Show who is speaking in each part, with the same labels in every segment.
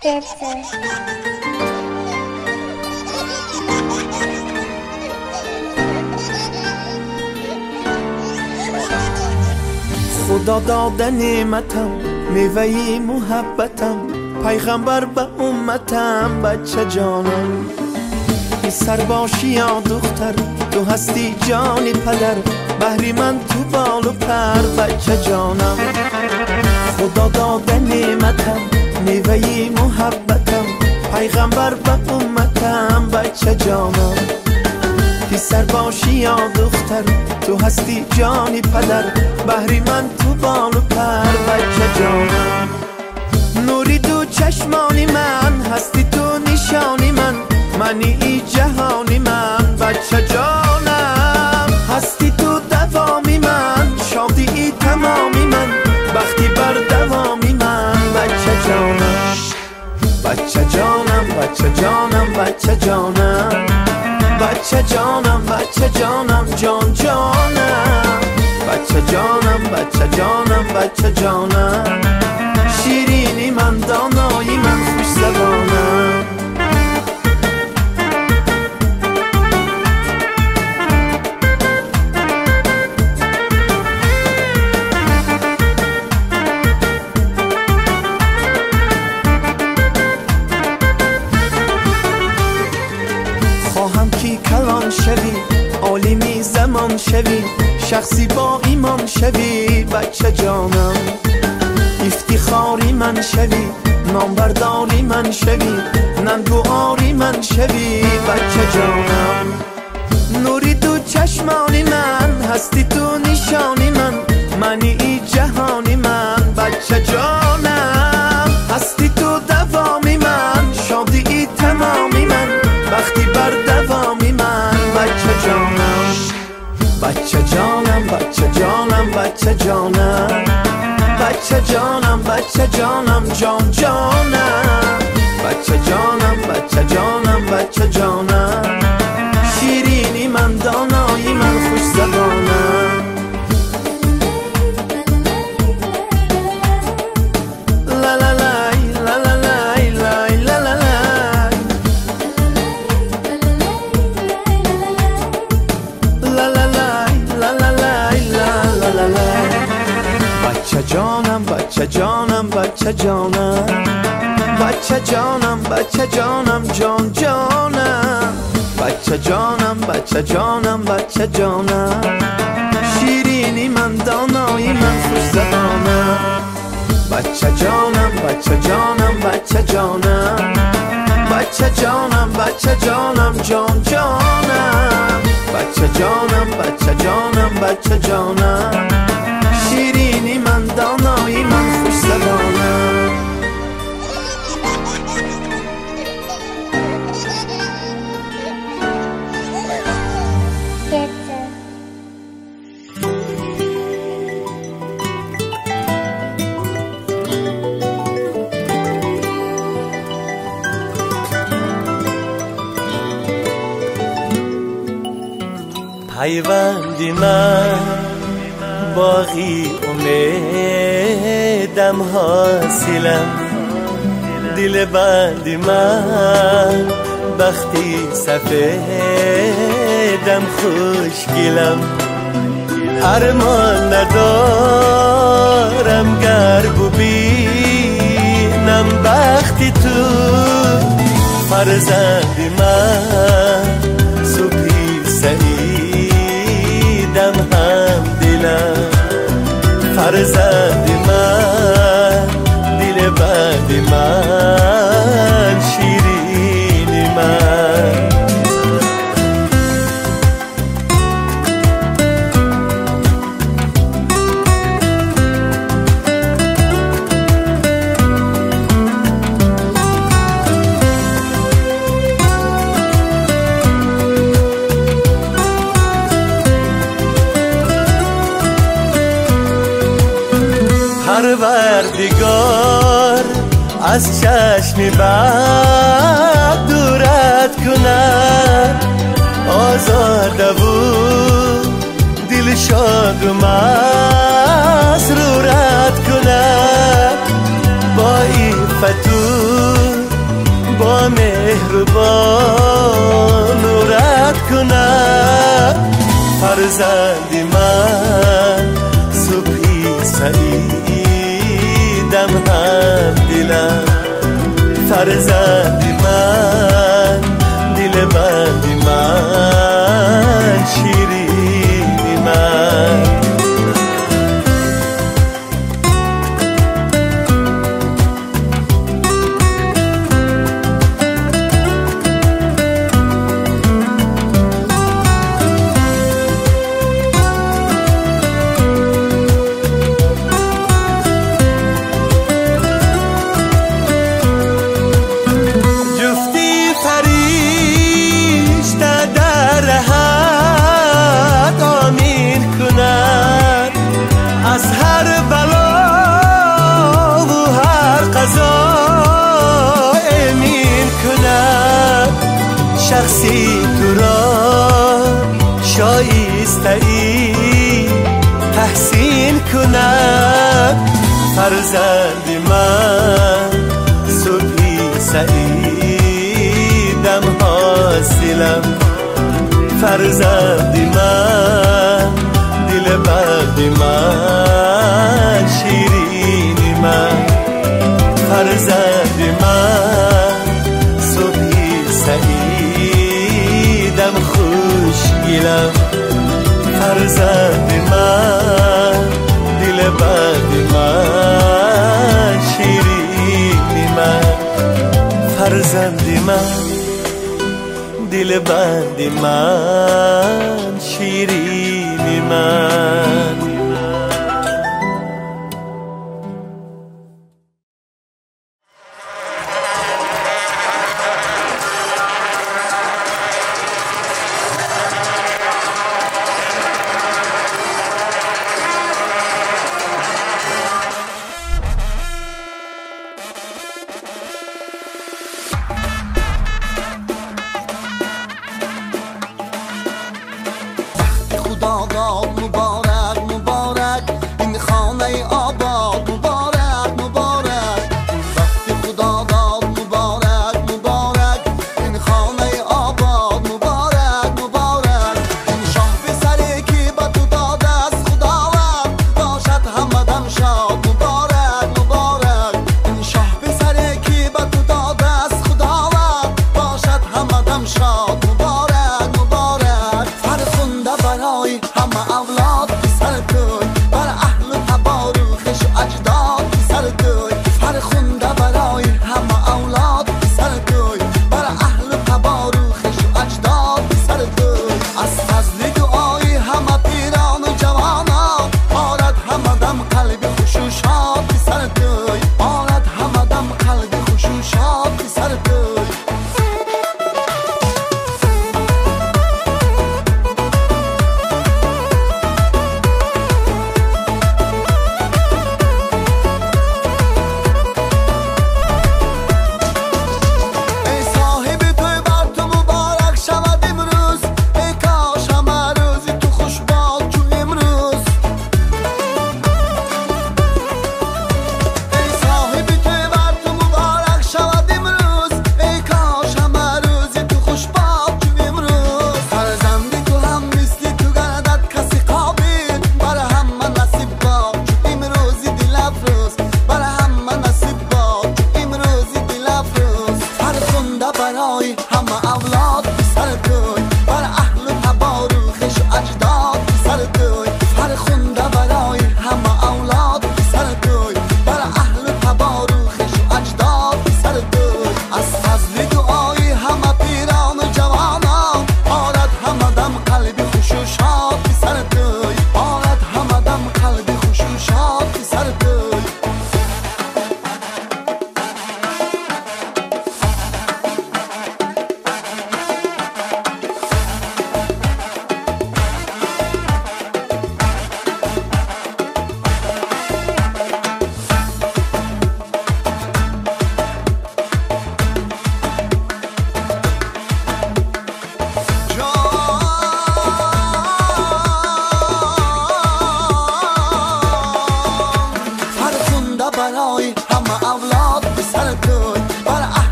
Speaker 1: خدا داده نعمتم، میوه محبتم، پیغمبر به امتم، بچه جانم. پسر باشی یا دختر، تو هستی جان پدر، بهری من تو بال و پر، بچه جانم. خدا داده نعمتم، میوه محبتم، پیغمبر به امتم، بچه جانم. پسر باشی یا دختر، تو هستی جان پدر، بهری من تو بال و پر، بچه جانم. نوری دو چشمانی من، هستی تو نشانی من، منی ای جهانی من، بچه جانم. هستی تو دوامی من، شادی ای تمامی من، بختی بر دوامی من، بچه جانم. بچه جانم، بچه جانم، بچه جانم، بچه جانم، بچه جانم، جان جانم، بچه جانم، بچه جانم، بچه جانم، شیرینی من، دانایی من، خوش زبانم. خواهم کی کلان شوی، عالمی زمان شوی، شخصی با ایمان شوی، بچه جانم. افتخاری من شوی، نامبرداری من شوی، ننگواری من شوی، بچه جانم. نوری دو چشمانی من، هستی تو نشانی من، منی ای جهانی من، بچه جانم. هستی تو دوامی من، شادی ای تمامی من، بختی بر دوامی من، بچه جانم. بچه جانم، بچه جانم، بچه جانم، بچه جانم، بچه جانم، جان جانم، بچه جانم، بچه جانم، بچه جانم، شیرینی من، دانایی من، خوش زبانم. لا لا لا لا لا لا لا لا لا لا لا لا لا لا لا لا لا. بچه جانم، بچه جانم، بچه جانم، بچه جانم، بچه جانم، جان جانم، بچه جانم، بچه جانم، بچه جانم، شیرینی من، دانایی من، خوش زبانم. بچه جانم، بچه جانم، بچه جانم، بچه جانم، بچه جانم، جان جانم، بچه جانم، بچه جانم، بچه جانم، شیرینی من، دانایی من، خوش زبانم.
Speaker 2: پیوندی من باقی امیدم حاصلم، دل بندی من بختی سفیدم خوشگلم. ارمان ندارم گر ببینم بختی تو، فرزند من صبحی سعیدم هم دلم، فرزند من دل بند من شیرین من. پروردگار از چشم بد دورت کند، آزاده و دل شاد و مسرورت کند، با عفت و меҳрубон нурат кунад. Фарзанди ман субҳи саидам ҳам дилам, фарзанди ман дилбанди ман ширини ман. از هر بلا و هر قضا امین کند. شخصی تو را شایسته ای تحسین کند. فرزند من صبحی سعیدم حاصلم، فرزند من دل بند من شیرین من، فرزند من صبحی سعیدم خوشگلم، فرزند من دل بند من شیرین من، فرزند من دل بند من شیرین من.
Speaker 3: خدا را مبارک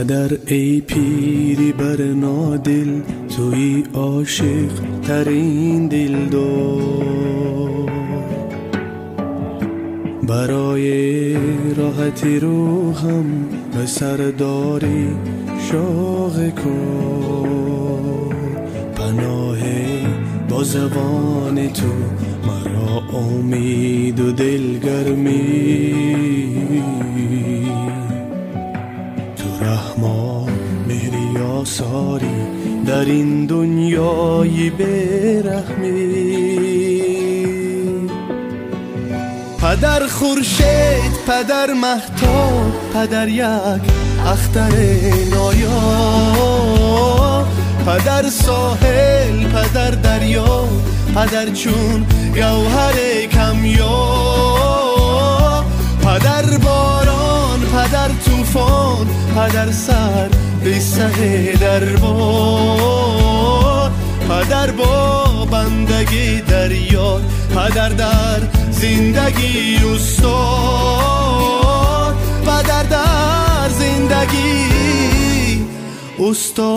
Speaker 2: Падар эй пири барнодил, туи ошиқ тарин дилдор, барои роҳати рӯҳам ба сардори шоғи кор, паноҳе бо забони ту маро умеду дилгармӣ, ту раҳмо меҳри осорӣ дар ин дунёи бераҳмӣ. Падар хуршед, падар маҳтоб, падар як ахтари ноёб, падар соҳил, падар дарё, падар чун гавҳари камёб, падар борон, падар тӯфон, падар сар бисаҳи дарбор, падар бо бандагӣ дарёр, падар дар зиндагӣ устод, падар дар зиндагӣ устод.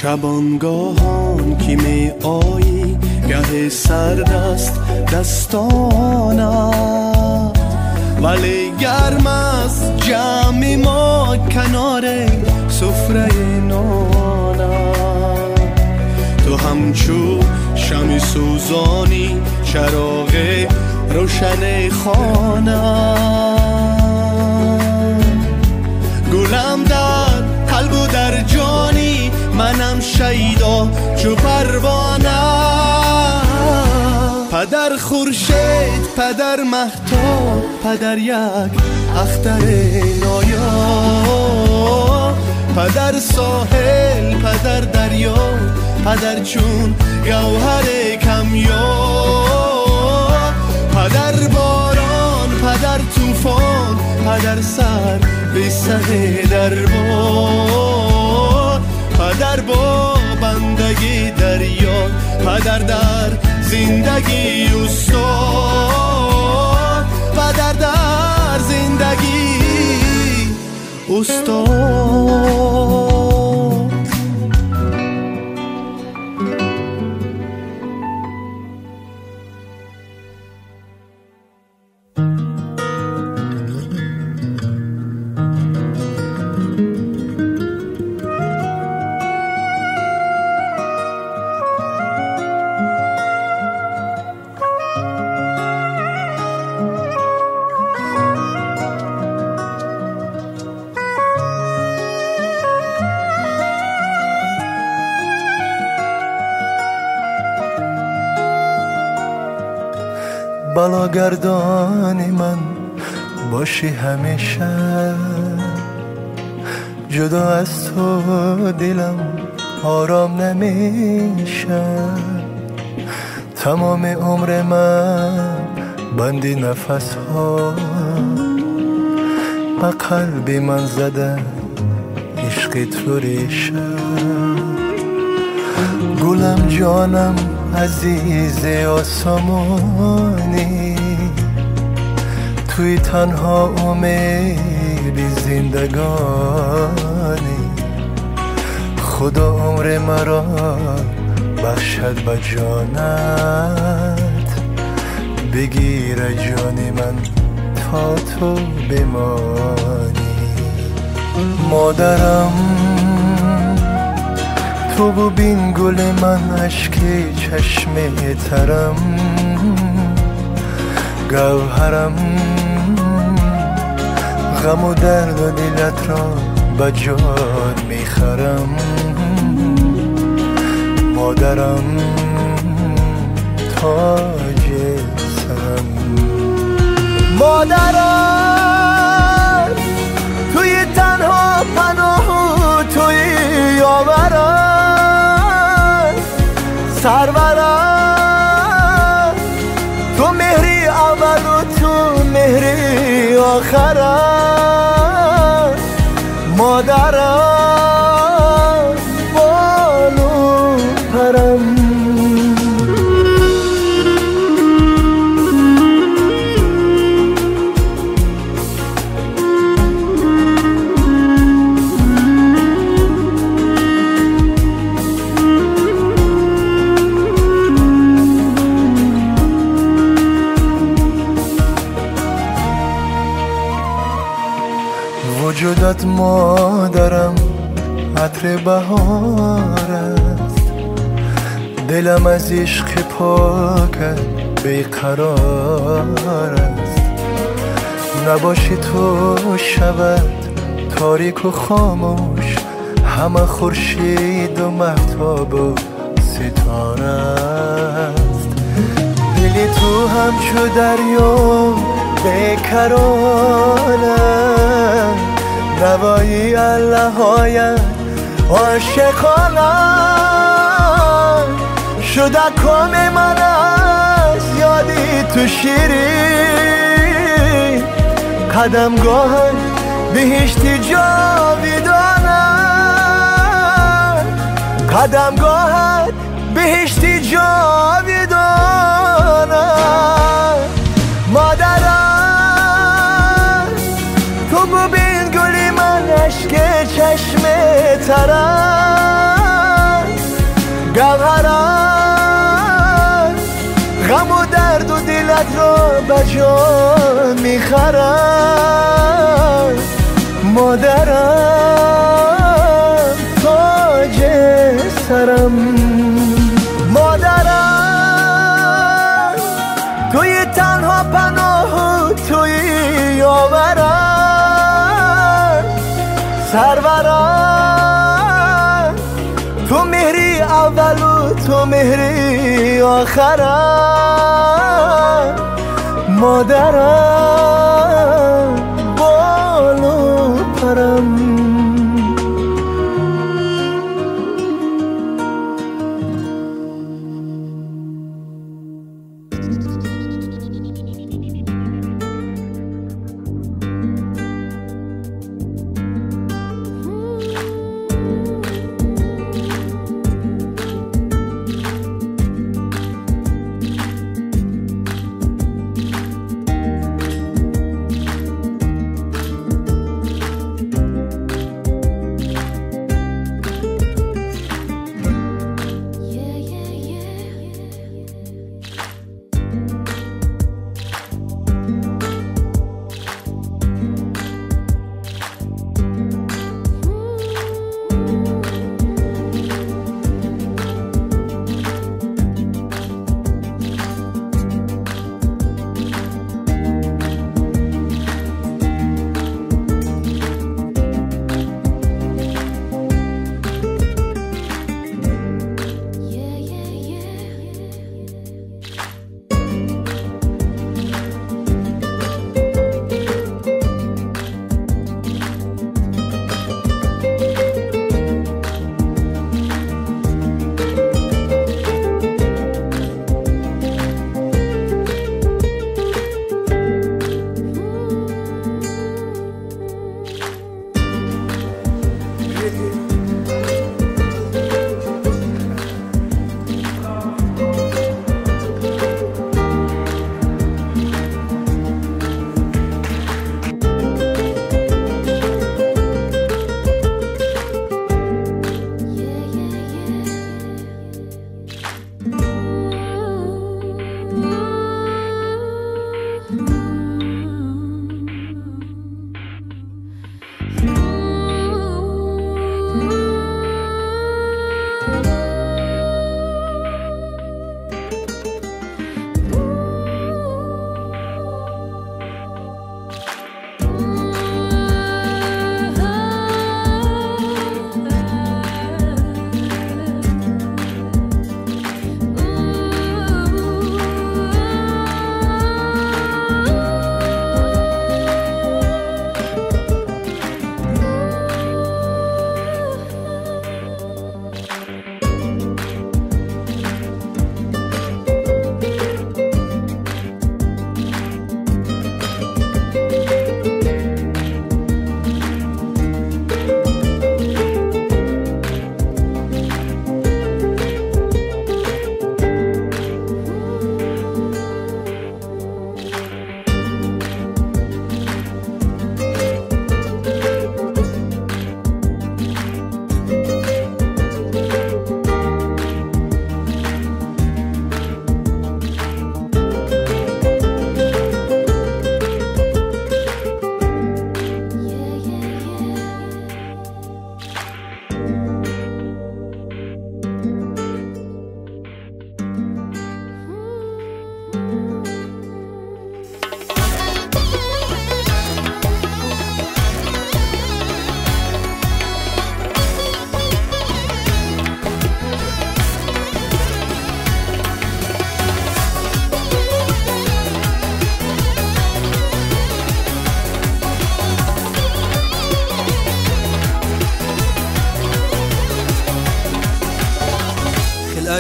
Speaker 2: Шабонгоҳон ки меоӣ, гаҳ сард аст дастонат, вале гарм аст ҷамъи мо канори суфраи нонат. Ту ҳамчу шамъи сӯзонӣ, чароғи рӯшани хона, гулам дар қалбу дар ҷонӣ, манам шайдо чу парвона. Падар хуршед, падар маҳтоб, падар як ахтари ноёб, падар соҳил, падар дарё, падар чун гавҳари камёб, падар борон, падар тӯфон, падар сар бисаҳи дарбор, падар бо бандагӣ дарёр, падар дар зиндагӣ устод, падар дар зиндагӣ устод.
Speaker 3: Балогардони ман бошӣ ҳамеша, ҷудо аз ту дилам ором намеша, тамоми умри ман банди нафасҳо, ба қалби ман зада ишқи ту реша. Гулам ҷонам азизи осмонӣ, туи танҳо умеди зиндагонӣ, Худо умри маро бахшад ба ҷонат, бигирад ҷони ман то ту бимонӣ. Модарам ту бубин гули ман, ашки чашми тарам, гавҳарам, ғаму дарду дилатро ба ҷон мехарам. Модарам тоҷи сарам,
Speaker 1: модарам туи танҳо паноҳу
Speaker 3: سرورم تو مهری اول و تو مهری آخرم مادرم بالو پرم. وجودت مادرم عطر بهار است، دلم از عشق پاکت بیقرار است. نباشی تو شود تاریک و خاموش، همه خورشید و مهتاب و ستاره است. دل تو همچو دریا بیکرانه، نوایی الله هایت عاشقانه شده کام من از یادی تو شیرین، قدمگاهت بهشتی جاویدانه، قدمگاهت بهشتی جاویدانه. مادرم تو ببین گلی من اشک چشم ترم، گوهرم غم و درد و دلت را به جان میخرم. مادرم تاج سرم، مادرم توی تنها پناه و توی یاورم، سرورم تو مهری اول و تو مهری آخرم. مادرم بالو پرم.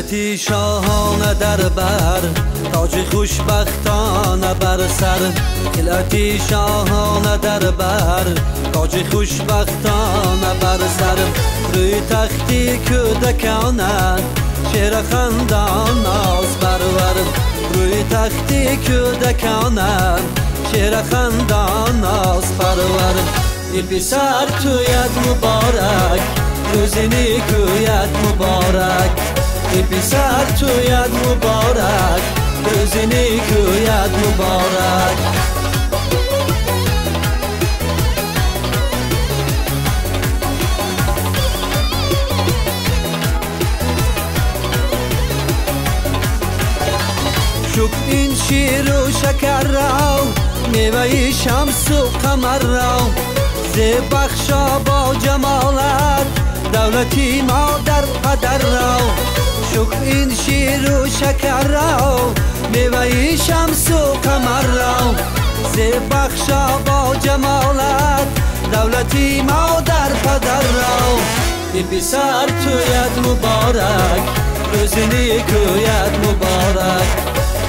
Speaker 4: خلعتی شاهانه در بر، تاج خوشبختانه بر سر. خلعتی شاهانه در بر، تاج خوشبختانه بر سر. روی تختی کودکانه، شیر خندان ناز پرور. روی تختی کودکانه، شیر خندان ناز پرور. ای پسر تویت مبارک، روزی نیکویت مبارک. ای پسر تویت مبارک، روزی نیکویت مبارک. شکر این شیر و شکر را، میوه شمس و قمر را. زیب بخشا با جمالت، دولتی مادر پدر را. شکر این شیر و شکر را، میوه شمس و قمر را. زیب بخشا با جمالت، دولتی مادر پدر را. ای پسر تویت مبارک، روزی نیکویت مبارک.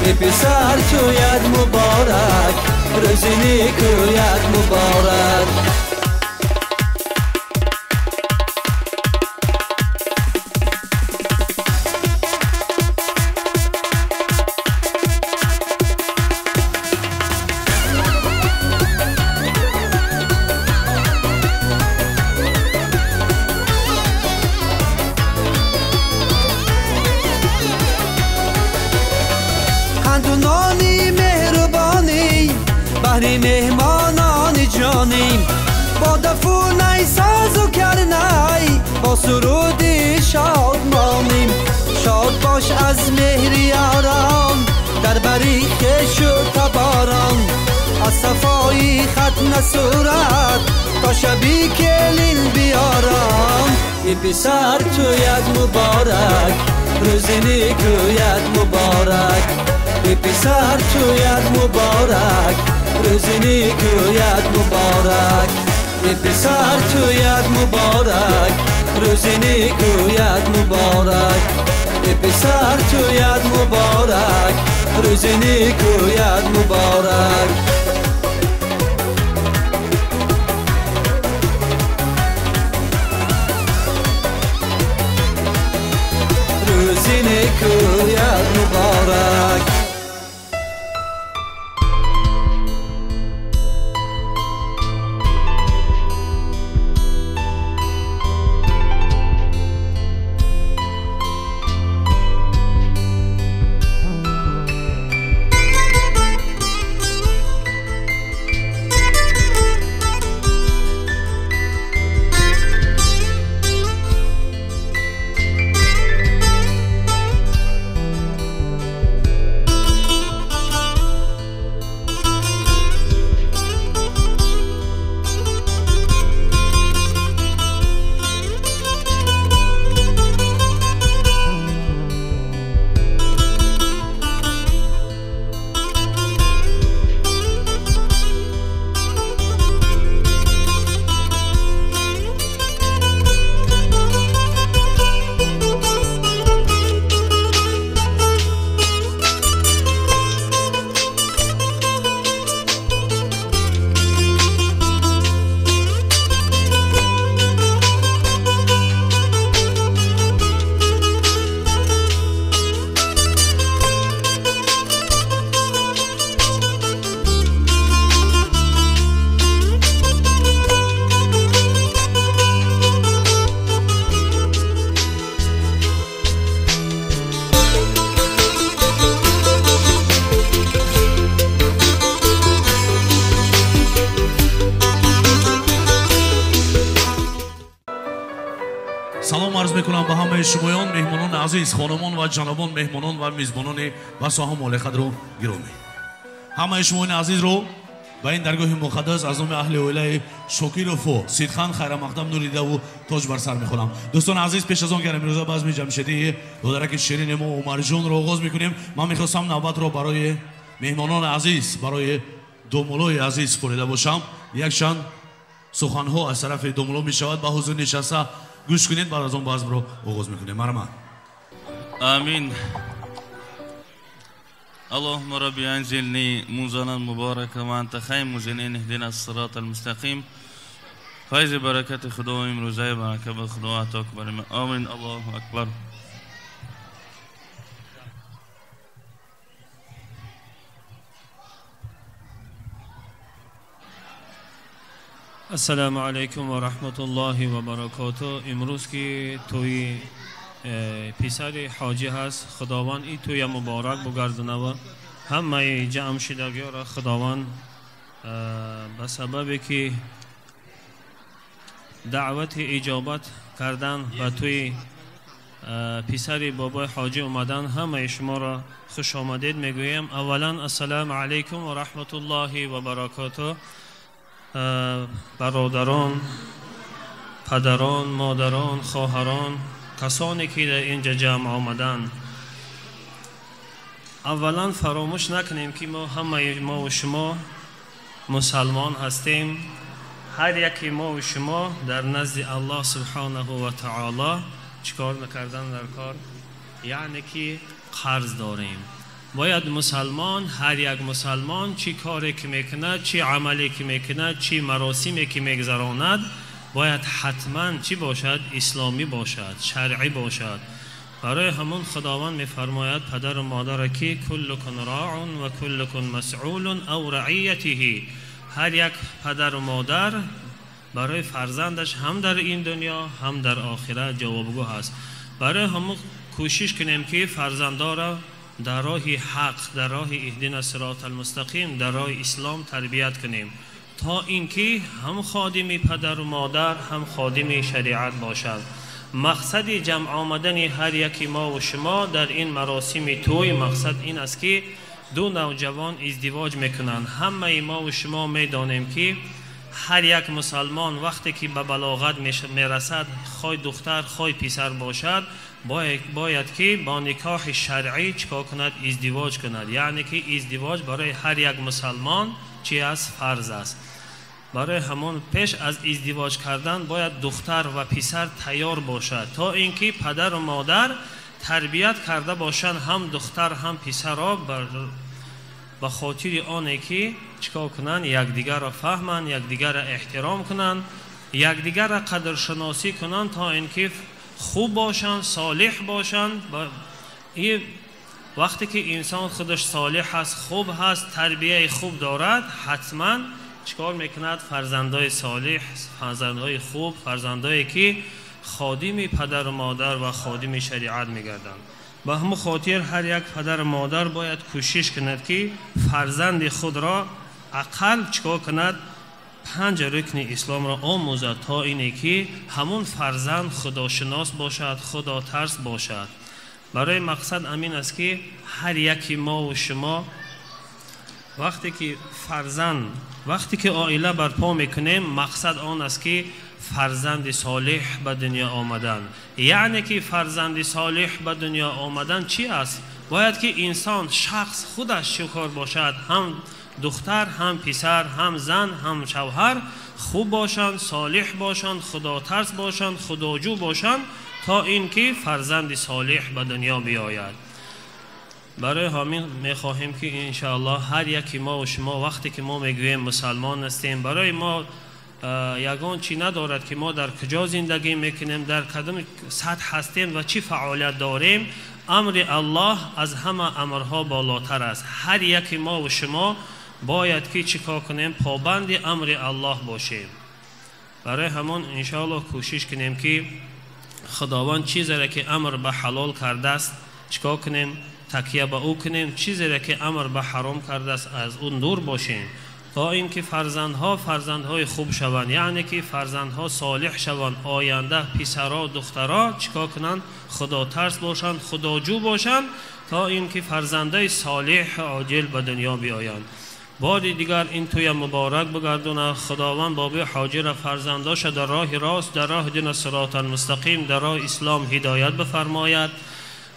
Speaker 4: ای پسر تویت مبارک، روزی نیکویت مبارک. مهمانان جانیم، با دف و نی ساز و کرنی، با سرود شادمانیم. شاد باش از مهر یاران، در بری خویش و تباران. از صفای ختنه صورت، تا شبی کلین بیاران. ای پسر تویت مبارک، روزی نیکویت مبارک. ای پسر تویت مبارک، روزی نیکویت مبارک. ای پسر تویت مبارک، روزی نیکویت مبارک. ای پسر تویت مبارک، روزی نیکویت مبارک. روزی نیکویت مبارک.
Speaker 5: Шумоён меҳмонони азиз, хонумон ва ҷанобон, меҳмонон ва мизбонони басоҳам олиқадру гиромӣ, ҳамаи шумоёни азизро ба ин даргоҳи муқаддас аз номи аҳли оилаи Шокирову Сидхан хайрамақдам нуридаву тоҷ бар сар мехонам. Дӯстони азиз, пеш аз он ки имрӯза базми ҷамшедии додараки ширини мо Умарҷонро оғоз мекунем, ман мехостам навбатро барои меҳмонони азиз, барои домулои азиз супорида бошам. Якчанд суханҳо аз тарафи домуло мешавад, ба ҳузур нишаста гӯш кунед, баъд аз он базмро оғоз мекунем. Марҳамат.
Speaker 6: Амин. اللهم ربي أنزلني منزلا مباركا وأنت خير المنزلين اهدنا الصراط المستقيم. فیض برکت خدا امروزه برکت خدا عطا کن. آمین. الله اکبر.
Speaker 7: السلام علیکم و رحمت الله و برکاته. امروز که توی پسر حاجی هست، خداوند ای توی مبارک بگردانه و همه جمع شدگی را خداوند به سبب که دعوت اجابت کردن و توی پسر بابای حاجی اومدن، همه شما را خوش آمدید میگویم. اولا السلام علیکم و رحمت الله و برکاته. برادران، پدران، مادران، خواهران، کسانی که در اینجا جمع آمدن، اولا فراموش نکنیم که ما همه ما و شما مسلمان هستیم. هر یکی ما و شما در نزد الله سبحانه و تعالی چیکار نکردن در کار، یعنی که قرض داریم. باید مسلمان، هر یک مسلمان چی کاری که میکند، چی عملی که میکند، چی مراسمی که میگذراند، باید حتما چی باشد؟ اسلامی باشد، شرعی باشد. برای همون خداوند میفرماید پدر و مادر که کلکن راع و کلکن مسئول او رعیته. هر یک پدر و مادر برای فرزندش هم در این دنیا هم در آخرت جوابگو هست. برای همون کوشش کنیم که فرزندا را در راه حق، در راه اهدنا صراط المستقیم، در راه اسلام تربیت کنیم تا اینکه هم خادم پدر و مادر هم خادم شریعت باشد. مقصد جمع آمدن هر یکی ما و شما در این مراسم توی مقصد این است که دو نوجوان ازدواج میکنند. همه ما و شما میدانیم که هر یک مسلمان وقتی که به بلاغت میرسد، خواه دختر خواه پسر باشد، باید که با نکاح شرعی چیکار کند؟ ازدواج کند. یعنی که ازدواج برای هر یک مسلمان چی است؟ فرض است. برای همون پیش از ازدواج کردن باید دختر و پسر تیار باشد تا اینکه پدر و مادر تربیت کرده باشند هم دختر هم پسر را به خاطر آنه که چیکار کنند؟ یکدیگر را فهمند، یکدیگر را احترام کنند، یکدیگر را قدرشناسی کنند تا اینکه خوب باشند، صالح باشند. وقتی که انسان خودش صالح هست، خوب هست، تربیه خوب دارد، حتما چیکار میکند؟ فرزندای صالح، فرزندای خوب، فرزندایی که خادم پدر و مادر و خادم شریعت میگردند. به همون خاطر هر یک پدر و مادر باید کوشش کند که فرزند خود را اقل چیکار کند؟ 5 رکن اسلام را آموزد تا اینه که همون فرزند خداشناس باشد، خدا ترس باشد. برای مقصد امین است که هر یکی ما و شما وقتی که فرزند، وقتی که عائله برپا میکنیم، مقصد آن است که فرزند صالح به دنیا آمدن. یعنی که فرزند صالح به دنیا آمدن چی است؟ باید که انسان، شخص خودش شکر باشد، هم دختر هم پسر هم زن هم شوهر خوب باشند، صالح باشند، خدا ترس باشند، خداجو باشند تا اینکه فرزند صالح به دنیا بیاید. برای همین میخواهیم که انشاءالله هر یکی ما و شما وقتی که ما میگوییم مسلمان هستیم، برای ما یگان چی ندارد که ما در کجا زندگی میکنیم، در کدام سطح هستیم و چی فعالیت داریم. امر الله از همه امرها بالاتر است. هر یکی ما و شما باید که چیکار کنیم؟ پابند امر الله باشیم. برای همون انشاءالله کوشش کنیم که خداوند چیزی را که امر به حلال کرده است چیکار کنیم؟ تکیه به او کنیم. چیزی را که امر به حرام کرده است از اون دور باشیم تا اینکه فرزندها فرزندهای خوب شوند، یعنی که فرزندها صالح شوند، آینده پسرها دخترها چیکار کنند؟ خدا ترس باشند، خداجو باشند تا اینکه فرزندای صالح عاجل به دنیا بیایند. بار دیگر این توی مبارک بگردونه. خداوند بابی حاجی را فرزنداش در راه راست، در راه دین صراط المستقیم، در راه اسلام هدایت بفرماید.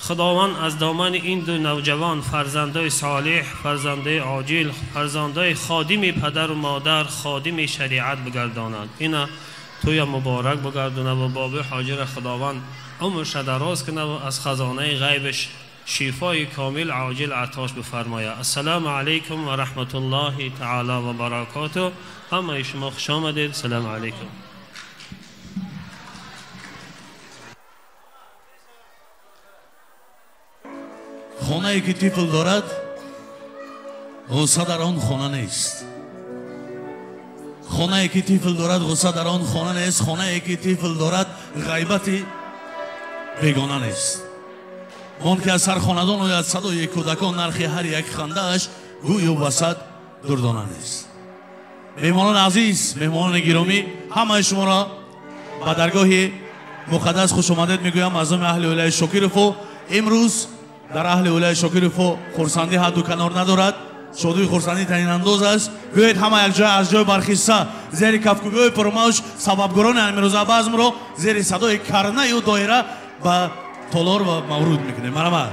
Speaker 7: خداوند از دامن این دو نوجوان فرزندای صالح، فرزندای عاجل، فرزندای خادم پدر و مادر، خادم شریعت بگرداند. اینا توی مبارک بگردونه و بابای حاجی را خداوند عمرش دراز کنه و از خزانه غیبش شفای کامل عاجل عطاش بفرمایه. السلام علیکم و رحمت الله تعالی و برکاته. همه شما خوش آمدید. سلام علیکم.
Speaker 5: خانه که طفل دارد غصه در آن خانه نیست. خانه که طفل دارد غصه در آن خانه نیست. خانه که طفل دارد غیبت بیگانه نیست. آن که از سر خاندان آید صدای کودکان، نرخ هر یک خنده‌اش گوی و وسط دردانه نیست. مهمانان عزیز، مهمانان گرامی، همه شما را به درگاه مقدس خوش آمدید میگویم. از نام اهل ولایت شاکیروفو امروز در اهل ولایت شاکیروفو خرسندی حد و کنار ندارد. شادی خرسندی تنین انداز است. بیایید همه یک جای از جای برخیسته زیر کفکوبی پرموج سببگاران امروز بزم را زیر صدای کرنه و دایره به تالار و مورود میکنیم. مرحبا.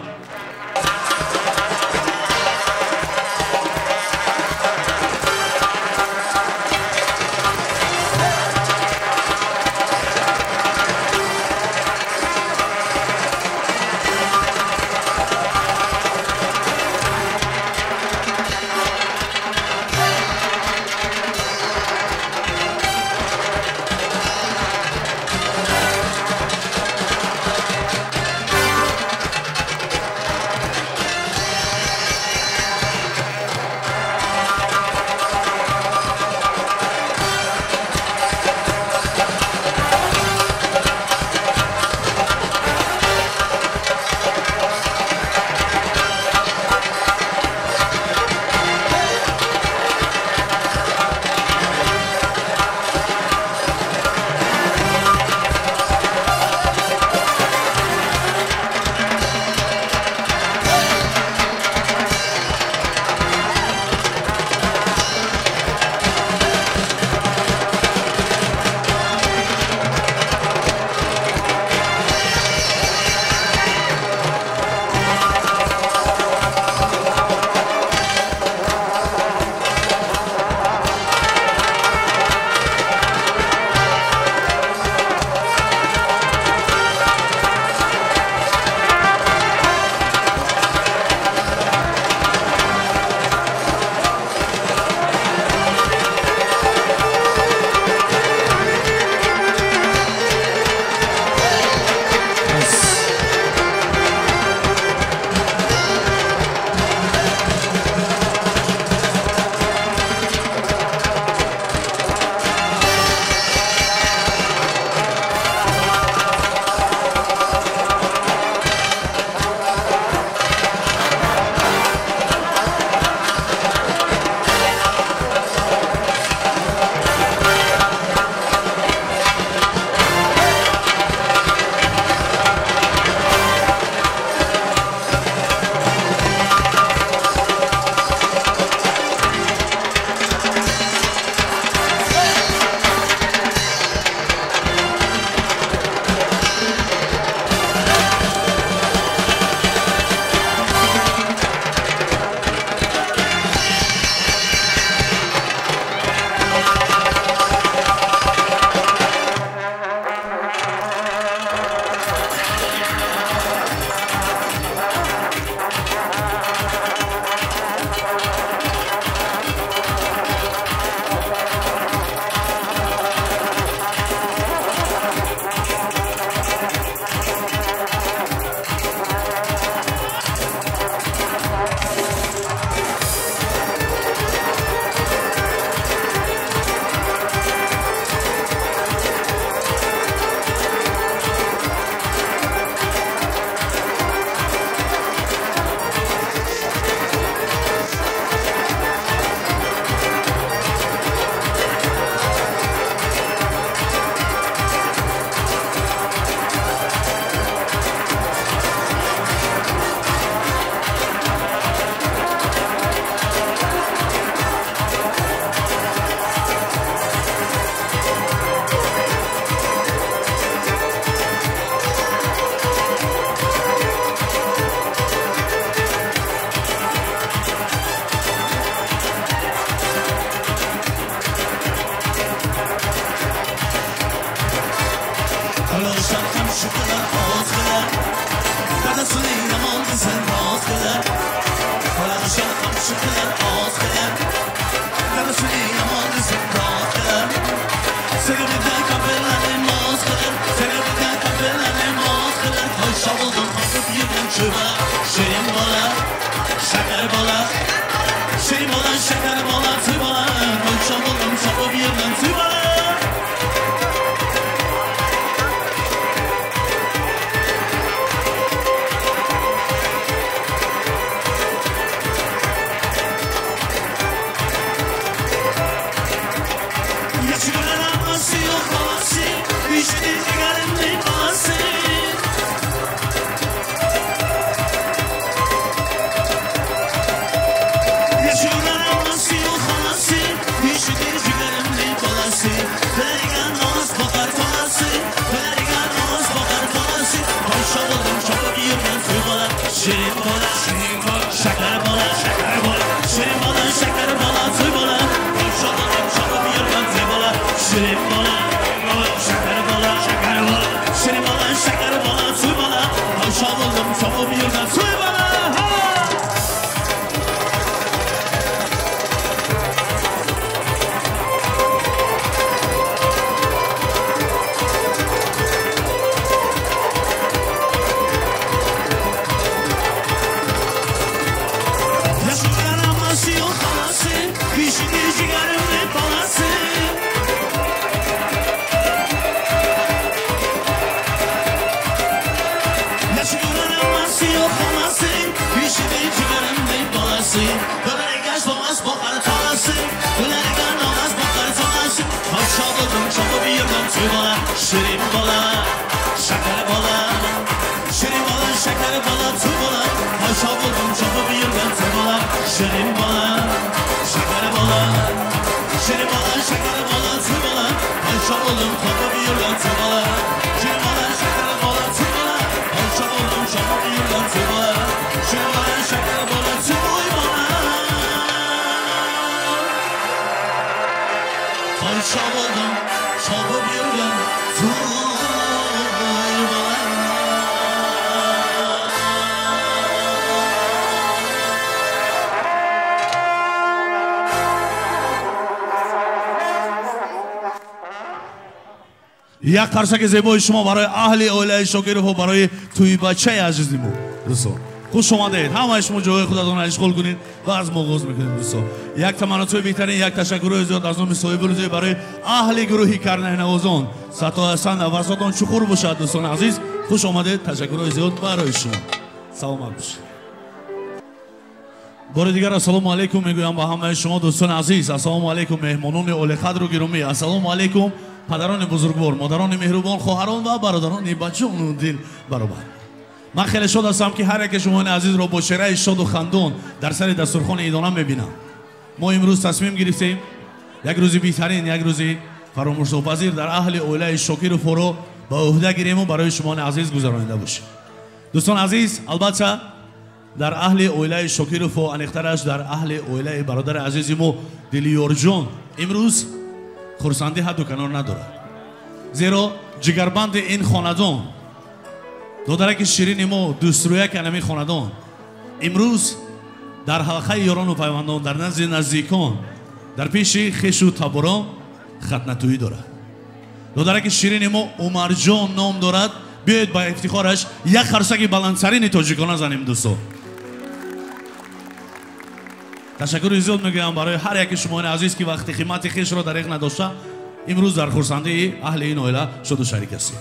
Speaker 5: Qo'lashar ham shu qilar, oz qilar. Dadasini yomon desa noz qilar. Qo'lashar ham shu qilar, oz qilar. Dadasini yomon desa noz qilar. Sigirdan kapellarni moz qilar. Sigirdan kapellarni moz qilar. Toy bo'ldim, topib yurgan chuva. Shirin bola, shakar bola. Shirin bola, shakar bola, to'y bola. Toy bo'ldim, topib yurgan chuva. Şirin bola, şeker bola, şeker bola, şirin bola, şeker bola, toy bola. Çalalım, çalıp yürgen toy bola. Şirin bola, şeker bola, şeker bola, şirin bola, şeker bola, toy bola. Çalalım, çalıp yürgen toy bola. Şirin bola, şeker bola, şirin bola, şeker bola, toy bola. Paşa buldum, çapıp yürgen toy bola. Şirin bola, şeker bola, şirin bola, şeker bola, toy bola. Paşa buldum, çapıp yürgen toy bola. Şirin bola, şeker bola, toy bola. Paşa buldum, çapıp yürgen toy bola. Şirin bola, şeker bola, toy bola. Paşa buldum, çapıp yürgen toy bola. Як қарсаки зебои шумо барои аҳли оилаи Шокиров ва барои тӯйбачаи азизи мо. Дӯстон, хуш омадед. Ҳамаи шумо ҷойҳои худатонро ишғол кунед ва аз мо оғоз мекунем, дӯстон. Як таманнотҳои беҳтарин, як ташаккурҳои зиёд аз номи соҳиби рӯзӣ барои аҳли гурӯҳи карнайнавозон. Сато ҳасан васотон чуқур бошад, дӯстони азиз. Хуш омадед. Ташаккурҳои зиёд барои шумо. Саломат бошед. Бори дигар ассалому алайкум мегӯям ба ҳамаи шумо дӯстони азиз. Ассалому алайкум меҳмонони олиқадру гиромӣ. Ассалому алайкум падарони бузургвор, модарони меҳрубон, хоҳарон ва бародарони баҷону дил баробар. Ман хеле шод ҳастам, ки ҳар яке шумони азизро бо чеҳраи шоду хандон дар сари дастурхони идона мебинам. Мо имрӯз тасмим гирифтем як рӯзи беҳтарин, як рӯзи фаромӯшнопазир дар аҳли оилаи Шокировро ба ӯҳда гирему барои шумони азиз гузаронида бошем. Дӯстон азиз, албатта дар аҳли оилаи Шокирову аниқтараш дар аҳли оилаи бародари азизи мо Дилёрҷон имрӯз хурсандӣ ҳадду канор надорад. Зеро ҷигарбанди ин хонадон, додараки ширини мо, дӯстрӯяки анами хонадон имрӯз дар ҳалқаи ёрону пайвандон, дар назди наздикон, дар пеши хешу таборон хатнатӯӣ дорад. Додараки ширини мо Умарҷон ном дорад. Биёед ба ифтихораш як қарсаки баландтарини тоҷикона занем, дӯстон. Ташаккури зиёд мегӯям барои ҳар яки шумони азиз, ки вақти қимати хешро дареғ надошта имрӯз дар хурсандии аҳли ин оила шоду шарик ҳастед.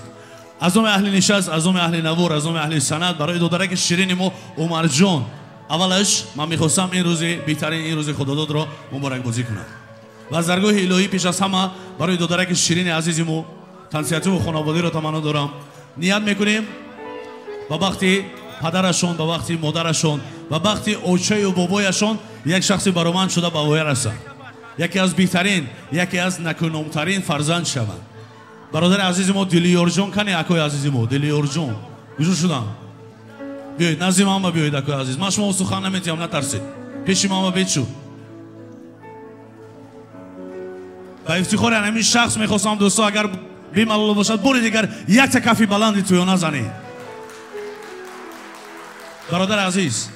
Speaker 5: Аз номи аҳли нишаст, аз номи аҳли навор, аз номи аҳли санъат барои додараки ширини мо Умарҷон аввалаш ман мехостам ин рӯзи беҳтарин, ин рӯзи худододро муборакбозӣ кунам ва аз даргоҳи илоҳӣ пеш аз ҳама барои додараки ширини азизи мо тансиҳативу хонаводиро таманно дорам. Ният мекунем ба бахти падарашон, ба бахти модарашон, ба бахти очаю бобояшон як шахси бароманд шуда ба воя расанд, яке аз беҳтарин, яке аз накӯномтарин фарзанд шаванд. Бародари азизи мо Дилёрҷон, кани акои азизи мо Дилёрҷон куҷо шудам? Биёед назди ман, ба биёед акои азиз. Ман шумо сухан наметиҳам, натарсед. Пеши ман ба бечӯ. Ба ифтихори ҳамин шахс мехостам, дӯсто, агар Бемалол бошад, бори дигар якта кафи баланди тӯёна занед. Бародари азиз,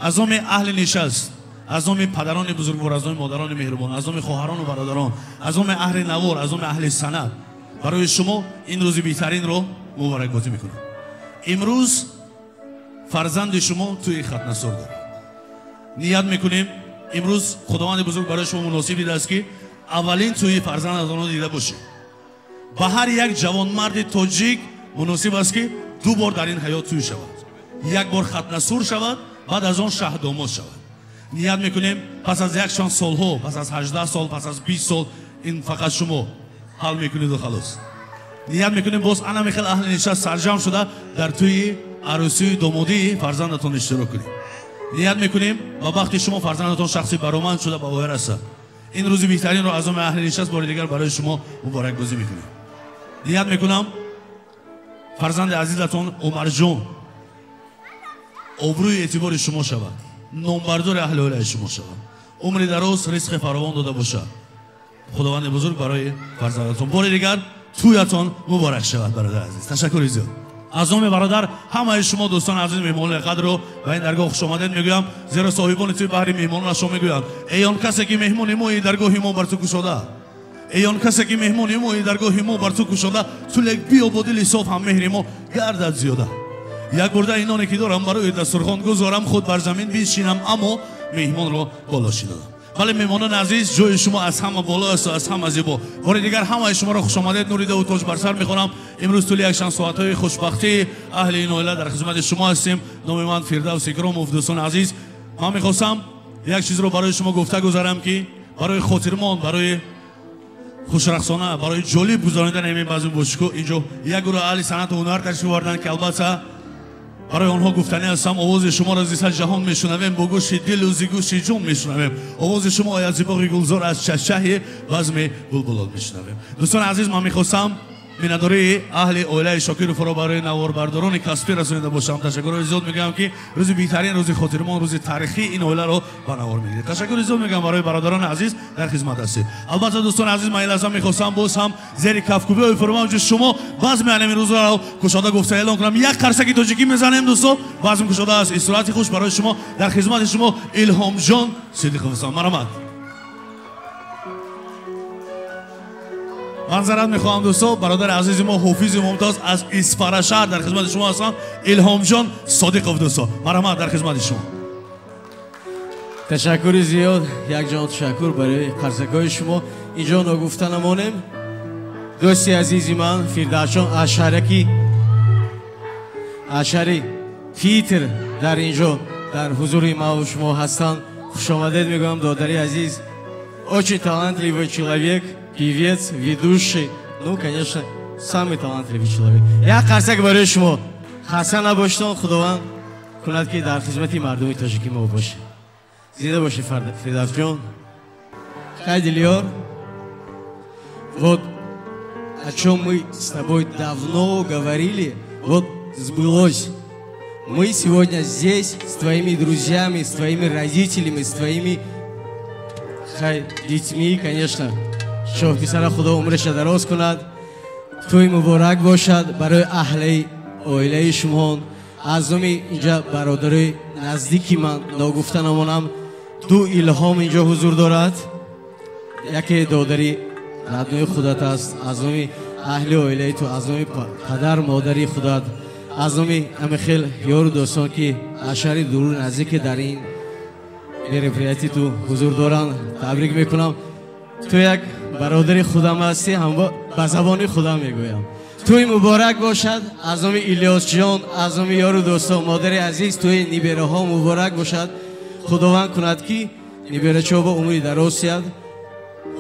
Speaker 5: аз номи аҳли нишаст, аз номи падарони бузургвор, аз номи модарони меҳрубон, аз номи хоҳарону бародарон, аз номи аҳли навор, аз номи аҳли санъат барои шумо ин рӯзи беҳтаринро муборакбозӣ мекунам. Имрӯз фарзанди шумо тӯи хатнасур дорад. Ният мекунем имрӯз Худованди бузург барои шумо муносиб дидааст, ки аввалин тӯи фарзандатонро дида бошед. Ба ҳар як ҷавонмарди тоҷик муносиб аст, ки ду бор дар ин ҳаёт тӯй шавад. Як бор хатнасур шавад, баъд аз он шаҳдомод шавад. Ният мекунем пас аз якчанд солҳо, пас аз 18 сол, пас аз 20 сол, ин фақат шумо ҳал мекунеду халос. Ният мекунем боз ана михел аҳли нишаст сарҷамъ шуда дар тӯи арӯсию домодии фарзандатон иштирок кунем. Ният мекунем ба бахти шумо фарзандатон шахси бароманд шуда ба воя расад. Ин рӯзи беҳтаринро аз номи аҳли нишаст бори дигар барои шумо муборакбозӣ мекунем. Ният мекунам фарзанди азизатон Умарҷон обрӯи эътибори шумо шавад, номбардори аҳли оилаи шумо шавад, умри дароз, ризқи фаровон дода бошад Худованди бузург барои фарзандатон. Бори дигар тӯятон муборак шавад, бародари азиз. Ташаккури зиёд. Аз номи бародар ҳамаи шумо дӯстони азиз меҳмонони қадрро ба ин даргоҳ хушомадед мегӯям, зеро соҳибони тӯй баҳри меҳмонон шумо мегӯянд: эй он касе ки меҳмони мо даргоҳи мо бар ту кушода, эй он касе ки меҳмони мо даргоҳи мо бар ту кушода, ту лек биё бо дили соф ҳам меҳри мо гардад зиёда. Як бурда иноне ки дорам барои дастурхон гузорам, худ бар замин бишинам, аммо меҳмонро боло шинонам. Бале, меҳмонони азиз, ҷои шумо аз ҳама боло аст ва аз ҳама зебо. Бори дигар ҳамаи шуморо хушомадед нуридаву тоҷ бар сар мехонам. Имрӯз тӯли якчанд соатҳои хушбахтии аҳли ин оила дар хизмати шумо ҳастем. Номи ман Фирдавс Икромов. Дӯстони азиз, ман мехостам як чизро барои шумо гуфта гузарам, ки барои хотирмон, барои хушрақсона, барои ҷолиб гузаронидани ҳамин базми бошукӯҳ инҷо як гурӯҳ аҳли санъату ҳунар ташриф оварданд, ки албатта барои онҳо гуфтанӣ ҳастам: овози шуморо зи сар ҷаҳон мешунавем, бо гӯши дилу зи гӯши ҷон мешунавем. Овози шумо ояд зи боғи гулзор, аз чашчаҳи базми булбулон мешунавем. Дӯстони азиз, ман мехостам миннатдории аҳли оилаи Шокировро барои наворбардорони касбӣ расонида бошам. Ташаккурҳои зиёд мегӯям, ки рӯзи беҳтарин, рӯзи хотирмон, рӯзи таърихии ин оиларо ба навор мегиред. Ташаккури зиёд мегӯям барои бародарони азиз, дар хизмат ҳастед. Албатта, дӯстони азиз, ман ин лаҳза мехостам боз ҳам зери кафкӯбиҳои пурмавҷи шумо базми ҳамин рӯзро кушода гуфта эълон кунам. Як қарсаки тоҷикӣ мезанем, дӯсто, базм кушода аст. Истироҳати хуш барои шумо, дар хизмати шумо Илҳомҷон Сидиқов ҳастам. Марҳамат. Манзарат мехоҳам, дӯсто, бародари азизи мо Ҳофизи Мумтоз аз Исфарашаҳр дар хизмати шумо ҳастанд. Илҳомҷон Содиқов, дӯсто, марҳамат, дар хизмати шумо.
Speaker 4: Ташаккури зиёд, якҷон ташаккур барои қарсакҳои шумо. Инҷо ногуфта намонем, дӯсти азизи ман Фирдавсҷон аз шаҳраки аз шаҳри Питер дар инҷо дар ҳузури маву шумо ҳастанд. Хушомадед мегӯям, додари азиз. Очень талантливый человек, певец, ведущий, ну, конечно, самый талантливый человек. Як қарсак барои шумо. Хаста набоштон, Худованд кунад, ки дар хизмати мардуми тоҷики мо бошед. Зинда бошед, Фирдавсҷон. Хай, Дилёр, вот о чем мы с тобой давно говорили, вот сбылось. Мы сегодня здесь с твоими друзьями, с твоими родителями, с твоими хай, детьми, конечно. Шоҳписара Худо умраша дароз кунад, тӯй муборак бошад барои аҳли оилаи шумон. Аз номи инҷа бародарои наздики ман ногуфта намонам, ду Илҳом инҷо ҳузур дорад. Яке додари роднои худат аст, аз номи аҳли оилаи ту, аз номи падар модари худат, аз номи ҳама хел ёру дӯстон, ки аз шаҳри дуру наздике дар ин мероприятии ту ҳузур доранд, табрик мекунам. Ту як бародари худам ҳастӣ, ҳам ба забони худам мегӯям. Тӯй муборак бошад аз номи Илёсҷон, аз номи ёру дӯстон, модари азиз, тӯи нибераҳо муборак бошад. Худованд кунад, ки ниберачо ба умри дароз сияд,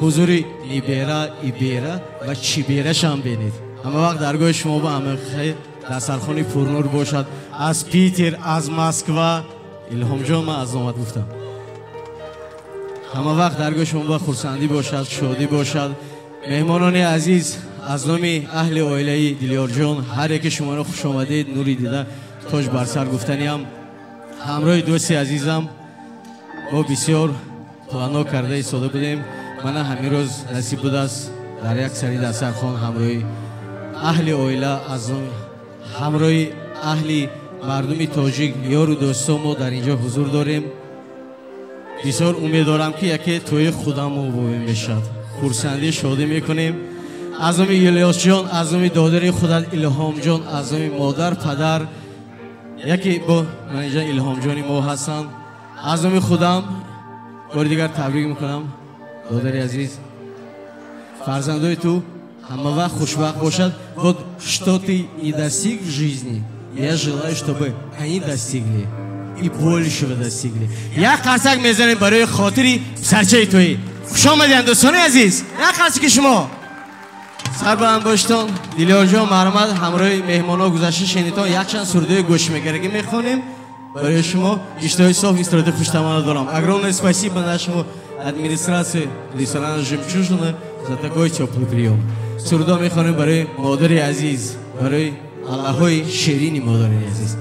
Speaker 4: ҳузури нибера, ибера ва чиберашам бинед. Ҳама вақт даргоҳи шумо ба ҳама хел дастархони пурнур бошад. Аз Питер, аз Москва, Илҳомҷон, ман аз номат гуфтам. Ҳама вақт даргоҳи шумо ба хурсандӣ бошад, шодӣ бошад. Меҳмонони азиз, аз номи аҳли оилаи Дилёрҷон ҳар яке шуморо хушомадед, нури дида, тоҷ бар сар гуфтаниам. Ҳамроҳи дӯсти азизам мо бисёр плано карда истода будем. Мана ҳамин рӯз насиб будааст Дар як сари дастархон ҳамроҳи аҳли оила, аз ҳамроҳи аҳли мардуми тоҷик, ёру дӯстон мо дар инҷо ҳузур дорем. Бисёр умед дорам, ки яке тӯи худамо бубин мешавад. Хурсандӣ, шодӣ мекунем. Аз номи Илёсҷон, аз номи додари худат Илҳомҷон, аз номи модар, падар, яке бо ман инҷа Илҳомҷони мо ҳастанд. Аз номи худам бори дигар табрик мекунам. Додари азиз, фарзандои ту ҳама вақт хушбахт бошад. Вот что ты не достиг в жизни, я желаю, чтобы они достигли и большего достигли. Як қарсак мезанем барои хотири сарчаи туӣ. Хуш омадед, дӯстони азиз. Як қарсаки шумо. Сарбаланд боштон. Дилёрҷон, марҳамат, ҳамроҳи меҳмонҳо гузашта шенитон якчанд сурудои гӯшмегарагӣ мехонем. Барои шумо иштиҳои соф, истироҳати хуштаманно дорам. Огромное спасибо нашему администрации ресторана «Жемчужина» за такой теплый прием. Сурудо мехонем барои модари азиз, барои аллаҳои ширини модари азиз.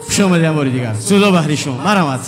Speaker 4: Хуш омадед бори дигар. Сурудо баҳри шумо. Марҳамат.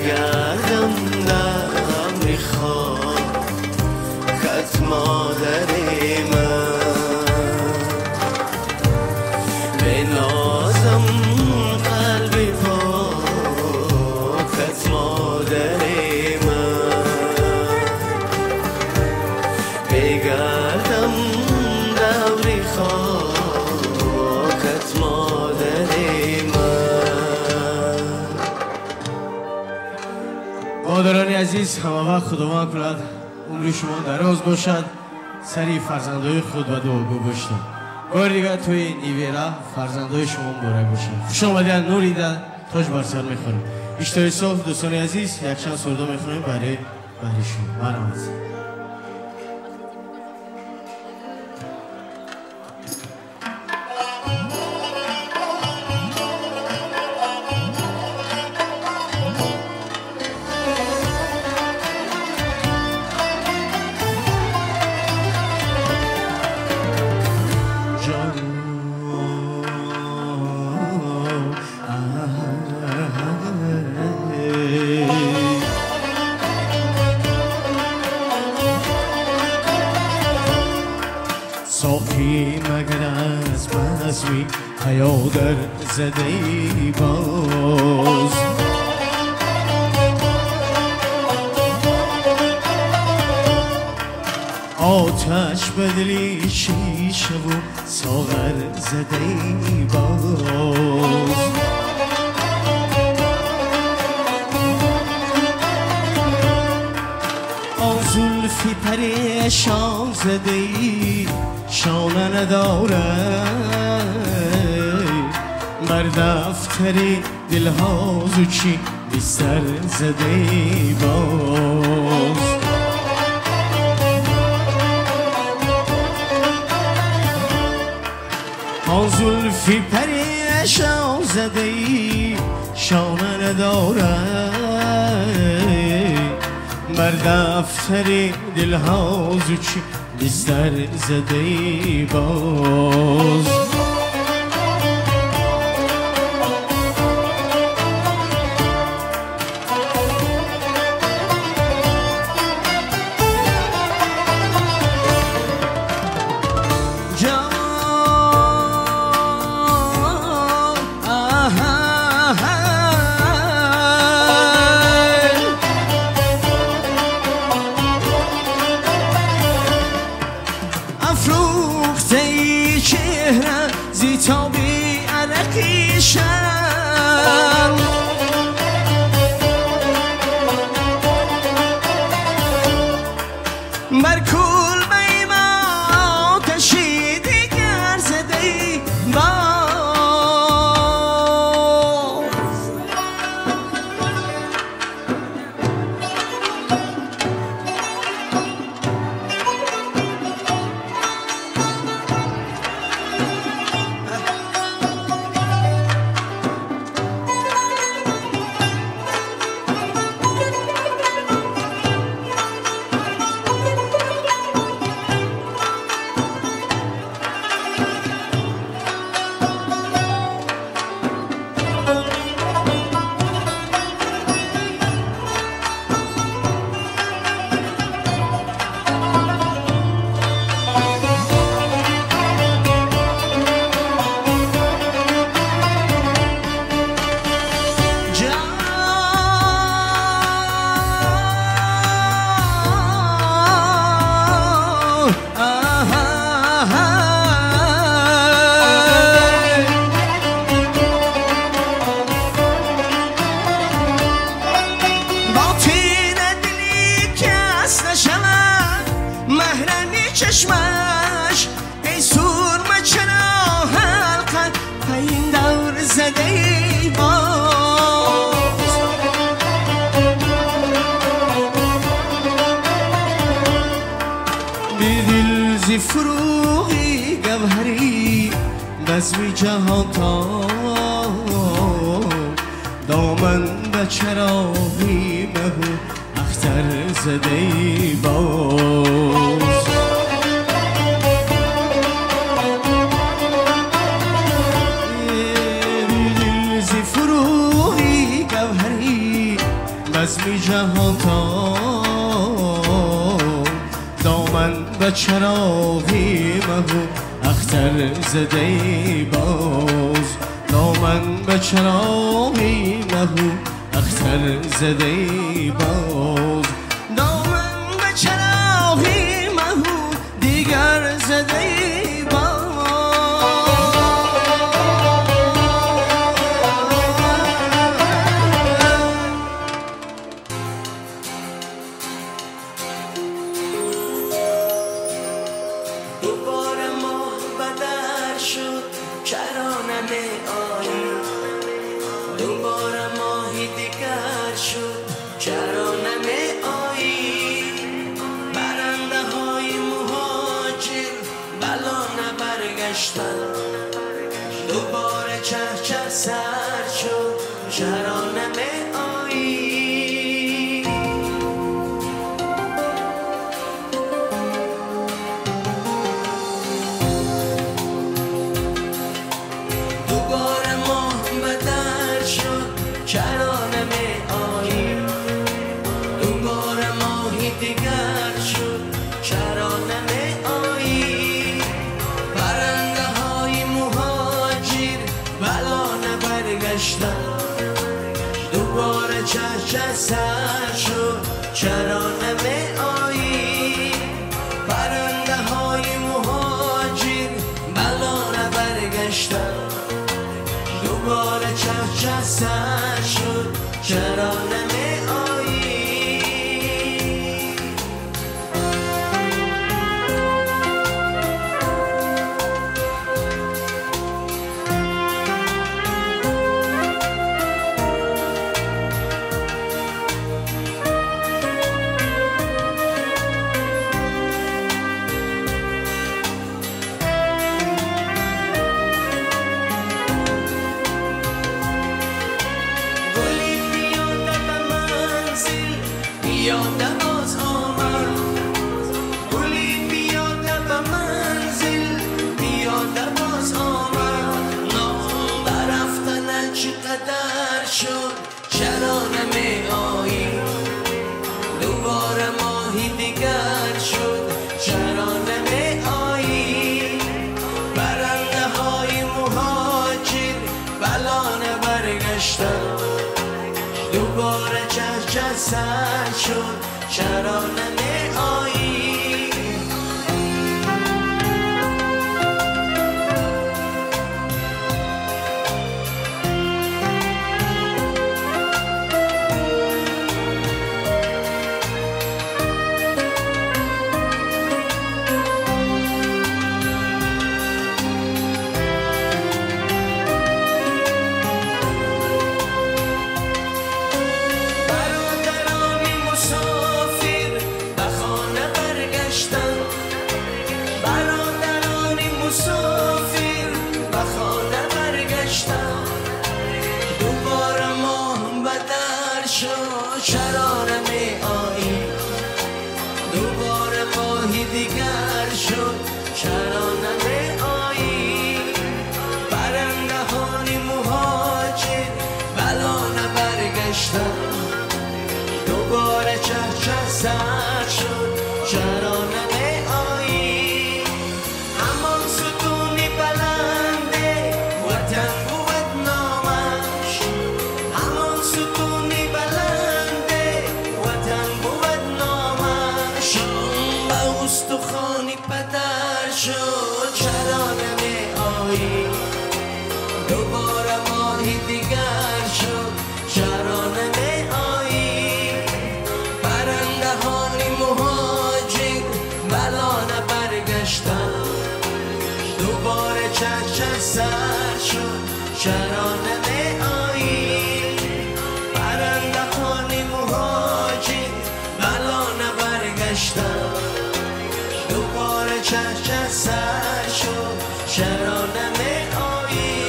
Speaker 1: بگردم در خاکت مادر.
Speaker 4: Азиз, ҳамавақт Худованд кунад умри шумо дароз бошад, сари фарзандои худ ба дуогӯ бошед. Бори дигар тӯи нивера фарзандои шумо муборак бошад. Хуш омадед, Нурида, тоҷ бар сар мехӯрем. Иштиҳои соф, дӯстони азиз, якчанд сурудо мехонем барои баҳри шумо. Марҳамат. در زده باز آتش بدلی شیشه و ساغر زده باز آن زلفی پریشان زده شانه ندارد بر دفتر دلها زوچی بستر زده باز آن زلفی پریشان زده شانه ندارد بر دفتر دلها زوچی بستر زده باز
Speaker 8: نمی آیی؟ دوباره ماهی دیگر شد چرا نمی آیی؟ پرنده های مهاجر بلا نبرگشتن، دوباره چه چه سر شد چرا نمی آیی؟ دوباره ماه بدر شد چرا نمی آیی؟ دوباره ماهی دیگر شد چرا نمی آیی؟ پرنده های مهاجر بلا نبرگشتن، دوباره چه چه سر شد چرا نمی آیی؟ پرنده های مهاجر بلا نبرگشتن، دوباره چه چه سر شد چرا نمی آیی؟ گلی پیاده به منزل پیاده باز آمد، گلی پیاده به منزل پیاده باز آمد، نام برفتن چقدر شد چرا نمی آیی؟ دوباره ماهی دیگر شد چرا نمی آیی؟ پرنده های مهاجر بلا نبرگشتن، دوباره چه چه سر شد چرا نمی آیی؟ برادران مسافر به خانه برگشتن، برادران مسافر به خانه برگشتن، دوباره ماه بدر شد چرا نمی آیی؟ دوباره ماهی دیگر شد چرا نمی آیی؟ پرنده های مهاجر بلا نبرگشتن، دوباره چه چه سر شد چرا نمی آیی؟ همان ستون بلنده وطن بود نامش، همان ستون بلنده وطن بود نامش، به استخوان پدر شد چرا نمی آیی؟ دوباره ماهی دیگر شد چرا نمی آیی؟ پرنده های مهاجر بلا نبرگشتن، دوباره چه چه سر شد چرا نمی آیی؟ پرنده های مهاجر بلا نبرگشتن، دوباره چه چه سر شد چرا نمی آیی؟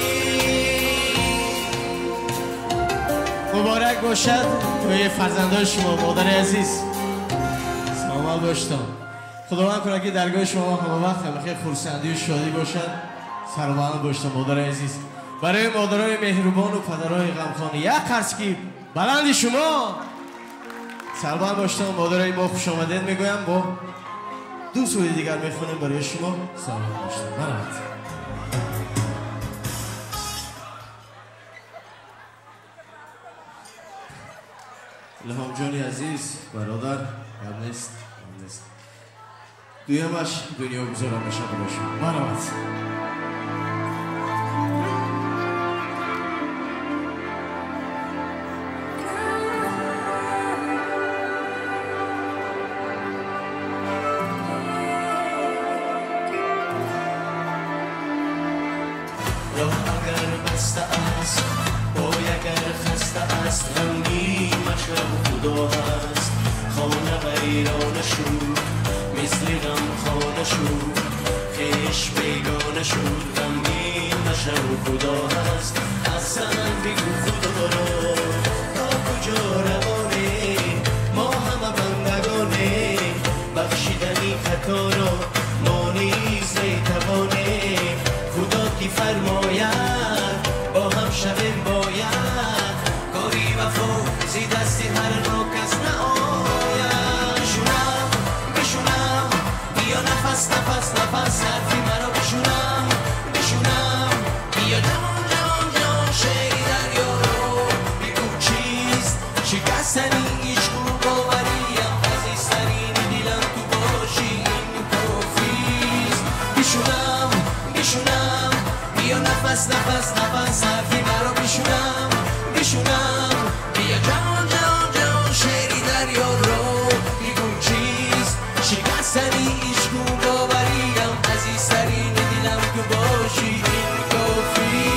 Speaker 4: مبارک باشد توی فرزندان شما مادر عزیز، سلامت باشتم. خداوند کنه که درگاه شما همه وقت همه خرسندی و شادی باشد. سربلند باشتم مادر عزیز. برای مادرای مهربان و پدرای غمخوار یک قرص بلند شما. سربلند باشتم مادرای ما، خوش آمدید میگویم. با دو سوی دیگر میخونیم برای شما. سلامت باشتم. مرحبا. الهام جانی عزیز برادر، غم نیست، غم نیست. دویمش دنیا گذارم میشه برای شما. مرحبا.
Speaker 8: راه اگر بسته است، پای اگر خسته است، غمگین مشو خدا هست. خانه ویرانه شد، مثل غم خانه شد، خویش بیگانه شد، غمگین مشو خدا هست. احسن بگو خدا را تا کجا روانه، ما همه بندگانه، بخشیدنی خطا را ما نیز میتوانیم. خدا کی فرماید با هم شویم باید، کاری وفا زی دست هر ناکس نآید. بشونم بشونم بیا نفس نفس نفس حرفی مرا بشونم بشونم، بیا جوان جوان جوان شعری دریا رو بگو چیست شکستنی عشق و باوریم، عزیزترین دلم تو باشی این کافیست. بشونم بشونم بیا نفس نفس نفس حرفی مرا بشونم بشونم، بیا جوان جوان جوان شعری دریا رو بگو چیست شکستنی عشق و باوریم، عزیزترین دلم تو باشی این کافیست.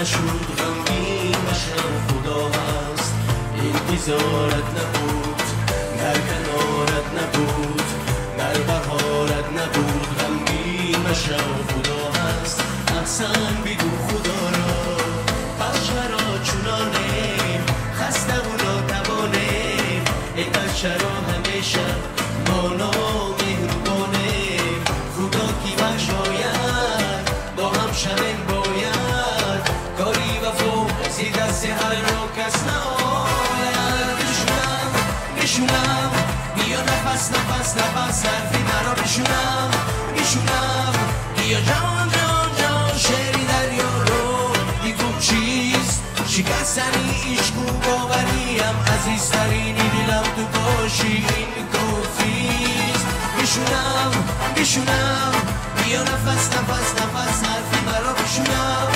Speaker 8: نشد، غمگین مشو خدا هست. انتظارت نبود، در کنارت نبود، در بهارت نبود، غمگین مشو خدا هست. احسن بگو خدا را پس چرا چنانه، خسته و ناتوانه، ای پس چرا همیشه ما نامهربانه. خدا کی بخشاید با هم شویم باید، کاری وفا زی دست هر ناکس نآید. بشونم بشونم بیا نفس نفس نفس حرفی مرا بشونم بشونم، بیا جان جان جان شعری دریا رو بگو چیست شکستنی عشق و باوریم، عزیزترین دلم تو باشی این کافیست. بشونم بشونم بیا نفس نفس نفس حرفی مرا بشونم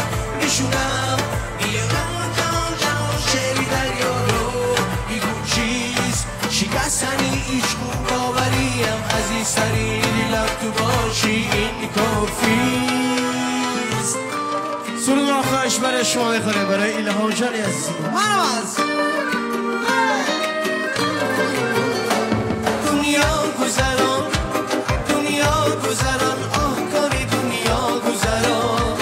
Speaker 8: بشونم، بیا جان جان جان شعری دریا رو بگو چیست شکستنی عشق و باوریم، عزیزترین دلم تو باشی این کافیست.
Speaker 4: سرود را خواهش برای شما میخوانم، برای الهام جان عزیز منم از
Speaker 8: دنیا گذران، دنیا گذران، آه کاری دنیا گذران،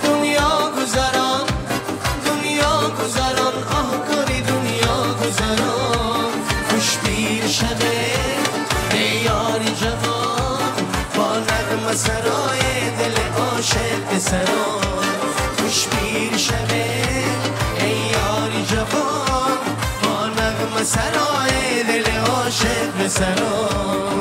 Speaker 8: دنیا گذران، دنیا گذران، آه کاری دنیا گذران. خوش پیر شوه ای یار جوان، با نغمه سرای دل عاشق سران. خوش پیر شوه ای یار جوان، با نغمه سرای دل عاشق سران.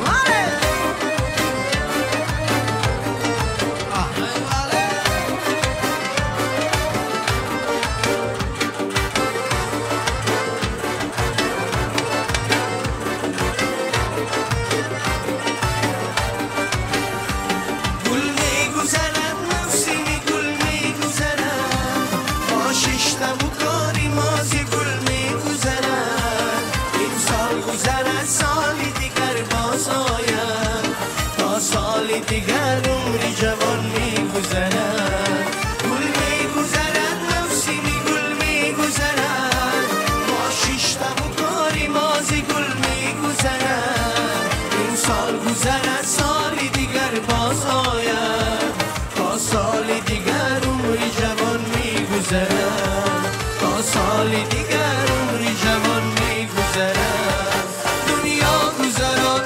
Speaker 8: دیگر عمری جوان میگذرد، گل میگذرد، موسمی گل میگذرد، ما شیشته و کاری مازی گل میگذرد. این سال گذرد سالی دیگر باز آید، تا سال دیگر عمری جوان میگذرد، تا سال دیگر عمری جوان میگذرد. دنیا گذران،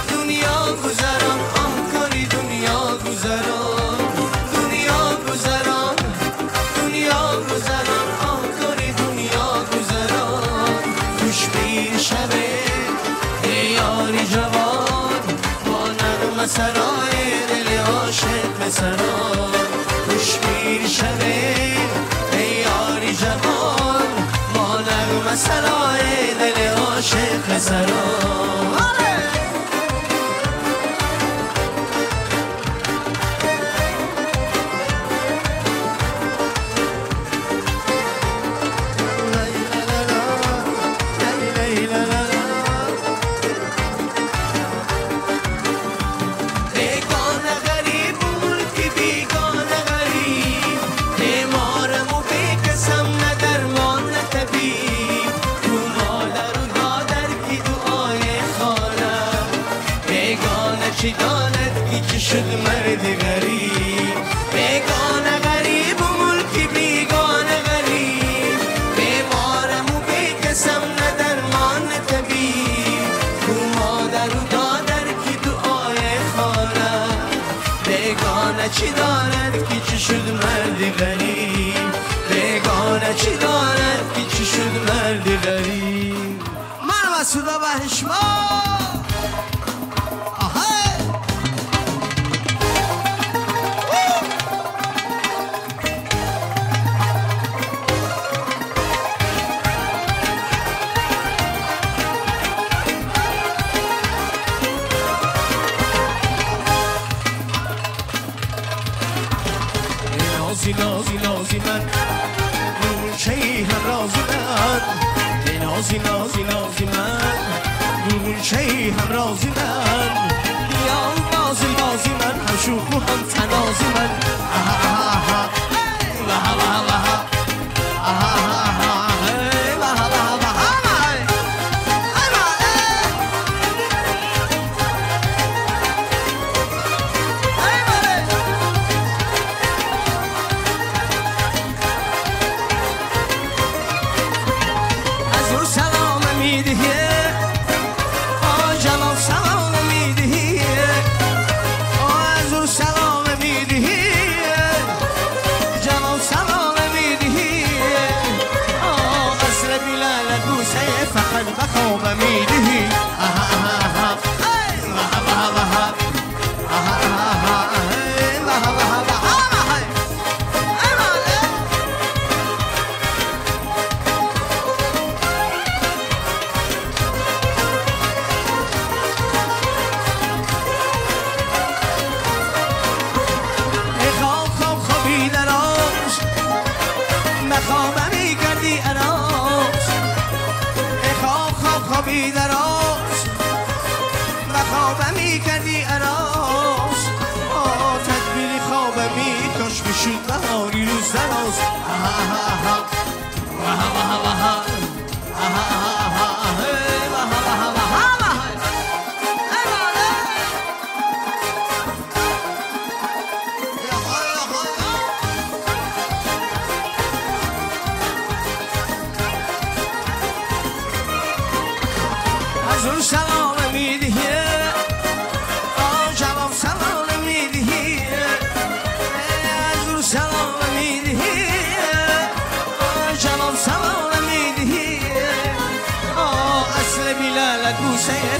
Speaker 8: دنیا گذران، آه کاری دنیا گذران، دنیا گذران، دنیا گذران، آه کاری دنیا گذران. خوش پیر شوه ای یار جوان، با نغمه سرای دل عاشق پسران. خوش پیر شوه ای یار جوان، با نغمه سرای دل عاشق عاشق سرا. چی داند که چه شد مرد غریب، بیگانه غریب و ملکی بیگانه غریب، بیمارم و بیکسم نه درمان طبیب، تو مادر و دادر که دعای خانه، بیگانه چی داند که چه شد مرد غریب، بیگانه چی داند که چه شد مرد غریب. من مسعود بهشما. نازی نازی من گلچه‌ای هم رازی من، نازی نازی نازی من گلچه‌ای هم رازی من، بیا بازی بازی من هم شوخ و هم تنازی من. آها آها آها آها آها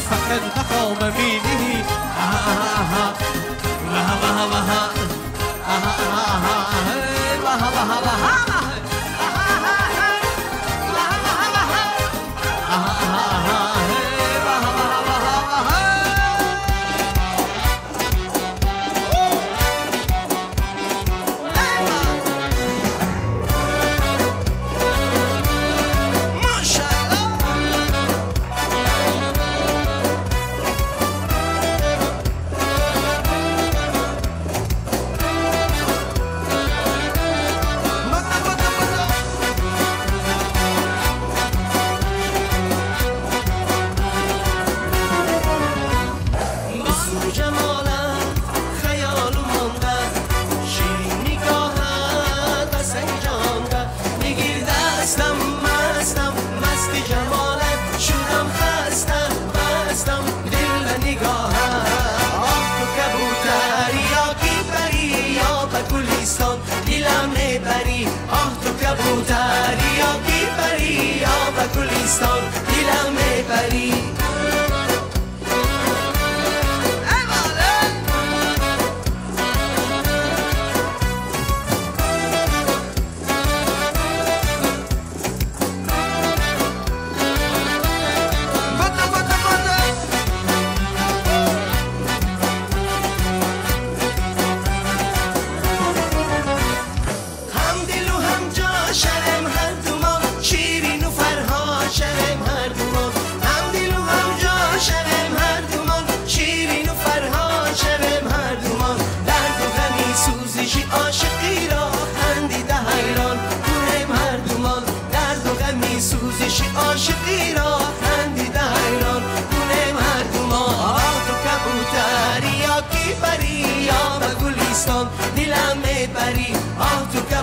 Speaker 8: فقط بخواب میدهی. آها آها آها آها آها آها. دلم میبری.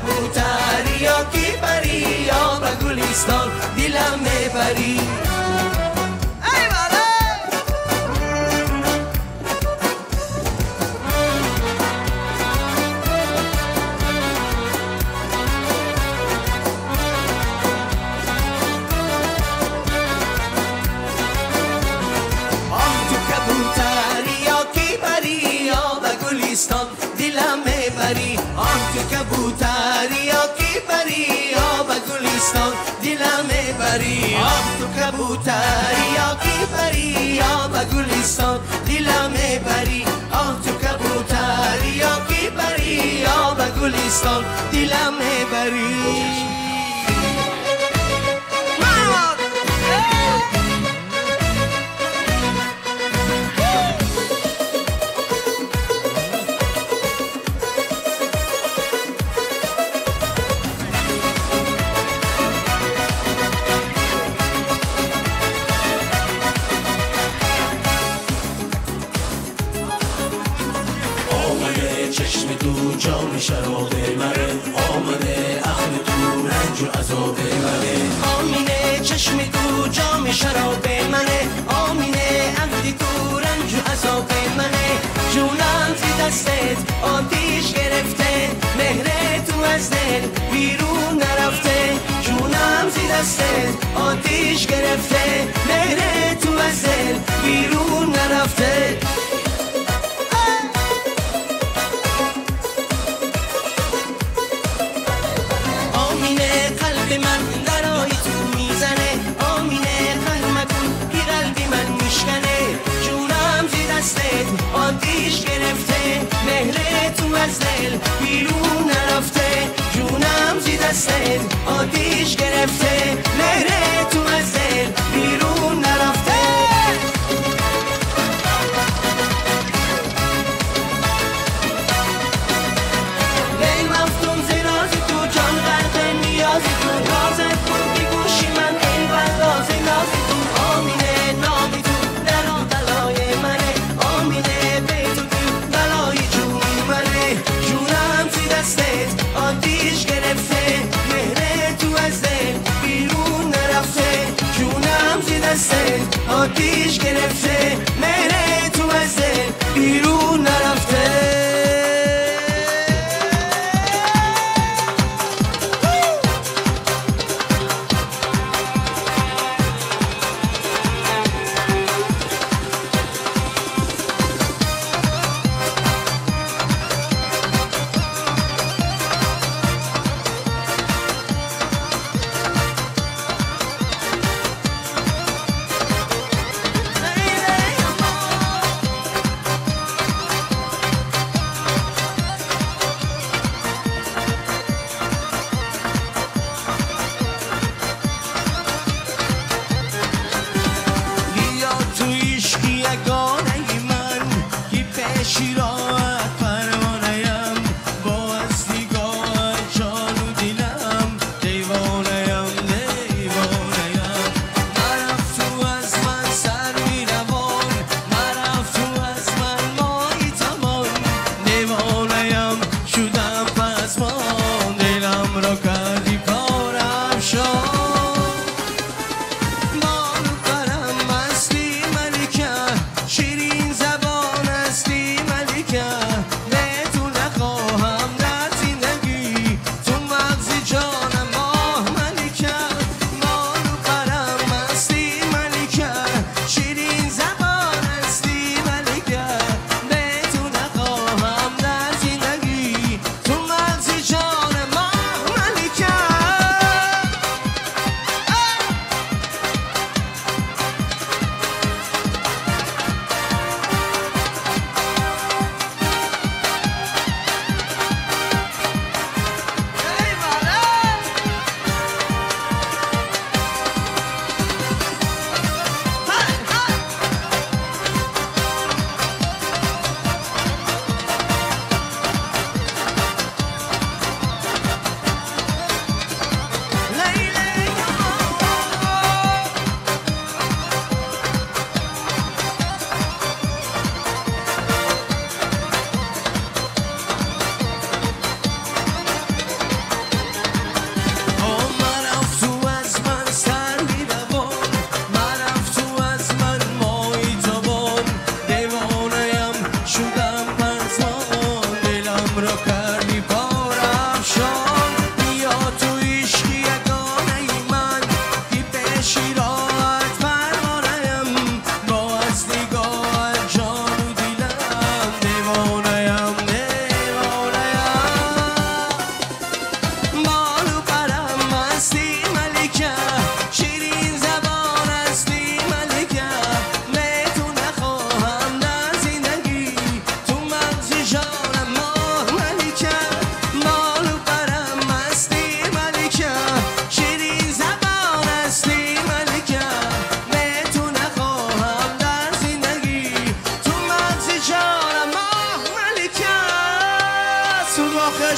Speaker 8: کبوتری یا کی پری یا به گلستان دلم میبری. دلم میبری آه تو کبوتری یا کی پری یا به گلستان دلم میبری آه تو کبوتری یا کی پری یا به گلستان دلم میبری آه تو کبوتری یا کی پری یا به گلستان دلم میبری.
Speaker 2: چشم تو جام شراب مره آمده اهل تو رنج و عذاب منه
Speaker 8: آمینه چشم تو جام شراب منه آمینه اهل تو رنج و عذاب منه جونم زی دستت آتیش گرفته مهر تو از دل بیرون نرفته جونم زی دستت آتیش گرفته مهر تو از دل بیرون نرفته. قلب من درای تو میزنه آمینه قهر مکن که قلبی من میشکنه جونم زی دستت آتیش گرفته مهر تو از دل بیرون نرفته جونم زی دستت آتیش گرفته مهر تو از دل بیرون نرفته. آتیش گرفته مهر تو از دل بیرون نرفته جونم زی دستت آتیش گرفته مهر تو از دل بیرون نرفته.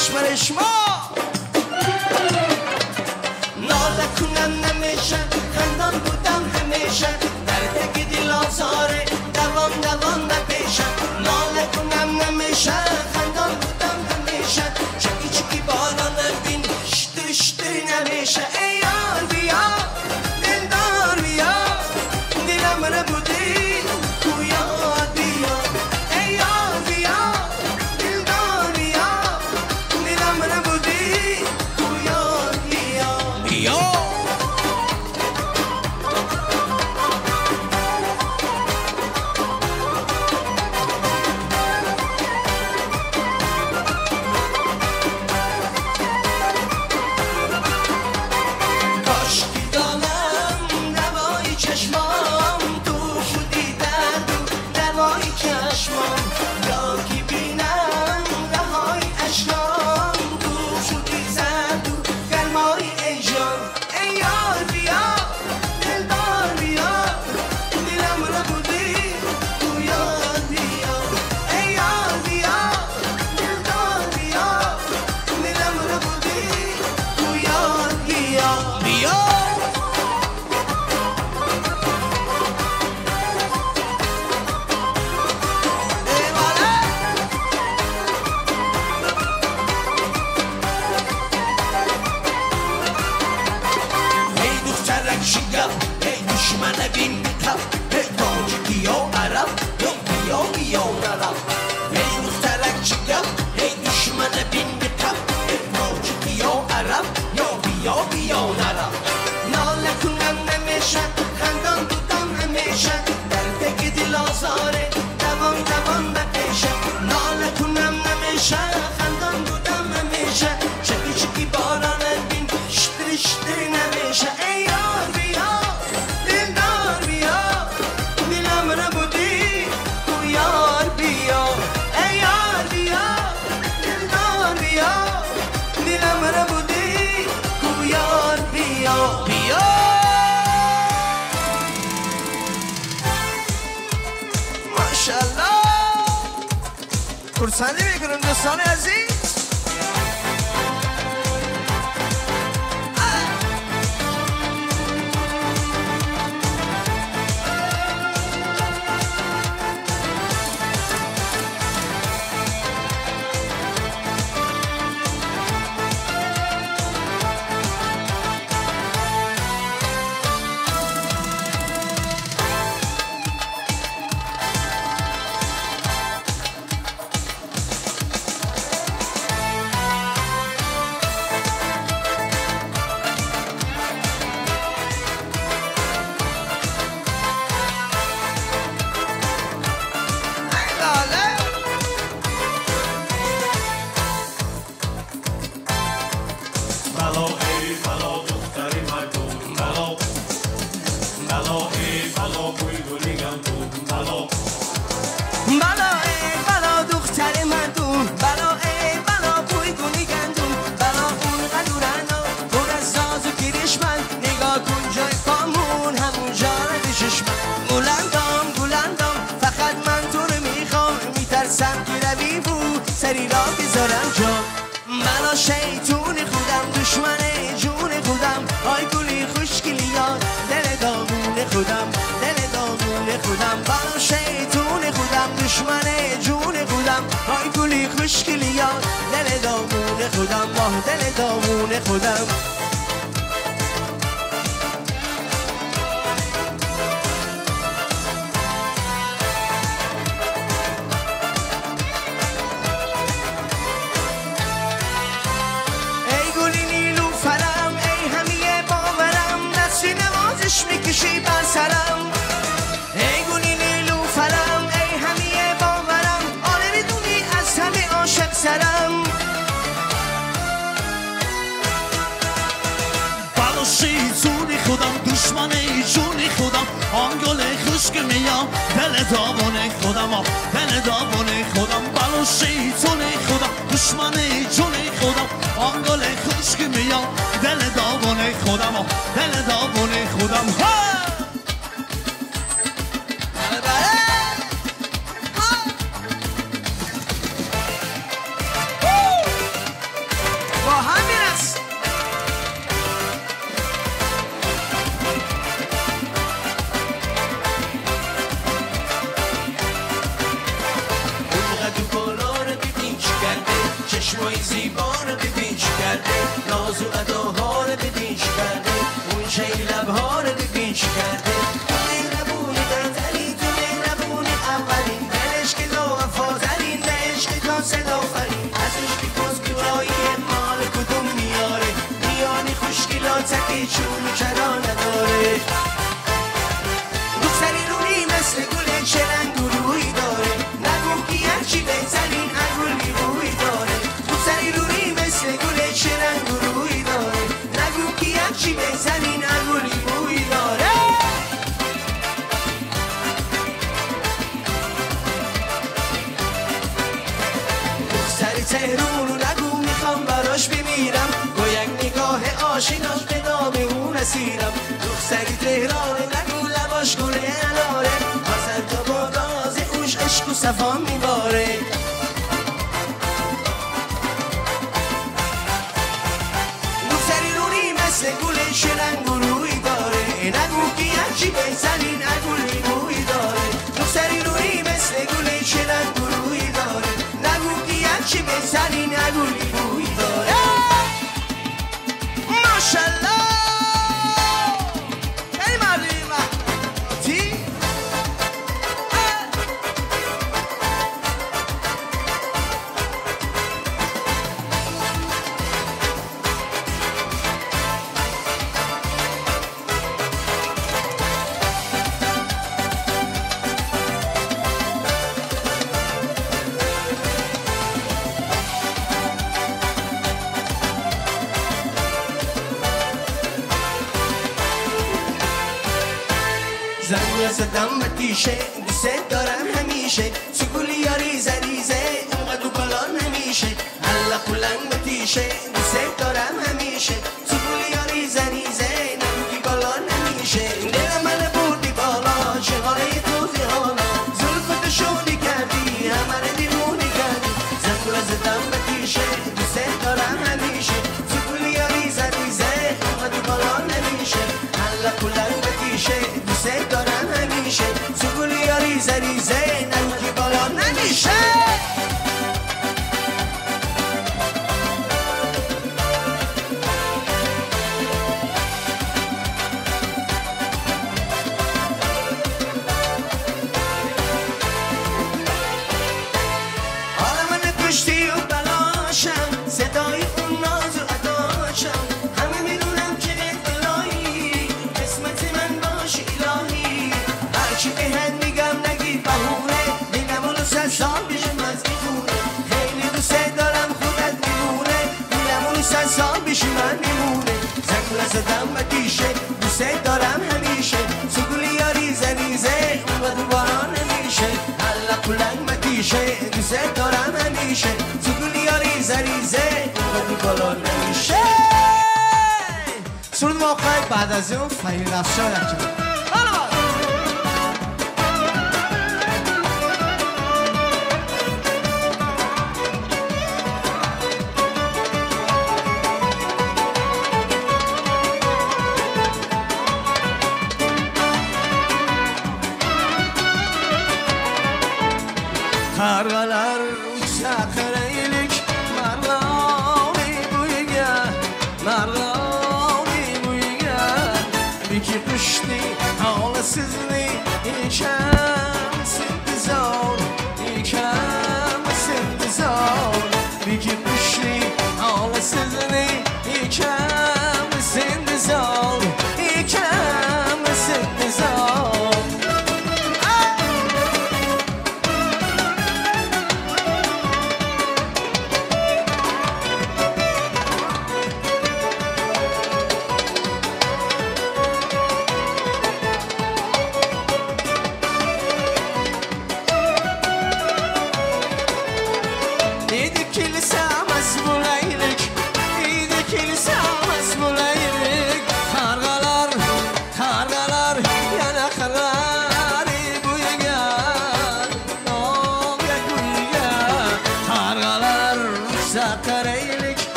Speaker 1: همش برای شما. ناله کنم نمیشه، خندان بودم همیشه، درد که دل آزاره دوام دوام بپیشه. ناله کنم نمیشه، خندان بودم همیشه، چکی چکی باران بین شتر شتر نمیشه. ای یار بیا دلدار بیا، دلم را بودی تو یاد بیا. ای یار بیا دلدار بیا، دلم را بودی تو یاد بیا. بیا خرسندی میکنم دوستان عزیز.
Speaker 8: آشناش به دام اون اسیرم دختری تهرانه نگو لباش گل اناره واسه تا با گاز اوش عشق و صفا میباره دختری رونی مثل گل شرنگ و روی داره نگو که هرچی بزنی نگو لیموی داره دختری روی مثل گل شرنگ و روی داره نگو که هرچی بزنی نگو لیموی داره ماشاءالله ای مردم تی زدم به تیشه دوست دارم همیشه سکولی یا ریزه ریزه اونقدر بالا نمیشه هلا قلنگ به تیشه دوست دارم همیشه سکولی یا ریزه ریزه نگو که بالا نمیشه دل من بردی بالا چه توزی حالا زلفت شونی کردی همه دیوونی کردی زنگوله زدم به تیشه دوست دارم همیشه سکولی یا ریزه ریزه اونقدر بالا نمیشه هلا قلنگ به تیشه دوست دارم همیشه سکولی یا ریزه ریزه نگو که بالا نمیشه حالا من کشتی و بلاشم صدای اون ناز و اداشم همه میدونم که دلایی قسمت من باشی الهی هرچی بهت میگم نگی بهونه میگم اونو 100 سال بیشم از میخونه خیلی دوست دارم خودت میمونه میگم اونو 100 سال بیش من میمونه زنگوله زدم به تیشه دوست دارم همیشه سکولی یا ریزه ریزه اونقدر بالا نمیشه هلا قلنگ به تیشه دوست دارم همیشه سکولی یا ریزه ریزه اونقدر بالا نمیشه
Speaker 4: سرود واقعی بعد از اون فرید افشار یکی
Speaker 8: Qarğalar uçsa qaraylik Marg'oni bo'yiga, Marg'oni bo'yiga Beki qushning hovlisizni ekanmiz intizor, ekanmiz intizor Beki qushning hovlisizni ekanmiz intizor, ekanmiz intizor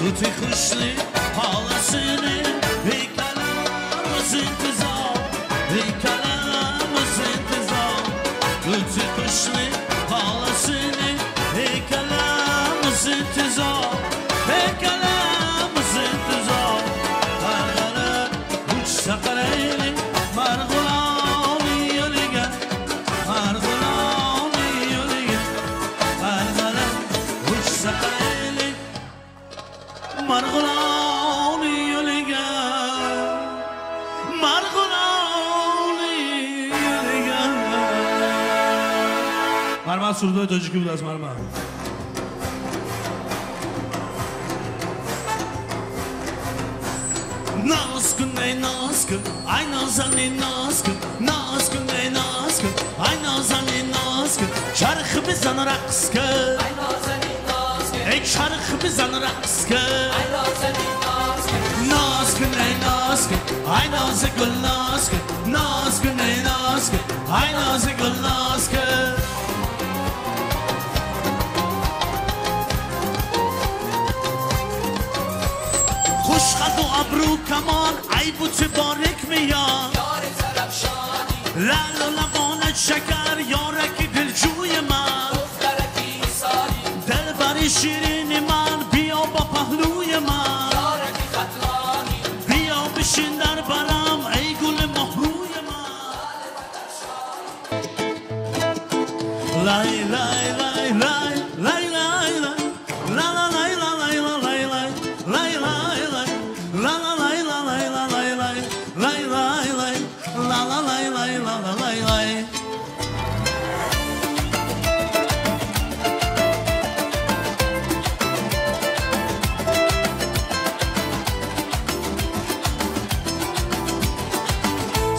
Speaker 5: Tuti kuşlu halasını, heykeler intizar, heykeler. Сурудҳои тоҷикӣ буд аз мармар. Наз кун, эй наз кун, ай нозанин наз кун, наз кун, эй наз кун, ай нозанин наз кун, чарх бизан рақс кун,
Speaker 9: ай нозанин наз кун,
Speaker 5: эй чарх бизан рақс кун,
Speaker 9: ай нозанин наз кун,
Speaker 5: наз кун, эй наз кун, ай нозигул наз кун, наз кун, эй наз кун, ай нозигул наз кун. Хушқад у абру камон, ай бути борик миён,
Speaker 9: ёри зарafшонӣ,
Speaker 5: лаълу лабонат шакар, ёраки дилҷӯи ман,
Speaker 9: духтараки ҳисорӣ,
Speaker 5: дилбари ширини ман, биё ба паҳлӯи ман,
Speaker 9: ёраки хатлонӣ,
Speaker 5: биё бишин дар барам, эй гули моҳрӯи ман. Лай лай лай лай лай лай лай ла ла лай ла лай ла лай лай лай лай лай ла ла лай ла лай ла лай лай лай лай лай ла ла лай лай ла ла лай лай.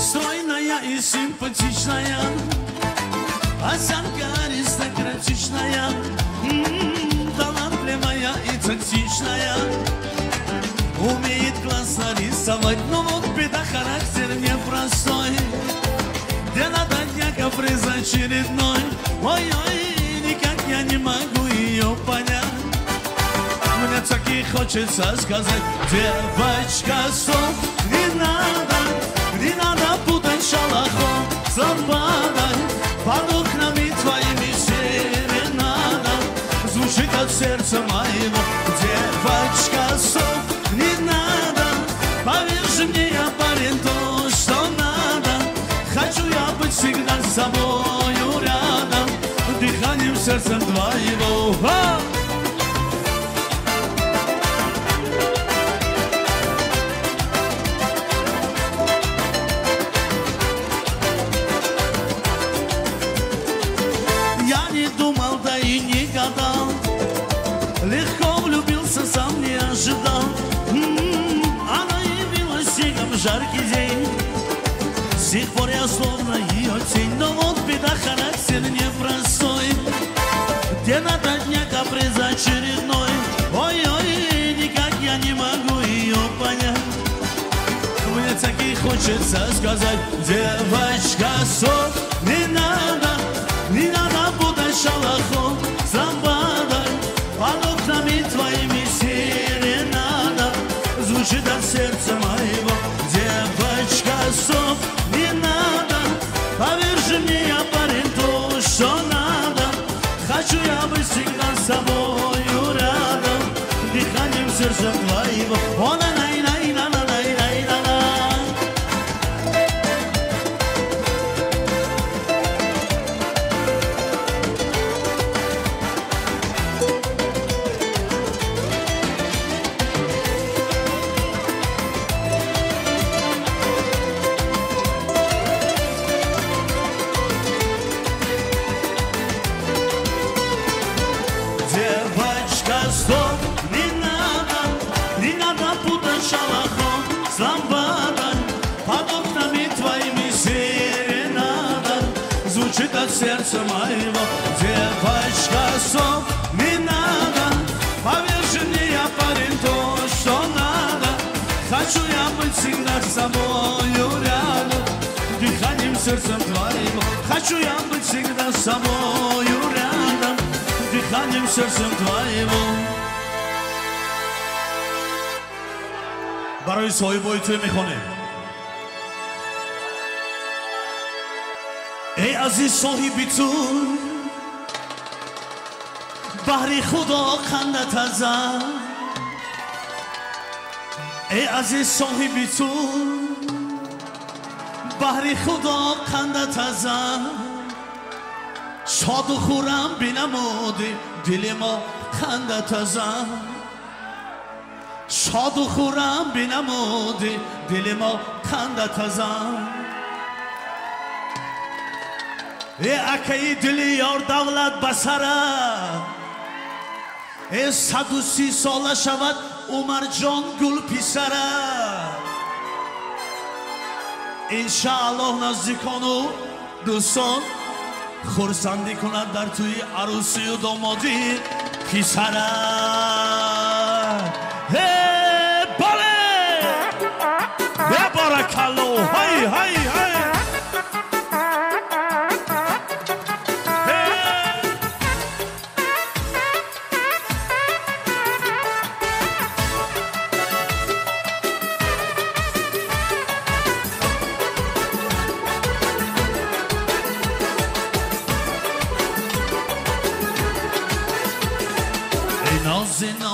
Speaker 5: Стройная и симпатичная, осанка аристократичная, талантливая и тактичная, умеет классно рисовать, но вот беда, характер непростой. Где надо дня каприз очередной, ой-ой, никак я не могу ее понять. Мне так и хочется сказать: девочка, стоп, не надо, не надо путать шалахом с лампадой. Под окнами твоими серенада звучит от сердца моего. Девочка, стоп, не надо, поверь же мне, я парень то, что надо. Хочу я быть всегда с собою рядом, дыханием сердцем твоего. Я не думал, да и не гадал, легко влюбился, сам не ожидал. Она явилась снегом в жаркий день, с тех пор я словно ее тень. Но вот беда, характер непростой, где надо дня каприз очередной. Ой-ой, никак я не могу ее понять. Мне так и хочется сказать: девочка, стоп, не надо, не надо путать шалахом с лампадой. Под окнами твоими серенада звучит от сердца моего. Девочка, стоп, не надо, поверь же мне, я парень то, что надо. Хочу я быть всегда с собою рядом, дыханием сердца твоего. О, на на на на на на на на. Девочка, стоп, не надо, не надо путать шалахом с лампадой. Под окнами твоими серенада звучит от сердца моего. Девочка, стоп, не надо, поверь же мне, я парень то, что надо. Хочу я быть всегда с собою рядом, дыханием сердцем твоего. Хочу я быть всегда с собою рядом, дыханием сердцем твоего. Барои соҳибои тӯй мехонем. Эй азиз соҳиби тӯй, баҳри Худо қандат азан. Эй азиз соҳиби тӯй, баҳри Худо қандат азан. Шоду хуррам бинамуди дили мо қандат азан. Шоду хуррам бинамуди дили мо қандат азан. Э акаи дили ёр давлат ба сара. Э 130 сола шавад Умарҷон гул писара. Иншааллоҳ наздикону дӯстон хурсандӣ кунад дар тӯи арӯсию домодӣ писара. Э бале! Э баракалло! Ҳай ҳай ҳай!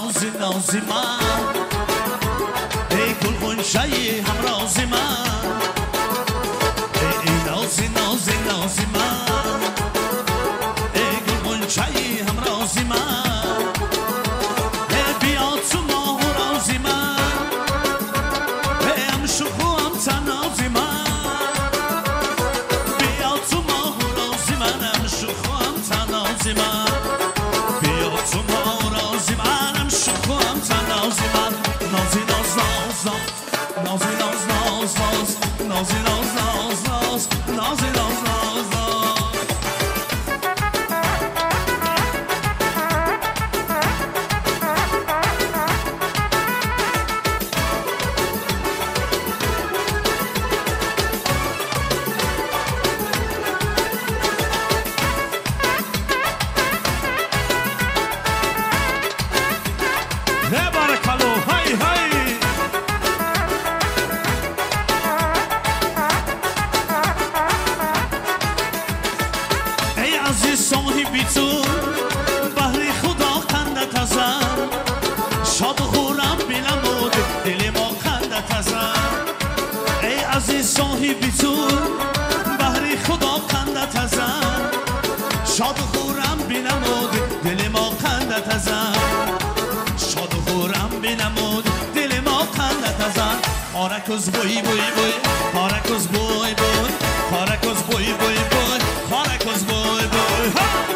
Speaker 5: نازی نازی من ای گل غنچه همراز من ای نازی نازی نازی من ای گل غنچه همراز من ای بیا تو ماه و رازی من ای هم شوخ و هم تنازی من بیا تو ماه و رازی من هم شوخ و هم تنازی من بیا تو ماه و رازی من نازی ناز ناز نازی ناز ناز ناز نازی ناز ناز ناز نازی ناز ناز ناز. صاحبی تو بهر خدا قندت ازم شاد و خورم بینمود دل ما قندت ازم شاد و خورم بینمود دل ما قندت ازم خارکوز بوی بوی بوی خارکوز بوی بوی خارکوز بوی بوی بوی خارکوز بوی بوی.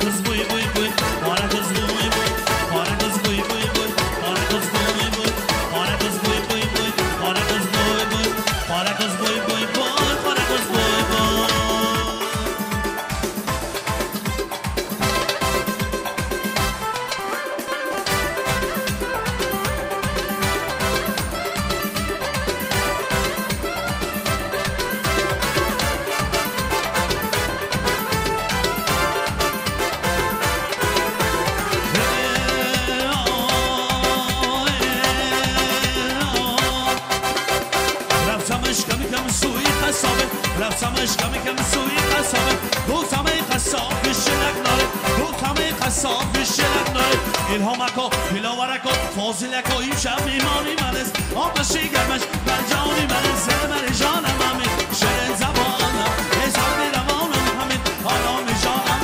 Speaker 5: قز بوی بوی بوی پاره قز بوی بوی پاره قز بوی بوی بوی پاره قز بوی بوی پاره قز بوی بوی بوی پاره قز بوی بوی پاره قز بوی بوی بوی پاره قز بوی بوی. رفتمش کمی کم سوی قصابه، گفتم ای قصاب شلک داره، گفتم ای قصاب شلک داره. الهامکا دلاورکا فاضلکا امشب میمانی من است، آتش گرمش بر جانی من است. من جانم همین شیرین زبانم، ای سرو روانم همین آرام جانم.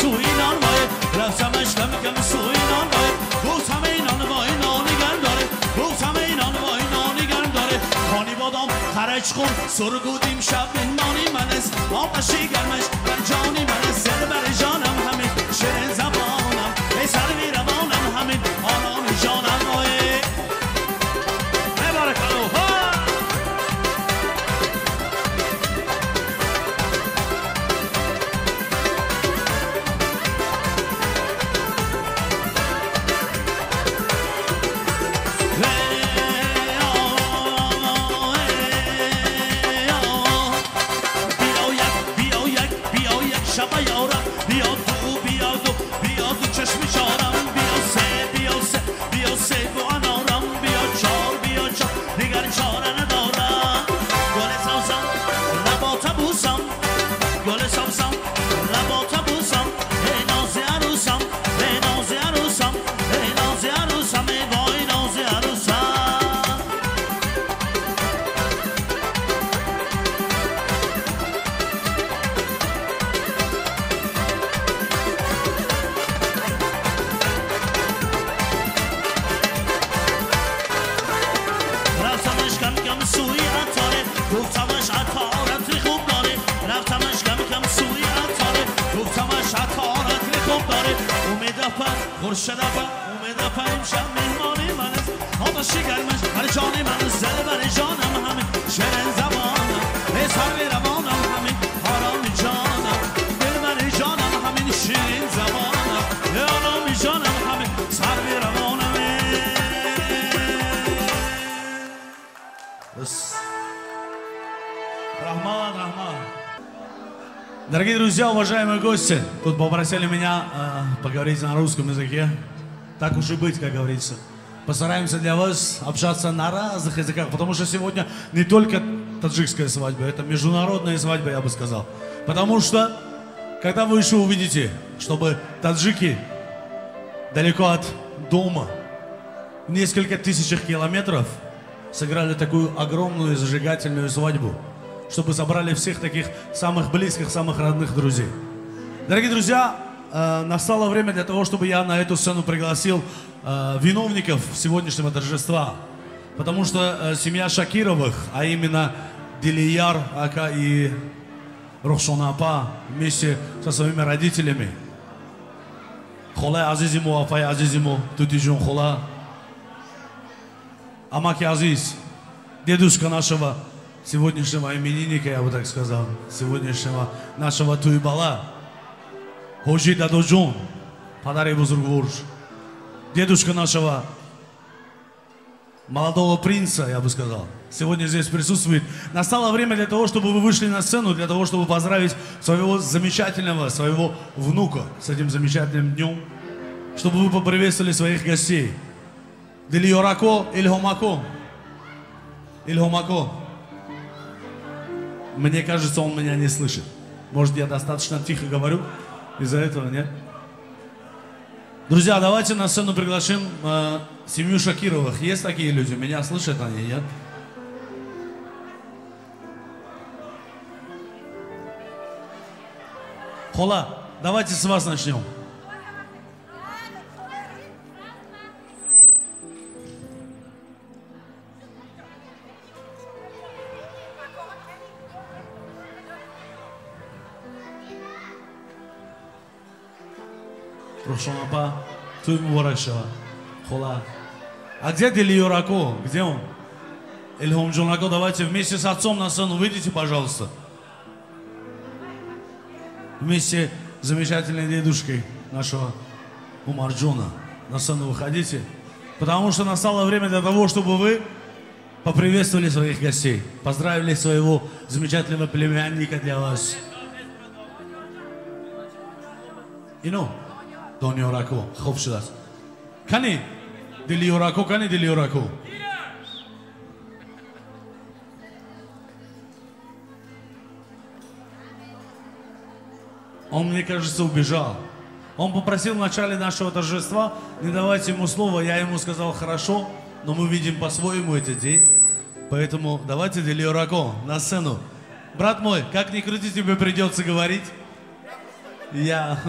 Speaker 5: سوی نانوای، رفتمش کم کم سوی نانوای، گفتم ای نانوای نانی گرم داره، گفتم ای نانوای نانی گرم داره. خانی بادام خرج خون سرگودیم شب مهمانی من است، آتش گرمش بر جانی من است. سر بر جانم همین شیرین زبانم، ای سرو روانم همین آرام جانم. مبارک الله. Дорогие друзья, уважаемые гости, тут попросили меня поговорить на русском языке. Так уж и быть, как говорится. Постараемся для вас общаться на разных языках, потому что сегодня не только таджикская свадьба, это международная свадьба, я бы сказал. Потому что, когда вы еще увидите, чтобы таджики далеко от дома, в несколько тысячах километров, сыграли такую огромную зажигательную свадьбу, чтобы собрали всех таких самых близких, самых родных друзей. Дорогие друзья, настало время для того, чтобы я на эту сцену пригласил виновников сегодняшнего торжества. Потому что семья Шакировых, а именно Дилияр ака и Рухшона апа, вместе со своими родителями, Холай Азизиму, Апай Азизиму, Тутижун Хола, Амаки Азиз, дедушка нашего сегодняшнего именинника, я бы так сказал, сегодняшнего нашего Туйбала, Ходжи Дадоджон, падари бузургворш, дедушка нашего молодого принца, я бы сказал, сегодня здесь присутствует. Настало время для того, чтобы вы вышли на сцену, для того, чтобы поздравить своего замечательного, своего внука с этим замечательным днем, чтобы вы поприветствовали своих гостей. Дилиёрако, Ильхомако. Ильхомако. Мне кажется, он меня не слышит. Может, я достаточно тихо говорю из-за этого, нет? Друзья, давайте на сцену пригласим семью Шакировых. Есть такие люди? Меня слышат они, нет? Хола, давайте с вас начнем. Рухшон апа, туй муборак шава. Хола. А где Делиёр ако? Где он? Илҳомҷон ако, давайте вместе с отцом на сцену выйдите, пожалуйста. Вместе с замечательной дедушкой нашего Умарджона на сцену выходите. Потому что настало время для того, чтобы вы поприветствовали своих гостей, поздравили своего замечательного племянника для вас. Ино, Дониёр ако, хуб шудааст. Кани, Дилёр ако, кани Дилёр ако. Он, мне кажется, убежал. Он попросил в начале нашего торжества не давать ему слова. Я ему сказал, хорошо, но мы видим по-своему этот день. Поэтому давайте Дилёр ако на сцену. Брат мой, как ни крути, тебе придется говорить. Я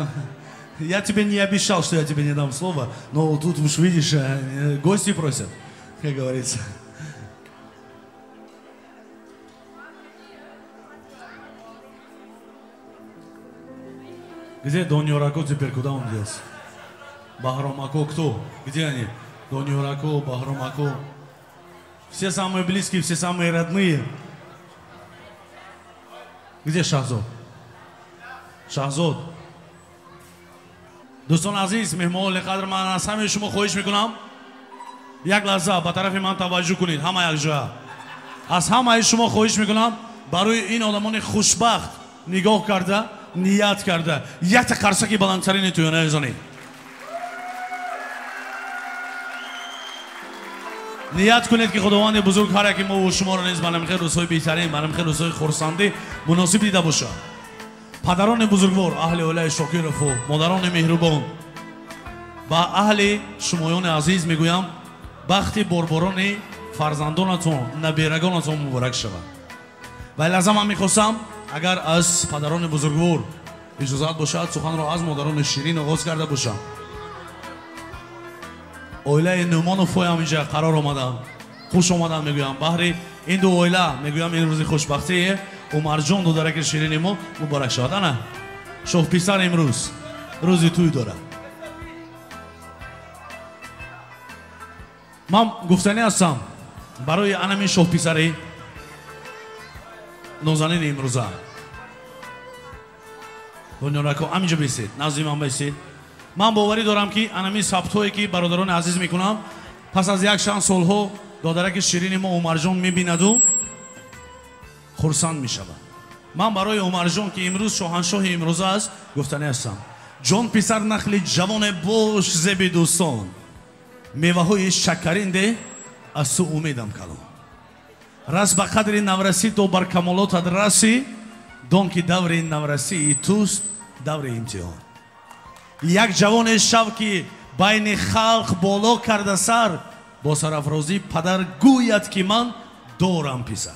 Speaker 5: тебе не обещал, что я тебе не дам слова, но тут уж видишь, гости просят, как говорится. Где Дониёр ако теперь? Куда он делся? Баҳром ако кто? Где они? Дониёр ако, Баҳром ако. Все самые близкие, все самые родные. Где Шахзод? Шахзод. Дӯстон азиз, меҳмонони қадр, ман аз ҳамаи шумо хоҳиш мекунам, як лаҳза ба тарафи ман таваҷҷӯҳ кунед, ҳама якҷоя. Аз ҳамаи шумо хоҳиш мекунам, барои ин одамони хушбахт нигоҳ карда, ният карда, якта қарсаки баландтарини тӯёна бизанед. Ният кунед, ки Худованди бузург ҳар яки мо шуморо низ ба намхел рӯзҳои беҳтарин, ба намхел рӯзҳои хурсандӣ муносиб дида бошад. Падарони бузургвор, аҳли оилаи Шокирову модарони меҳрубон, ба аҳли шумоёни азиз мегӯям, бахти борборони фарзандонатон, наберагонатон муборак шавад. Ва лаҳза ман мехостам, агар аз падарони бузургвор иҷозат бошад, суханро аз модарони ширин оғоз карда бошам. Оилаи Нӯъмоновҳоям инҷа қарор омаданд. Хуш омаданд мегӯям. Баҳри ин ду оила мегӯям, ин рӯзи хушбахтие Умарҷон додараки ширини мо муборак шавад. Ана шоҳписар имрӯз рӯзи тӯй дорад. Ман гуфтанӣ ҳастам барои анамин шоҳписари нозанини имрӯза. Дониёр ако, ҳаминҷо бисед, назди ман бисед. Ман боварӣ дорам, ки анамин сабтҳое, ки бародарони азиз мекунам, пас аз як чанд солҳо додараки ширини мо Умарҷон мебинаду хурсанд мешавад. Ман барои Умарҷон, ки имрӯз шоҳаншоҳи имрӯза аст, гуфтанӣ ҳастам: ҷон писар, нахли ҷавоне бош зеби дӯстон, меваҳои шакаринде аз ту умедам калон. Рас ба қадри наврасӣ то бар камолотат расӣ, дон ки даври наврасии туст даври имтиҳон. Як ҷавоне шав, ки байни халқ боло карда сар, бо сарафрозӣ падар гӯяд, ки ман дорам писар.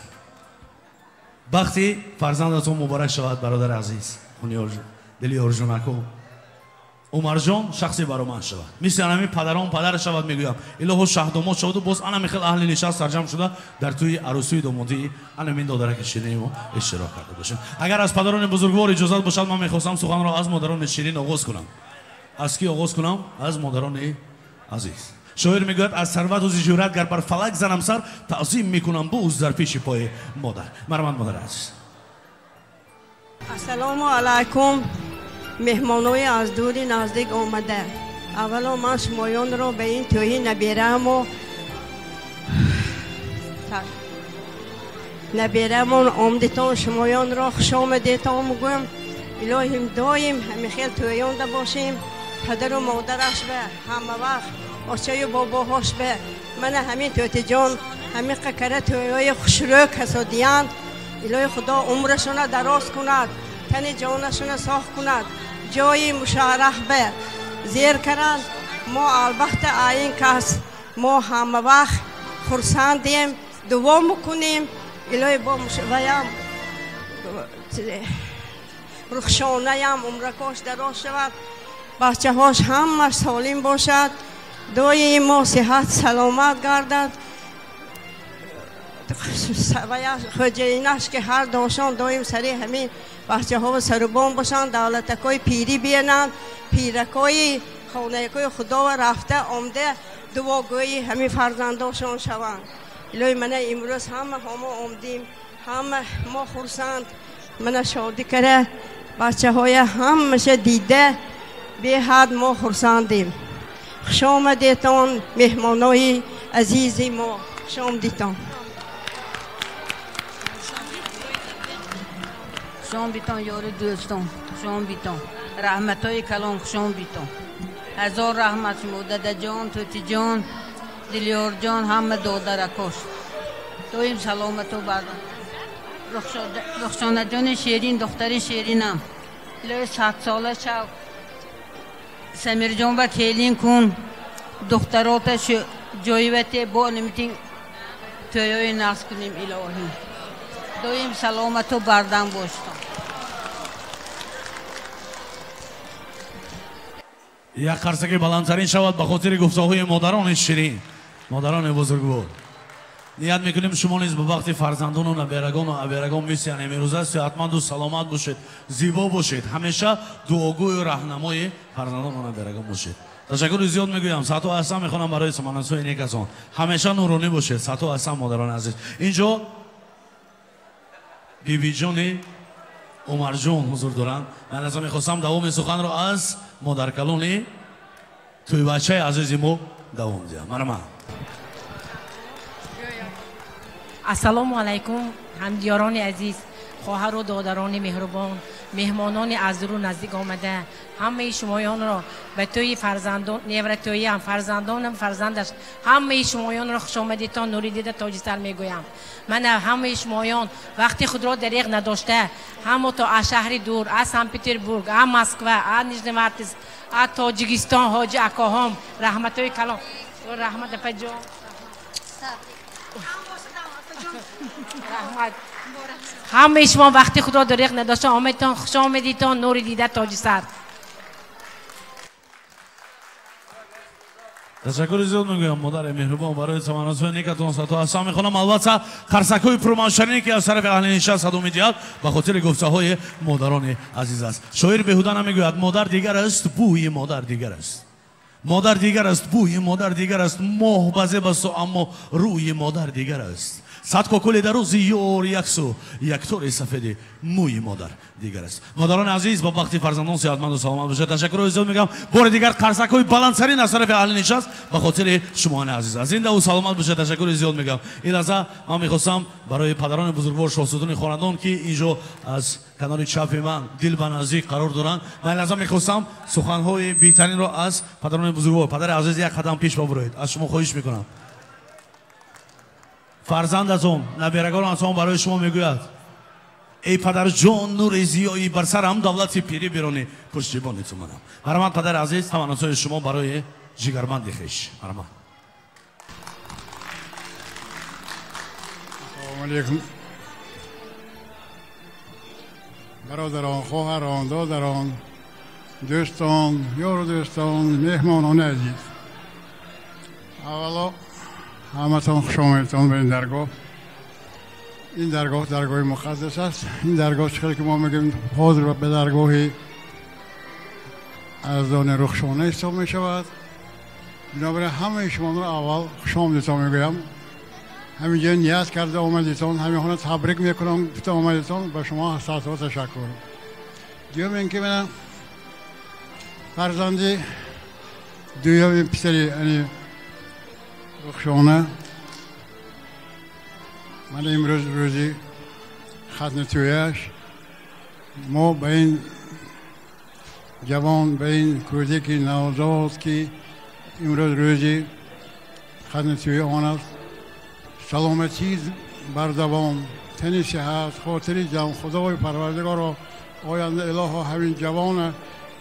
Speaker 5: Бахти фарзандатон муборак шавад, бародари азиз, Дилёрҷон ако. Умарҷон шахси бароманд шавад, мисли анами падарон падар шавад мегӯям. Илоҳо шаҳдомод шаваду боз анами хел аҳли нишаст сарҷам шуда дар тӯи арӯсии домодии анамин додараки ширини мо иштирок карда бошем. Агар аз падарони бузургвор иҷозат бошад, ман мехостам суханро аз модарони ширин оғоз кунам. Аз кӣ оғоз кунам? Аз модарони азиз. Шоир мегӯяд: аз сарвату зи ҷуръат гар бар фалак занам сар, таъзим мекунам бӯз дар пеши пои модар. Марҳамат, модари азиз.
Speaker 10: Ассалому алайкум, меҳмонои аз дури наздик омада. Аввало ман шумоёнро ба ин тӯҳи набераамон омдитон, шумоёнро хушомадетон мегӯям. Илоҳим доим ҳамихел тӯёнда бошем, падару модараш ба ҳама вақт, очаю бобоҳош ба мана ҳамин тӯтиҷон ҳамин қакара тӯёи хушрӯ касодиянд. Илоҳи Худо умрашона дароз кунад, тани ҷонашона соҳ кунад, ҷои мушарраф ба зер каранд. Мо албатта аин кас мо ҳама вақт хурсандем, дуо мекунем. Илоҳи бо ваям Рухшонаям умракош дароз шавад, бачаҳош ҳамаш солим бошад, доим мо сиҳат саломат гардад. Хоҷаинаш ки ҳар дошон доим сари ҳамин бачаҳо сарубон бошанд, давлатакҳои пирӣ биянанд, пиракҳои хонаякҳои худова рафта омда дуогӯи ҳамин фарзандошон шаванд. Илоҳи мана имрӯз ҳама ҳомо омдим, ҳама мо хурсанд, мана шодӣ кара бачаҳоя ҳамаша дида беҳад мо хурсандем. Хуш омадетон меҳмонои азизи мо, хуш омадитон.
Speaker 11: Хуш омадитон ёри дӯстон, хуш омадитон, раҳматҳои калон, хуш омадитон. Ҳазор раҳмат шумо дадаҷон, тӯтиҷон, Дилёрҷон, ҳама додаракош. Доим саломату бардон. Рухшонаҷони шерин, духтари шеринам. Илоҳи 100 сола шав. Самирҷон ба келин кун. Духтарота ҷоивате бо нимитин тӯёи нақс кунем илоҳӣ. Доим саломату бардам боштон.
Speaker 5: Як қарсаки баландтарин шавад ба хотири гуфтаҳои модарони ширин, модарони бузургвор. Ният мекунем, шумо низ ба вақти фарзандону наберагону аберагон мисли имрӯза сиҳатманду саломат бошед, зебо бошед, ҳамеша дуогӯю раҳнамои фарзандону наберагон бошед. Ташаккури зиёд мегӯям, саату аҳсан мехонам барои суманасои некасон. Ҳамеша нуронӣ бошед, саату аҳсан, модарони азиз. Инҷо бибиҷони Умарҷон ҳузур доранд. Ман аз мехостам давоми суханро аз модаркалони тӯйбачаи азизи мо давом диҳам. Марҳамат.
Speaker 12: Ассалому алайкум, ҳамдиёрони азиз, хоҳару додарони меҳрубон, меҳмонони аз дуру наздик омада. Ҳамаи шумоёнро ба тӯи фарзандон, невратӯиам, фарзандонам, фарзандаш, ҳамаи шумоёнро хушомадитон, нури дида тоҷисар мегӯям. Мана ҳамаи шумоён вақти худро дареғ надошта, ҳамо то аз шаҳри дур, аз Санкт Петербург, аз Москва, аз Нижневартовск, аз Тоҷикистон, ҳоҷи акоҳом, раҳматҳои калон, раҳмат, апаҷон, раҳмат. Ҳамаи шумо вақти худро дареғ надошта омадитон, хуш омадитон, нури дида тоҷисар.
Speaker 5: Ташаккури зиёд мегӯям, модари меҳрубон, барои таманносҳои некатон, сато аҳсан мехонам. Албатта, қарсакҳои пурмавшанине ки аз тарафи аҳли нишаст садо медиҳад, ба хотири гуфтаҳои модарони азиз аст. Шоир беҳуда намегӯяд: «Модар дигар аст, бӯи модар дигар аст, модар дигар аст, бӯи модар дигар аст, моҳ базеб асту аммо рӯи модар дигар аст, сад кокули дар рӯзи ёр яксу, як тори сафеди мӯи модар дигар аст». Модарони азиз, ба бахти фарзандон сиҳатманду саломат бошед. Ташаккурҳои зиёд мегӯям. Бори дигар қарсакҳои баландтарин аз тарафи аҳли нишаст ба хотири шумони азиз. Зиндаву саломат бошед, ташаккури зиёд мегӯям. Ин лаҳза ман мехостам барои падарони бузургвор, шоҳсутуни хонадон, ки инҷо аз канори чапи ман дил ба наздик қарор доранд, ман ин лаҳза мехостам суханҳои беҳтаринро аз падарони бузургвор. Падари азиз, як қадам пеш бабуроед, аз шумо хоҳиш мекунам. Фарзандатон, наберагонатон барои шумо мегӯяд: «Эй падарҷон, нури зиёӣ, бар сарам давлати пирӣ биронӣ, пуштибони ту манам». Марҳамат, падари азиз, таманносҳои шумо барои ҷигарбанди хеш, марҳамат.
Speaker 13: Ассалому алайкум, бародарон, хоҳарон, додарон, дӯстон, ёру дӯстон, меҳмонони азиз. Аввало, ҳаматон хуш омадетон ба ин даргоҳ. Ин даргоҳ даргоҳи муқаддас аст. Ин даргоҳ, чӣ хеле ки мо мегӯем, ҳозир ба даргоҳи аздони Рухшона ҳисоб мешавад. Бинобар ин ҳамаи шуморо аввал хуш омадетон мегӯям. Ҳаминҷо ният карда омадетон, ҳамин табрик мекунам, гуфта омадетон, ба шумо садҳо ташаккур. Дуюм ин ки мана фарзанди дуюми писари ани Рухшона, мана имрӯз рӯзи хатми тӯяш. Мо ба ин ҷавон, ба ин кӯдаки навзод, ки имрӯз рӯзи хатми тӯи он аст, саломатии бардавом, тани сиҳат, хотири ҷамъ, Худои Парвардигоро, оянда илоҳо ҳамин ҷавона,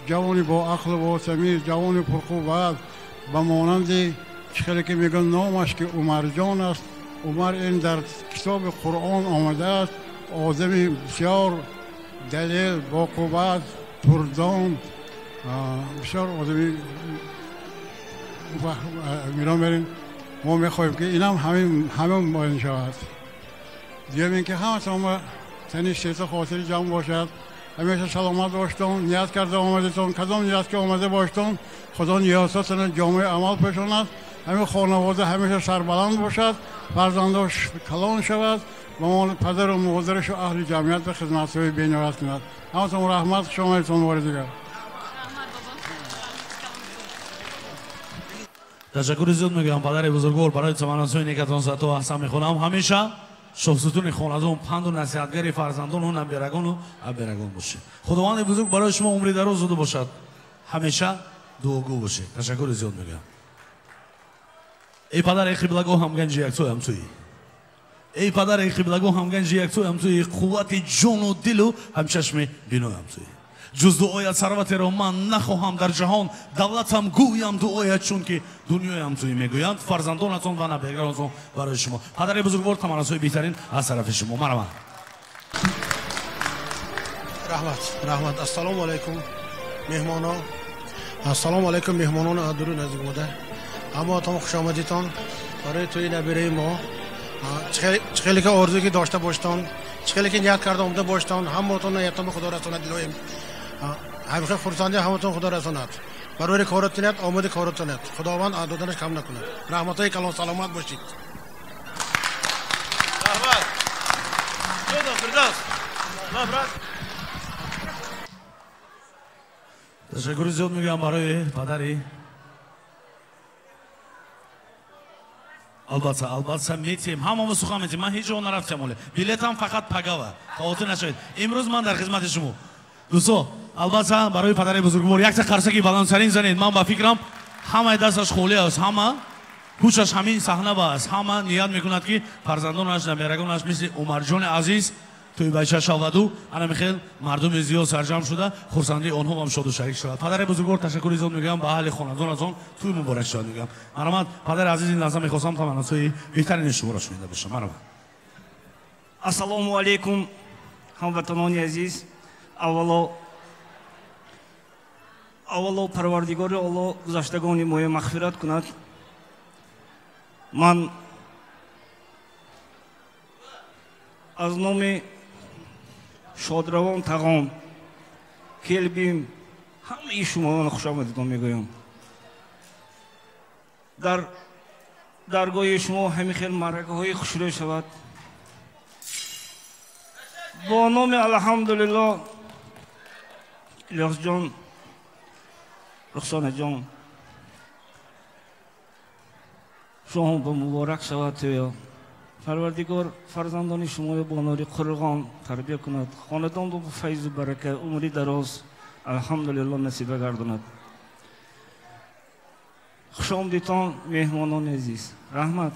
Speaker 13: ҷавони бо ақлу бо тамиз, ҷавони пурқувват, ба монанди чӣ хеле ки мегӯянд, номаш ки Умарҷон аст. Умар ин дар китоби Қуръон омадааст, одами бисёр далел, боқувват, пурдон, бисёр одами мерон. Мо мехоҳем ки инам ҳамин моин шавад. Дуюм ин ки ҳаматон тани сета хотири ҷамъ бошад, ҳамеша саломат боштон, ният карда омадетон, кадом ният ки омада боштон, Худо ниёзотонро ҷомеи амал пешонад, ҳамин хонавода ҳамеша сарбаланд бошад, фарзандош калон шавад, ба мол падару модарашу аҳли ҷамъият ба хизматҳои бениҳоят кунад. Ҳаматон раҳмат, хуш омадетон бори дигар.
Speaker 5: Ташаккури зиёд мегӯям падари бузургвор барои таманносҳои некатон. Сато аҳсан мехонам. Ҳамеша шоҳсутуни хонадон, панду насиҳатгари фарзандону наберагону аберагон бошед. Худованди бузург барои шумо умри дароз дода бошад, ҳамеша дуогӯ бошед. Ташаккури зиёд мегӯям. Эй падар, эй қиблагоҳ, ҳамганҷи яксӯй ҳамсӯӣ. Эй падар, эй қиблагоҳ, ҳамганҷи яксӯй ҳамсӯӣ, қуввати ҷону дилу ҳамчашми бинои ҳамсӯӣ. Ҷуз дуоят сарватеро ман нахоҳам дар ҷаҳон, давлатам гӯям дуоят, чунки дунёи ҳамсӯӣ мегӯянд фарзандонатон ва набераонатон барои шумо. Падари бузургвор, таманносҳои беҳтарин аз тарафи шумо. Марҳамат.
Speaker 14: Раҳмат, раҳмат. Ассалому алайкум меҳмонон, ассалому алайкум меҳмонон аз дури наздик омада. Ҳамаатон хуш омадитон барои тӯи набераи мо. Чӣ хеле ки орзу ки дошта боштон, чӣ хеле ки ният карда омада боштон, ҳамаатон ниятон ба Худо расонад илоҳим. Ҳамеша хурсандӣ ҳаматон Худо расонад. Барои коротунят омади коротунят. Худованд аз доданаш кам накунад. Раҳматҳои калон, саломат бошед.
Speaker 6: Раҳмат. Фирдавс. Брат.
Speaker 5: Ташаккури зиёд мегӯям барои падари. Албатта, албатта метиҳем, ҳамамо сухан метиҳем. Ман ҳеҷ ҷо нарафтам оле. Билетам фақат пагава. Хавотир нашавед. Имрӯз ман дар хизмати шумо. Дӯсто, албатта барои падари бузургвор якта қарсаки баландтарин занед. Ман ба фикрам ҳамаи дасташ холӣ аст, ҳама ҳушаш ҳамин саҳна ба аст, ҳама ният мекунад ки фарзандонаш, наберагонаш мисли Умарҷони азиз тӯйбача шаваду ана михел мардуми зиёд сарҷамъ шуда хурсандии онҳо ҳам шоду шарик шавад. Падари бузургвор, ташаккури зиёд мегӯям, ба аҳли хонадонатон тӯй муборак шавад мегӯям. Марҳамат, падари азиз, ин лаҳза мехостам таманносҳои беҳтарини шуморо шунида бошам. Марҳамат.
Speaker 15: Ассалому алайкум ҳамватанони азиз. Аввало Парвардигори Аллоҳ гузаштагони моя мағфират кунад. Ман аз номи шодравон тағом келбим ҳамаи шуморо хушомадитон мегӯям. Дар даргоҳи шумо ҳамин хел маъракаҳои хушрӯй шавад. Бо номи алҳамдулиллоҳ Илёсҷон, Рухсонаҷон, шумо ба муборак шавад тӯё. Парвардигор фарзандони шуморо бо нури Қуръон тарбия кунад, хонадонро бо файзу барака, умри дароз алҳамдулиллоҳ насиба гардонад. Хушомадитон меҳмонони азиз. Раҳмат.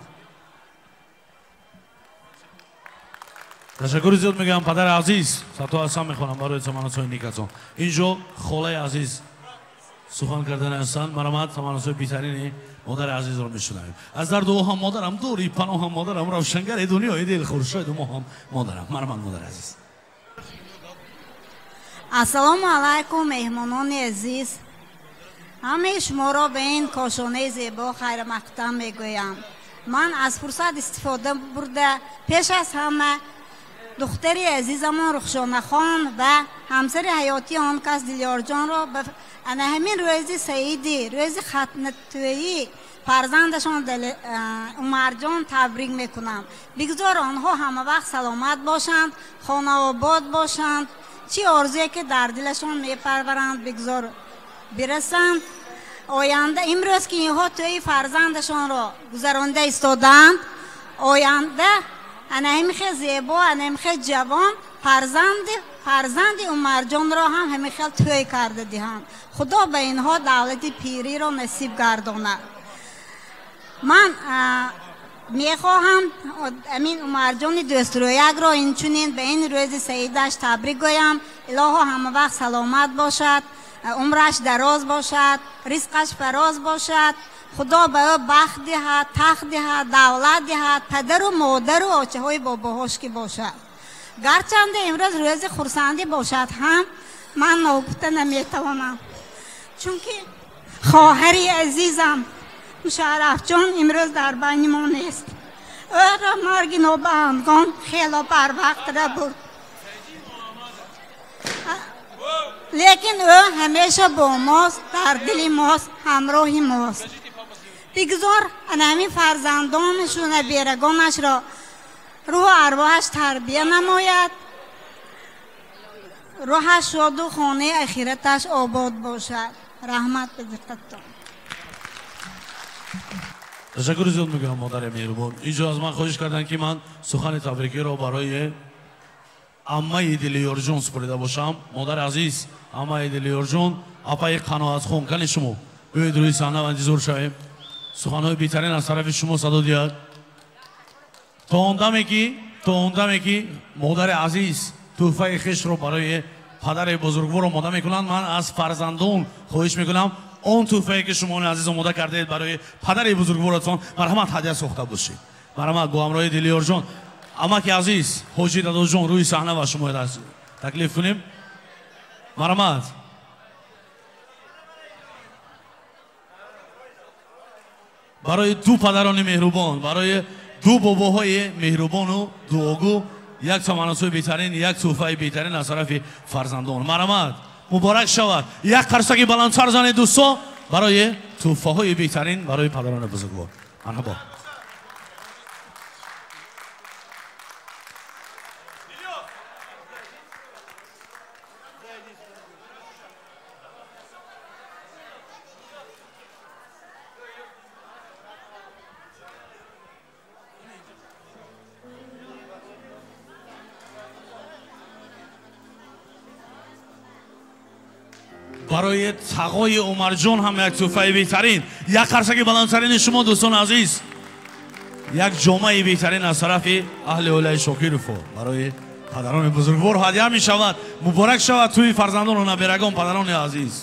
Speaker 5: Ташаккури зиёд мегӯям падари азиз. Сато ҳасан мехонам барои таманносҳои некатон. Инҷо холаи азиз сухан кардани ҳастанд. Марҳамат, таманносҳои беҳтарини модари азизро мешунавем. Аз дарду оҳам модарам, дури паноҳам модарам, равшангари дунёи дил, хуршеду моҳам модарам. Марҳамат, модари азиз.
Speaker 16: Ассалому алайкум меҳмонони азиз. Ҳамаи шуморо ба ин кошонаи зебо хайрмақдам мегӯям. Ман аз фурсат истифода бурда пеш аз ҳама духтари азизамон Рухшонахон ва ҳамсари ҳаётии он кас Дилёрҷонро ба ана ҳамин рӯзи саиди, рӯзи хатнатӯӣ фарзандашон Умарҷон табрик мекунам. Бигзор онҳо ҳама вақт саломат бошанд, хонаобод бошанд, чӣ орзуе ки дар дилашон мепарваранд бигзор бирасанд. Оянда имрӯз ки инҳо тӯи фарзандашонро гузаронда истодаанд, оянда ана ҳамин хел зебо, ана ҳамин хел ҷавон фарзанди Умарҷонро ҳам ҳамин хел тӯй карда диҳанд. Худо ба инҳо давлати пириро насиб гардонад. Ман мехоҳам амин Умарҷони дӯстрӯякро инчунин ба ин рӯзи саидаш табрик гӯям. Илоҳо ҳама вақт саломат бошад, умраш дароз бошад, ризқаш фароз бошад. Худо ба ӯ бахт диҳад, тахт диҳад, давлат диҳад, падару модару очаҳои бобоҳош ки бошад. Гарчанде имрӯз рӯзи хурсандӣ бошад ҳам, ман ногуфта наметавонам, чунки хоҳари азизам Мушаррафҷон имрӯз дар байни мо нест. Ӯро марги нобаҳангом хело барвақт бурд, лекин ӯ ҳамеша бо мост, дар дили мост, ҳамроҳи мост. Бигзор ҳамин фарзандонашу наберагонашро рӯҳу арвоҳаш тарбия намояд, рӯҳаш шоду хонаи ахираташ обод бошад. Раҳмат ба диққаттон.
Speaker 5: Ташаккури зиёд мегӯям, модари меҳрубон. Инҷо аз ман хоҳиш карданд, ки ман сухани табрикиро барои аммаи Дилиёрҷон супорида бошам. Модари азиз, аммаи Дилиёрҷон, апаи Қаноатхон, кани шумо биёед рӯи саҳна ва интизор шавем, суханҳои беҳтарин аз тарафи шумо садо диҳад. То он даме ки модари азиз тӯҳфаи хешро барои падари бузургвор омода мекунанд, ман аз фарзандон хоҳиш мекунам, он тӯҳфае ки шумони азиз омода кардаед барои падари бузургворатон, марҳамат, ҳадя сохта бошед. Марҳамат, бо ҳамроҳи Дилиёрҷон, амаки азиз, ҳоҷи Дадоҷон, рӯи саҳна ва шумо таклиф кунем. Марҳамат. Барои ду падарони меҳрубон, барои ду бобоҳои меҳрубону дуогӯ як таманнусои беҳтарин, як тӯҳфаи беҳтарин аз тарафи фарзандон. Марҳамат, муборак шавад. Як қарсаки баландтар занед, дӯсто, барои тӯҳфаҳои беҳтарин барои падарони бузургвор. Марҳабо. Барои тағои Умарҷон ҳам як тӯҳфаи беҳтарин, як қарсаки баландтарини шумо, дӯстони азиз, як ҷомаи беҳтарин аз тарафи аҳли оилаи Шокировҳо барои падарони бузургвор ҳадя мешавад. Муборак шавад тӯи фарзандону наберагон, падарони азиз.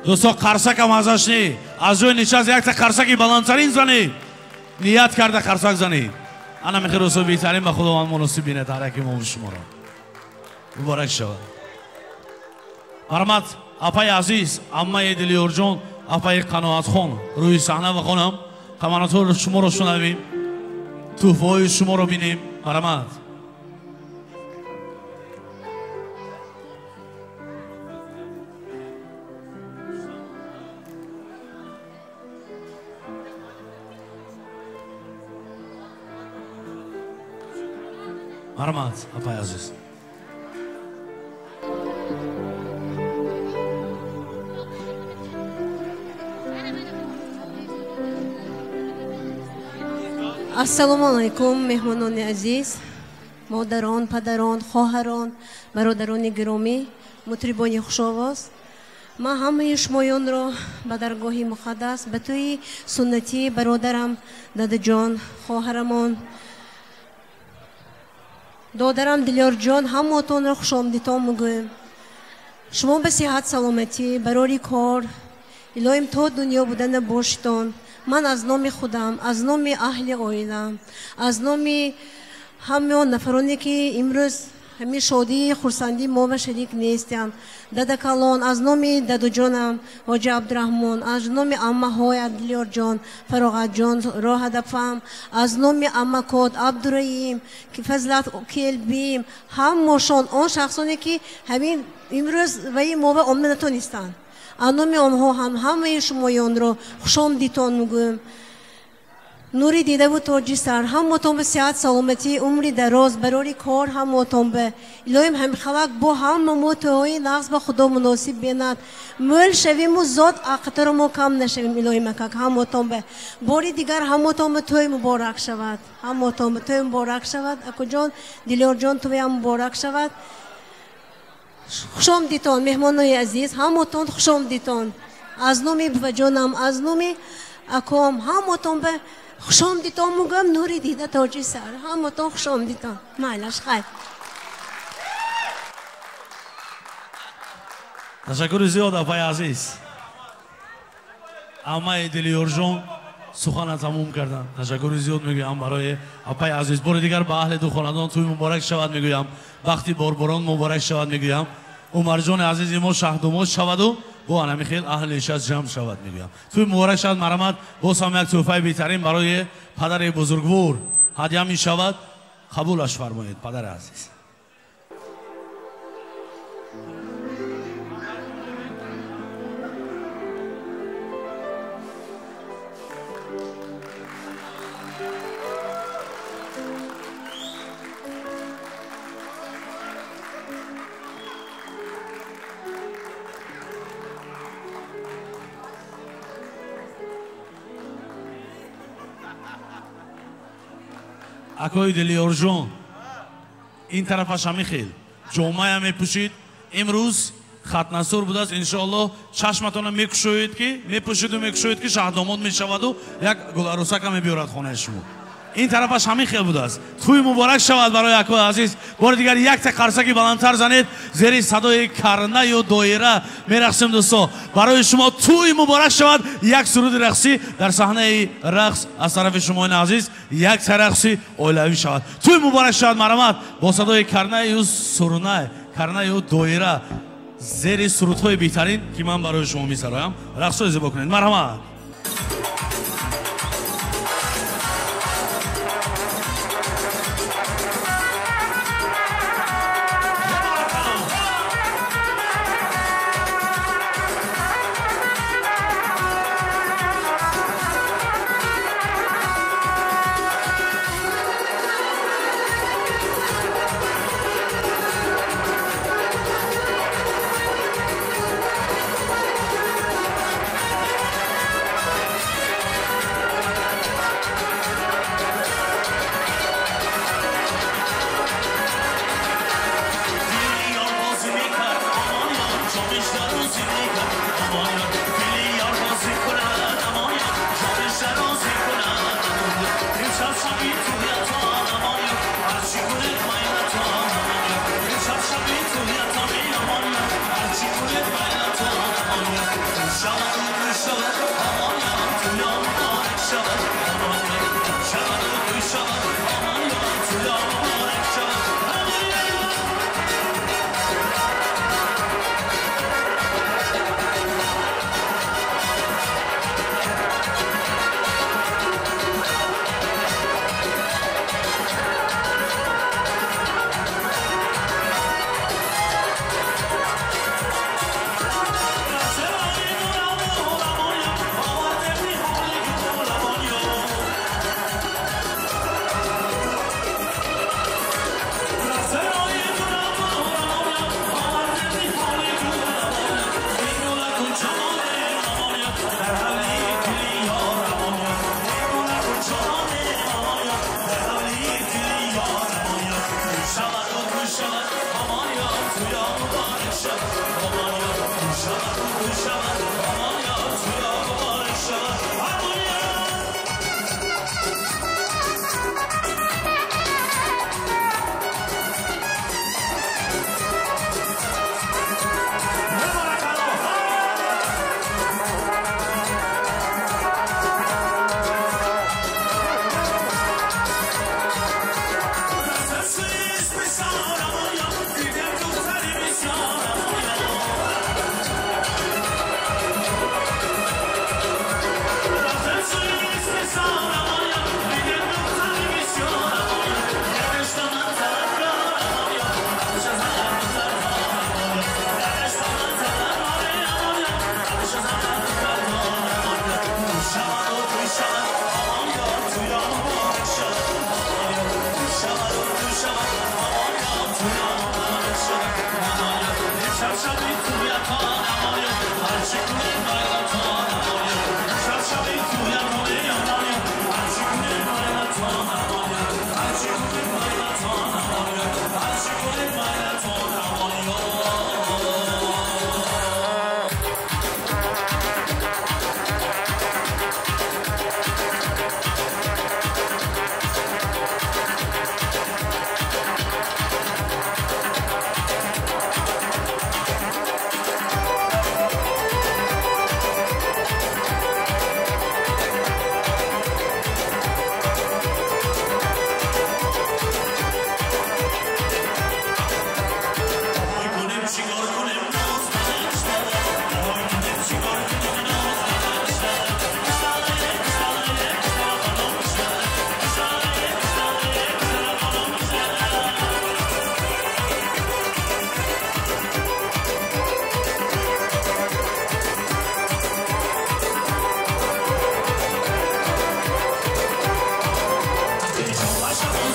Speaker 5: Дӯсто, қарсакам азаш не, аз ҷои нишаст якта қарсаки баландтарин занед, ният карда қарсак занед. Ана мехел рӯзҳои беҳтарин ба Худованд муносиб бинад ҳар яки мо шуморо. Муборак шавад. Марҳамат, апаи азиз, аммаи Дилиёрҷон, апаи Қаноатхон, рӯи саҳна ва хонам таманнотҳои шуморо шунавем, тӯҳфаҳои шуморо бинем. Марҳамат. Марҳамат, апаи азиз.
Speaker 17: Ассалому алайкум, меҳмонони азиз, модарон, падарон, хоҳарон, бародарони гиромӣ, мутрибони хушовоз. Ман ҳамаи шумоёнро ба даргоҳи муқаддас, ба тӯи суннатии бародарам Дадаҷон, хоҳарамон, додарам Дилёрҷон, ҳамаатонро хушомадитон мегӯем. Шумо ба сиҳат, саломатӣ, барори кор, илоҳим то дунё будана бошитон. Ман аз номи худам, аз номи аҳли оилам, аз номи ҳамаи он нафароне ки имрӯз ҳамин шодии хурсандии мо ба шарик нестанд, дадакалон, аз номи дадуҷонам ҳоҷи Абдураҳмон, аз номи аммаҳои Дилёрҷон, Фароғатҷон, Роҳадафам, аз номи аммакот Абдураим, Фазлат Келбим, ҳамашон он шахсоне ки ҳамин имрӯз ваи мо ба омада натонистанд, аз номи онҳо ҳам ҳамаи шумоёнро хушомадитон мегӯем. Нури дидаву тоҷи сар, ҳамаатон ба сиҳат, саломатӣ, умри дароз, барори кор ҳамаатон ба илоҳим ҳамихалак бо ҳама мо тӯҳои нағз ба Худо муносиб бинад. Мӯл шавиму зод ақитаро мо кам нашавим, илоҳим акак ҳамаатон ба. Бори дигар ҳамаатон ба тӯй муборак шавад, ҳамаатон ба тӯй муборак шавад. Акуҷон, Дилёрҷон, тӯям муборак шавад. Хушомадитон, меҳмонои азиз, ҳамаатон хушомадитон. Аз номи буваҷонам, аз номи аком, ҳамаатон ба хушомадитон мегӯям. Нури дида тоҷи сар, ҳамаатон хушомадитон. Майлаш, хайр.
Speaker 5: Ташаккури зиёд, апаи азиз. Аммаи Дилёрҷон, Сухана тамом кардам. Ташаккури зиёд мегӯям барои апаи азиз. Бори дигар ба аҳли ду хонадон тӯй муборак шавад мегӯям. Бахти борборон муборак шавад мегӯям. Умарҷони азизи мо шаҳдумоз шаваду бо анами хел аҳли нишаст ҷамъ шавад мегӯям. Тӯй муборак шавад, марҳамат. Боз ҳам як тӯҳфаи беҳтарин барои падари бузургвор ҳадя мешавад. Қабулаш фармоед, падари азиз. Акои Дилёрҷон, ин тарафаш ҳами хел ҷомая мепӯшид. Имрӯз хатнасур будааст. Иншоаллоҳ чашматона мекушоед, ки мепӯшиду мекушоед, ки шаҳдомод мешаваду як гуларӯсака мебиёрад хонаи шумо. Ин тарафаш ҳамин хел будааст. Тӯй муборак шавад барои акои азиз. Бори дигар якта қарсаки баландтар занед. Зери садои карнаю доира мерақсем, дӯсто. Барои шумо тӯй муборак шавад. Як суруди рақсӣ дар саҳнаи рақс аз тарафи шумои азиз, якта рақси оилавӣ шавад. Тӯй муборак шавад, марҳамат, бо садои карнаю сурнай, карнаю доира, зери сурудҳои беҳтарин, ки ман барои шумо месароям, рақсҳои зебо кунед. Марҳамат.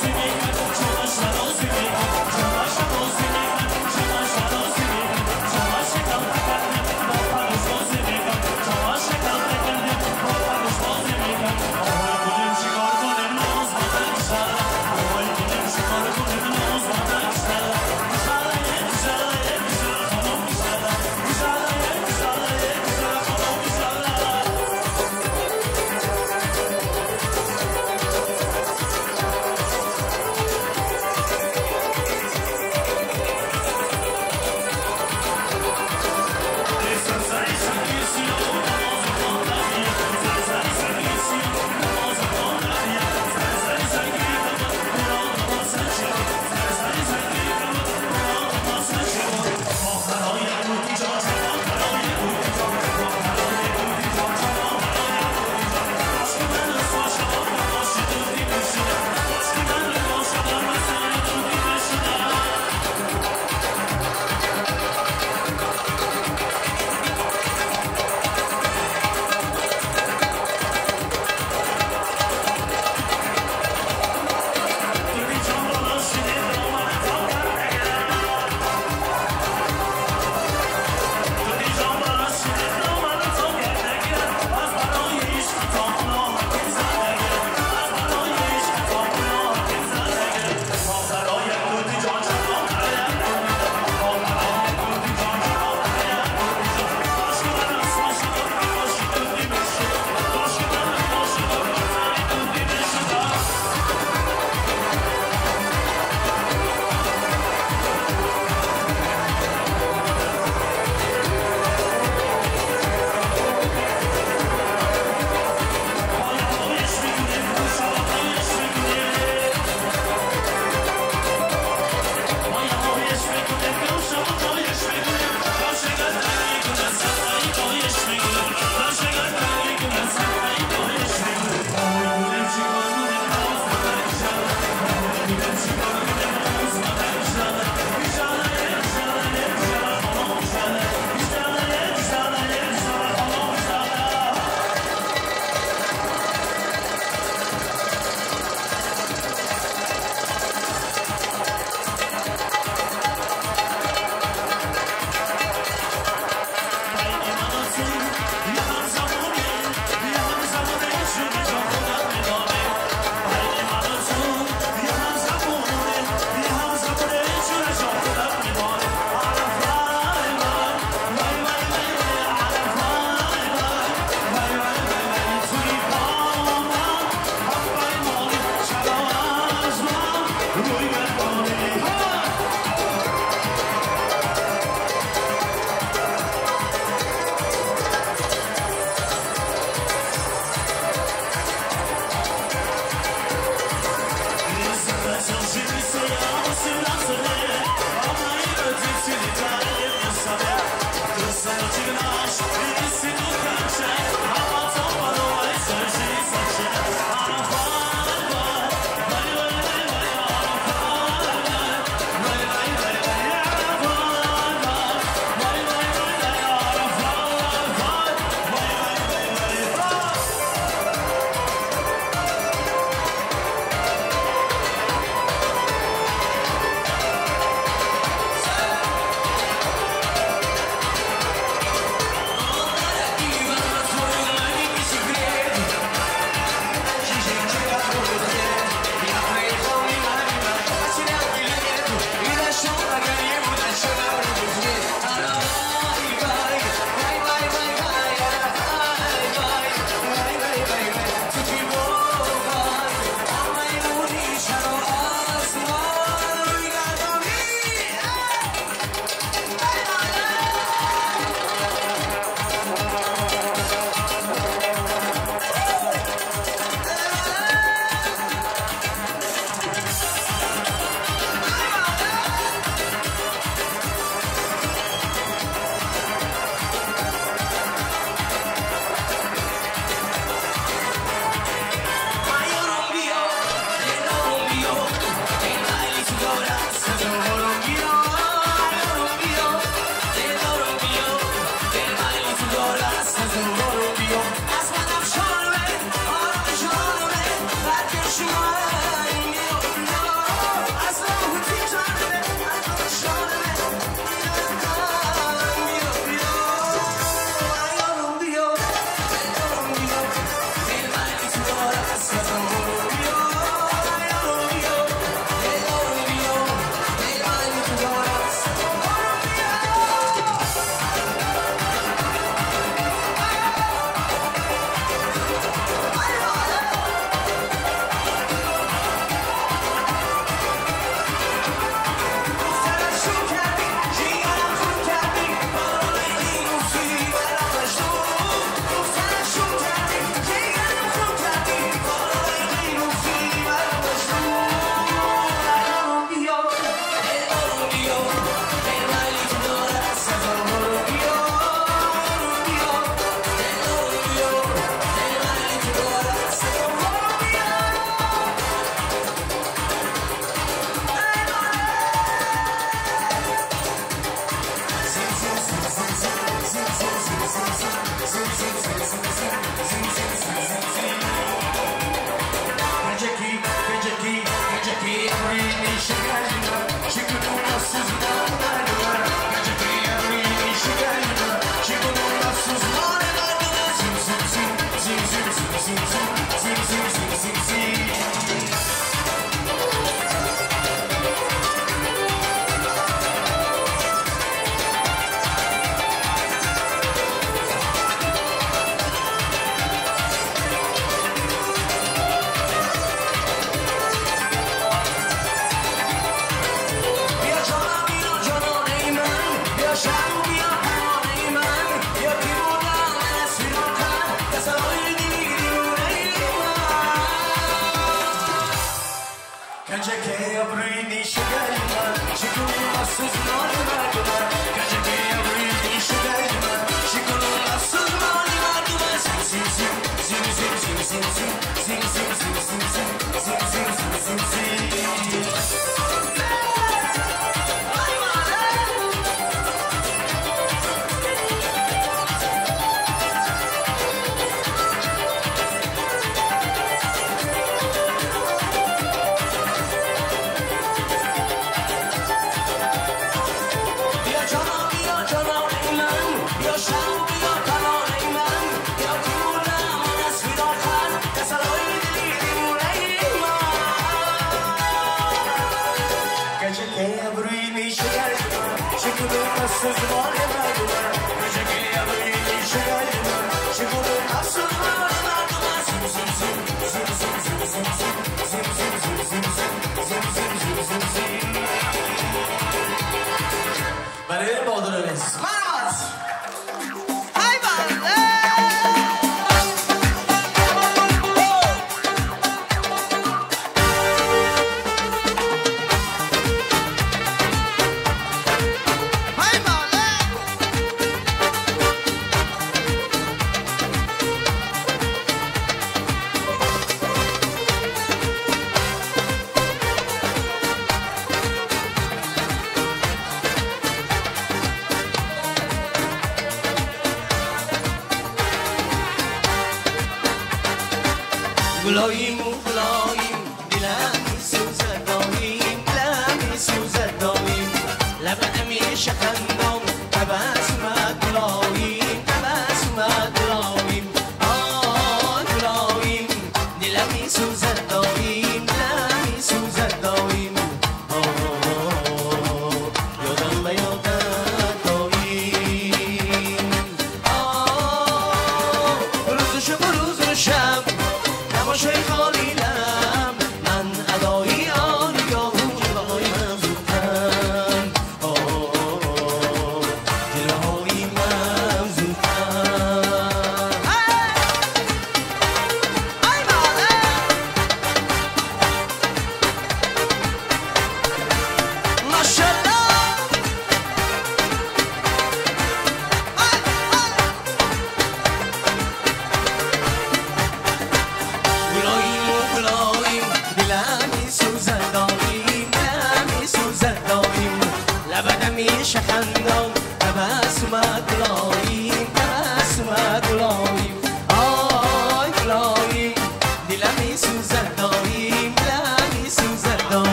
Speaker 8: بازی میکرد، شماش بازی میکرد، شماش بازی میکرد، شماش بازی میکرد، شماش کلته کرده با پرش بازی میکرد، شماش کلته کرده با پرش بازی میکرد. آهای کنیم شکار کنیم ناز بدم شد، آهای کنیم شکار کنیم ناز بدم شد.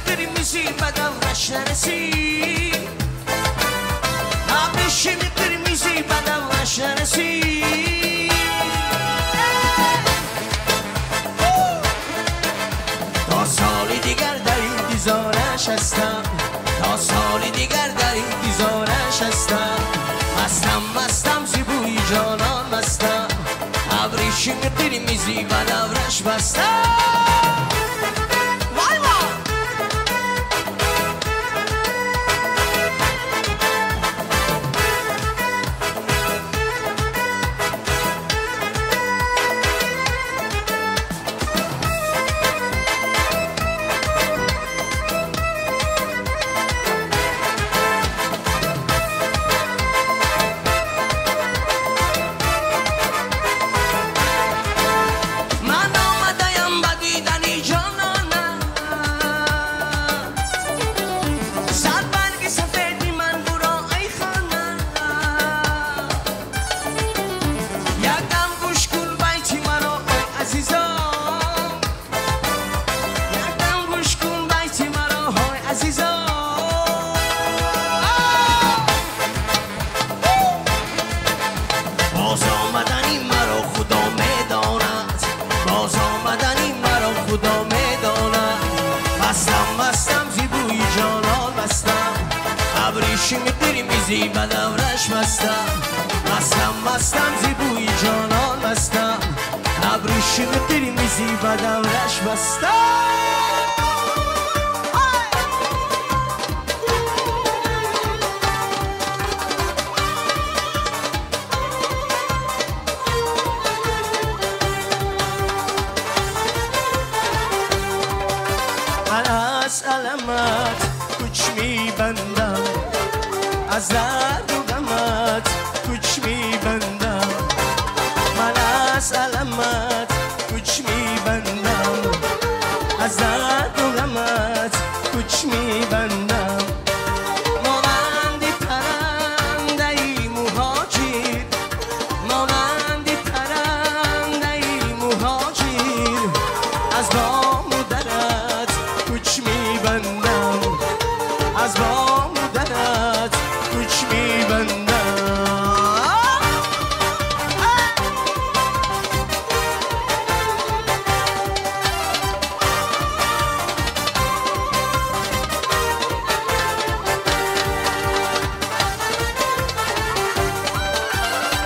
Speaker 8: قرمزی به دورش نرسی، ابریشم قرمزی به دورش نرسی. تا سال دیگر در انتظارش هستم، تا سال دیگر در انتظارش هستم. مستم مستم زیبوی جانان مستم، ابریشم قرمزی به دورش بستم. وای وای به دورش مستم، مستم مستم زیبوی جانان مستم، ابریشم قرمزی به دورش مستم. من از علمت کوچ میبندم، از درد و غمت کوچ میبندم. من از علمت کوچ میبندم، از درد و غمت کوچ میبندم. مانند پرنده‌ای مهاجر، مانند پرنده‌ای مهاجر، از بام و درت کوچ میبندم، از بام و درت کوچ میبندم.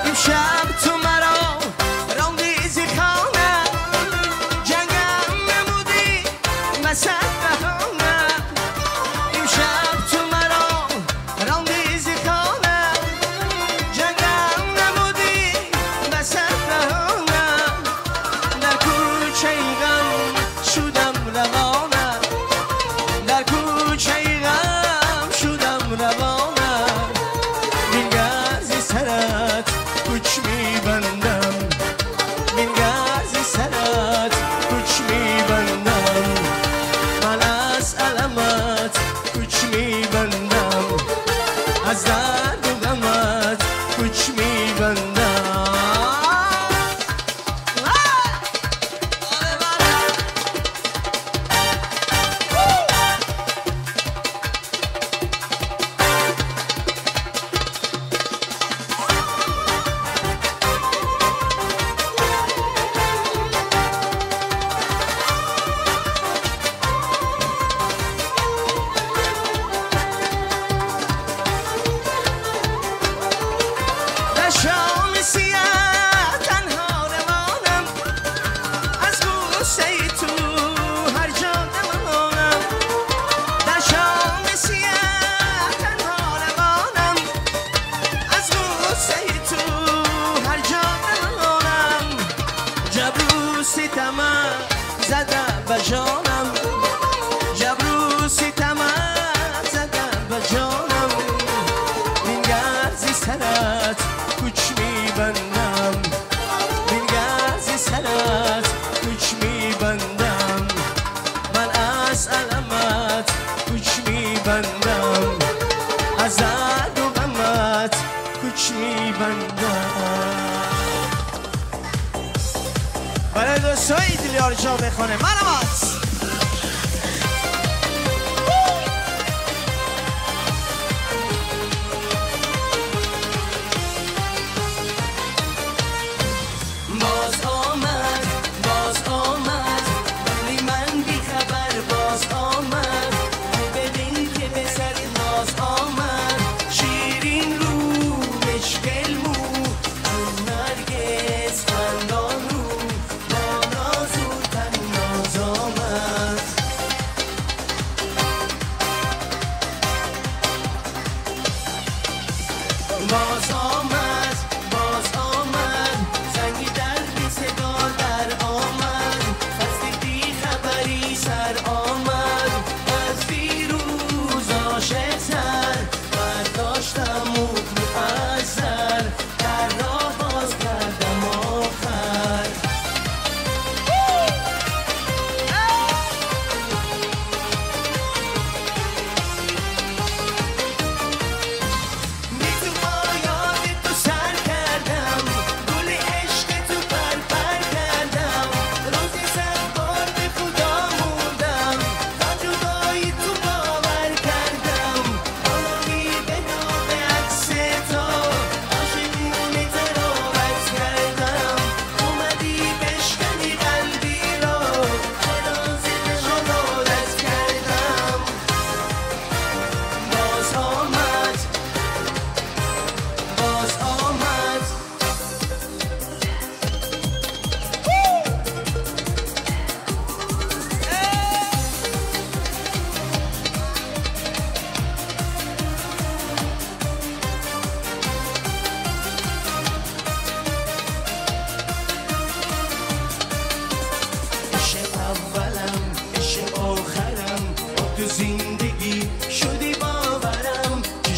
Speaker 8: امشب تو مرا راندی ز خانه، جنگم نمودی وسط بهانه. امشب تو مرا راندی ز خانه، جنگم نمودی وسط بهانه. در کوچه غم شدم روانه، در کوچه غم شدم روانه. بنگر ز سرت کوچ میبندم، بنگر ز سرت کوچ میبندم. من از علمت کوچ میبندم، از درد و غمت کوچ میبندم. در شام سیاه تنها روانم، از غصه تو هر جا دوانم. در شام سیاه تنها روانم، از غصه تو هر جا دوانم. جبر و ستمت زده به جانم، جبر و ستمت زده به جانم. بنگر ز سرت کوچ میبندم، بنگر ز سرت کوچ میبندم. من از علمت کوچ میبندم، از درد و غمت کوچ میبندم. برای دوستای دلیار جان میخوانه. منم از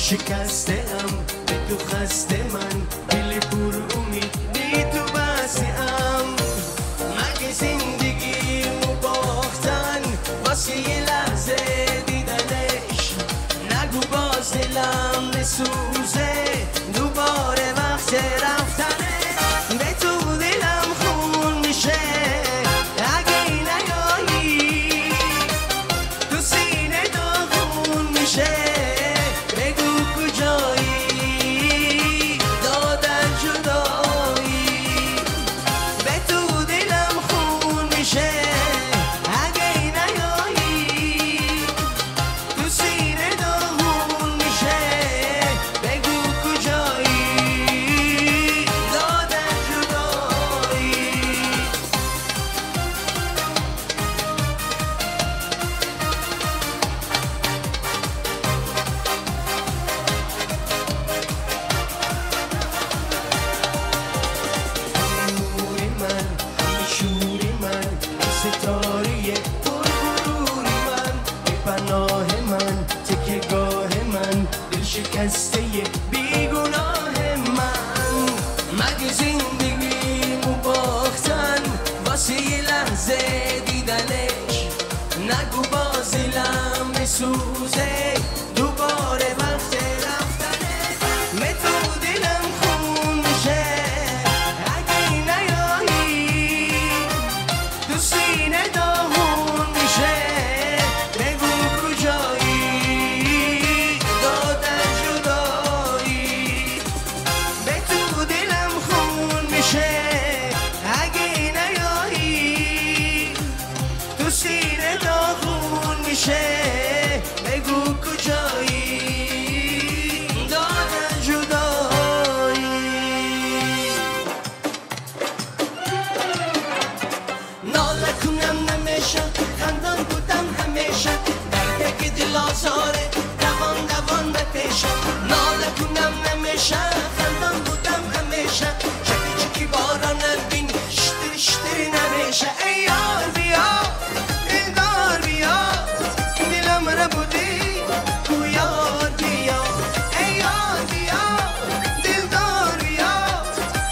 Speaker 8: شکسته ام به تو خسته من دل پر امید بی تو بسته ام مگه زندگیمو باختن واسه یه لحظه دیدنش نگو باز دلم بسوزه دوباره وقت رفتنه به تو دلم خون میشه اگه نیایی تو سینه داغون میشه بگو کجایی دادن جدایی به تو دلم خون میشه اگه نیایی تو سینه داغون میشه بگو کجایی دادن جدایی. نور من همه شور من ستاره پرغرور من بی پناه من تکیه گاه من دل شکسته بیگناه من مگه زندگیمو باختن واسه یه لحظه دیدنش نگو باز دلم بسوزه دوباره وقت رفتنه به تو دلم خون میشه اگه نیایی تو سینه داغون میشه بگو کجایی دادن جدایی به تو دلم خون میشه اگه نیایی تو سینه داغون میشه بگو کجایی دادن جدایی. ناله کنم نمیشه خندان بودم همیشه در تک دل آزاره دوان دوان به پیشم ناله کنم نمیشه خندان بودم همیشه چکی چکی باران بین شتر شتر نمیشه ای یار بیا دلدار بیا دلم ربودی تو یار بیا ای یار بیا دلدار بیا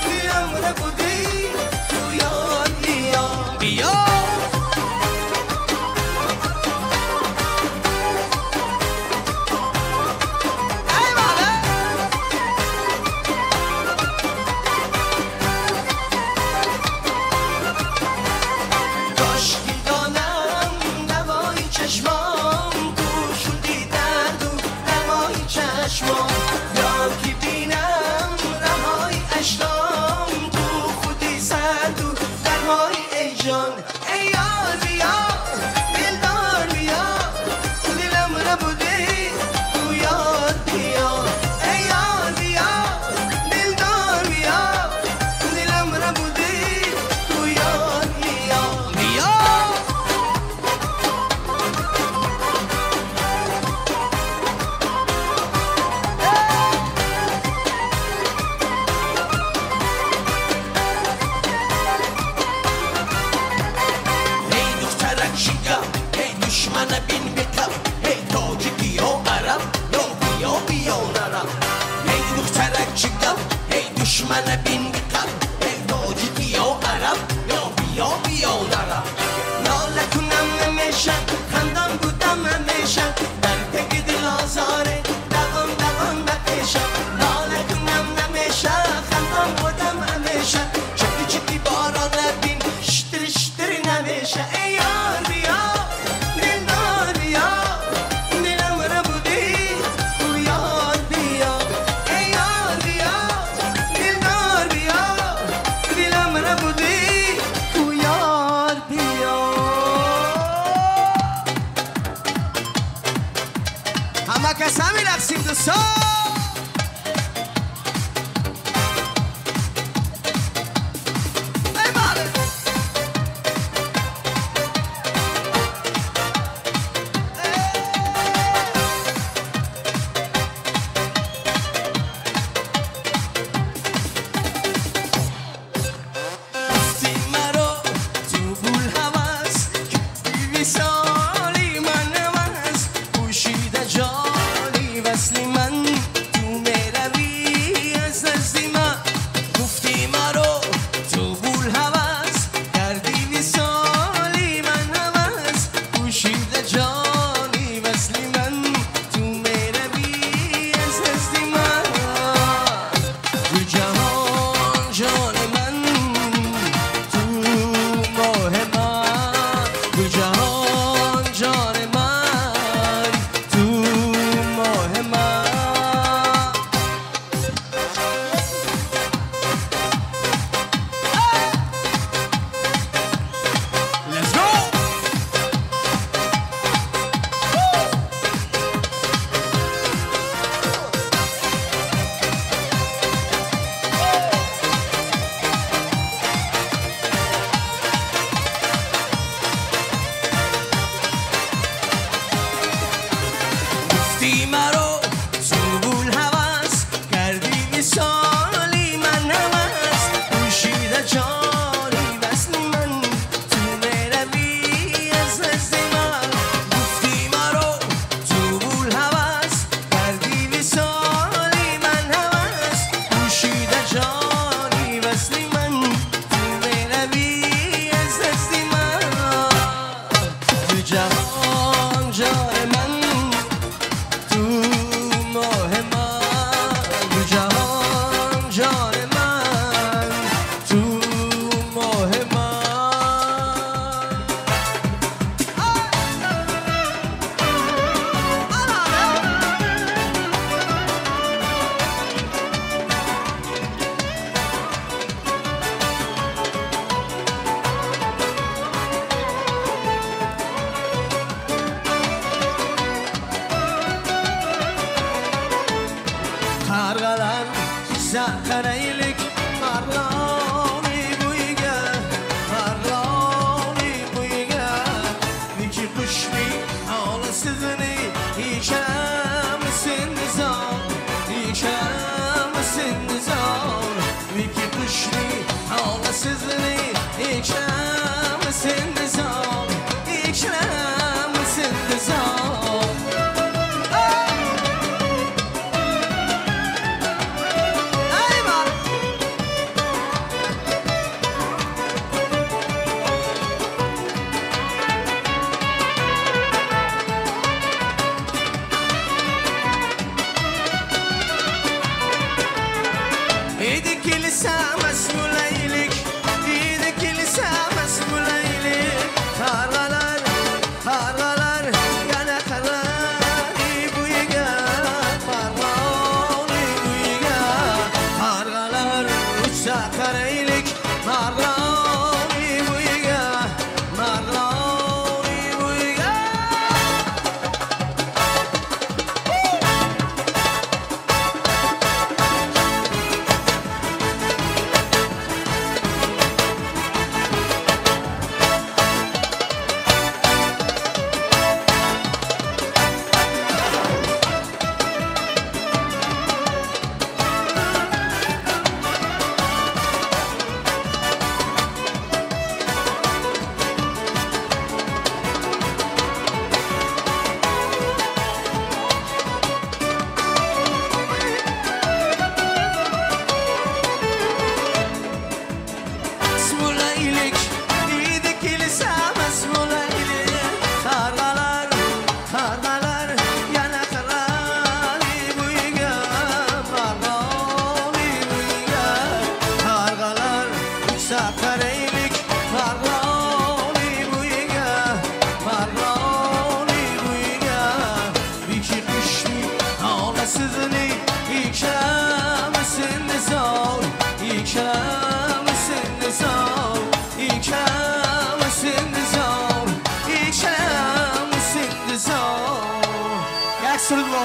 Speaker 8: دلم ربودی تو یار بیا بیا. کاش که دانم دوای چشمام کو شدی درد و دوای چشمام یا که بینم رهای اشکام تو خودی سرد و درهای ای جان ای یار بیا دلدار بیا دلم ربوده تو یار بیا ای یار بیا دلدار بیا دلم ربوده تو یار بیا بیا. ای دخترک شیگم ای دشمن بین بکم ای تاجیکی یا عرب یا بیا بیا نرم ای دخترک شیگم ای دشمن بین بکم ای تاجیکی یا عرب یا بیا بیا نرم ناله کنم نمیشه خندان بودم همیشه در تک دل آزاره دوان دوان به پیشم ناله کنم نمیشه خندان بودم همیشه چکی چکی باران بین شتر شتر نمیشه ای یار بیا دلدار بیا دلم ربودی تو یار بیا ای یار بیا دلدار بیا دلم ربودی تو یار بیا. همه کس همین رقصیم دوستان. ای بله. گفتی مرا تو بول هوس کردی وصالی من هوس پوشیده جالی وصلی من Kilisa qaraylik Marloni bo'yiga, Marloni bo'yiga. Niki qushni olasizini yeyishamisin nizom, yeyishamisin nizom. Niki qushni olasizini yeyishamisin nizom, yeyishamisin nizom.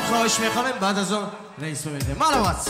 Speaker 4: خواهش میخوانیم بعد از اون رئیس میده مالوات.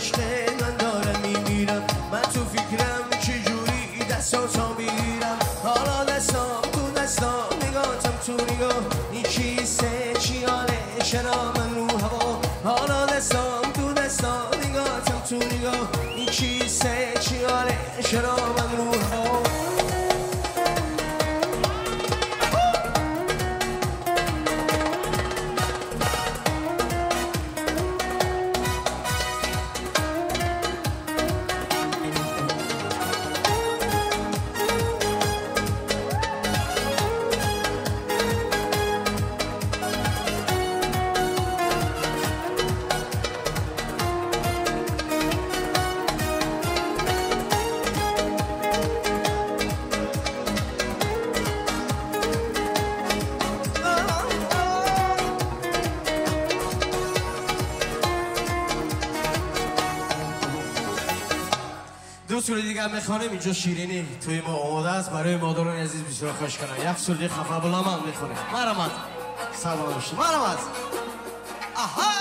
Speaker 8: عشق من دارم میمیرم من تو فکرم چجوری دستاتو میگیرم حالا دستام تو دستام نگاتم تو نگاه این چیسته چی حاله چرا من رو هوا حالا دستام تو دستام نگاتم تو نگاه این چیسته چی حاله چرا من رو هوا
Speaker 4: سوری دیگر میخوانیم اینجا شیرینی توی ما آماده است برای مادران عزیز بسیار خوش کنم یک سوری خفه بلام میخونیم مرحمت سلام باشید مرحمت آها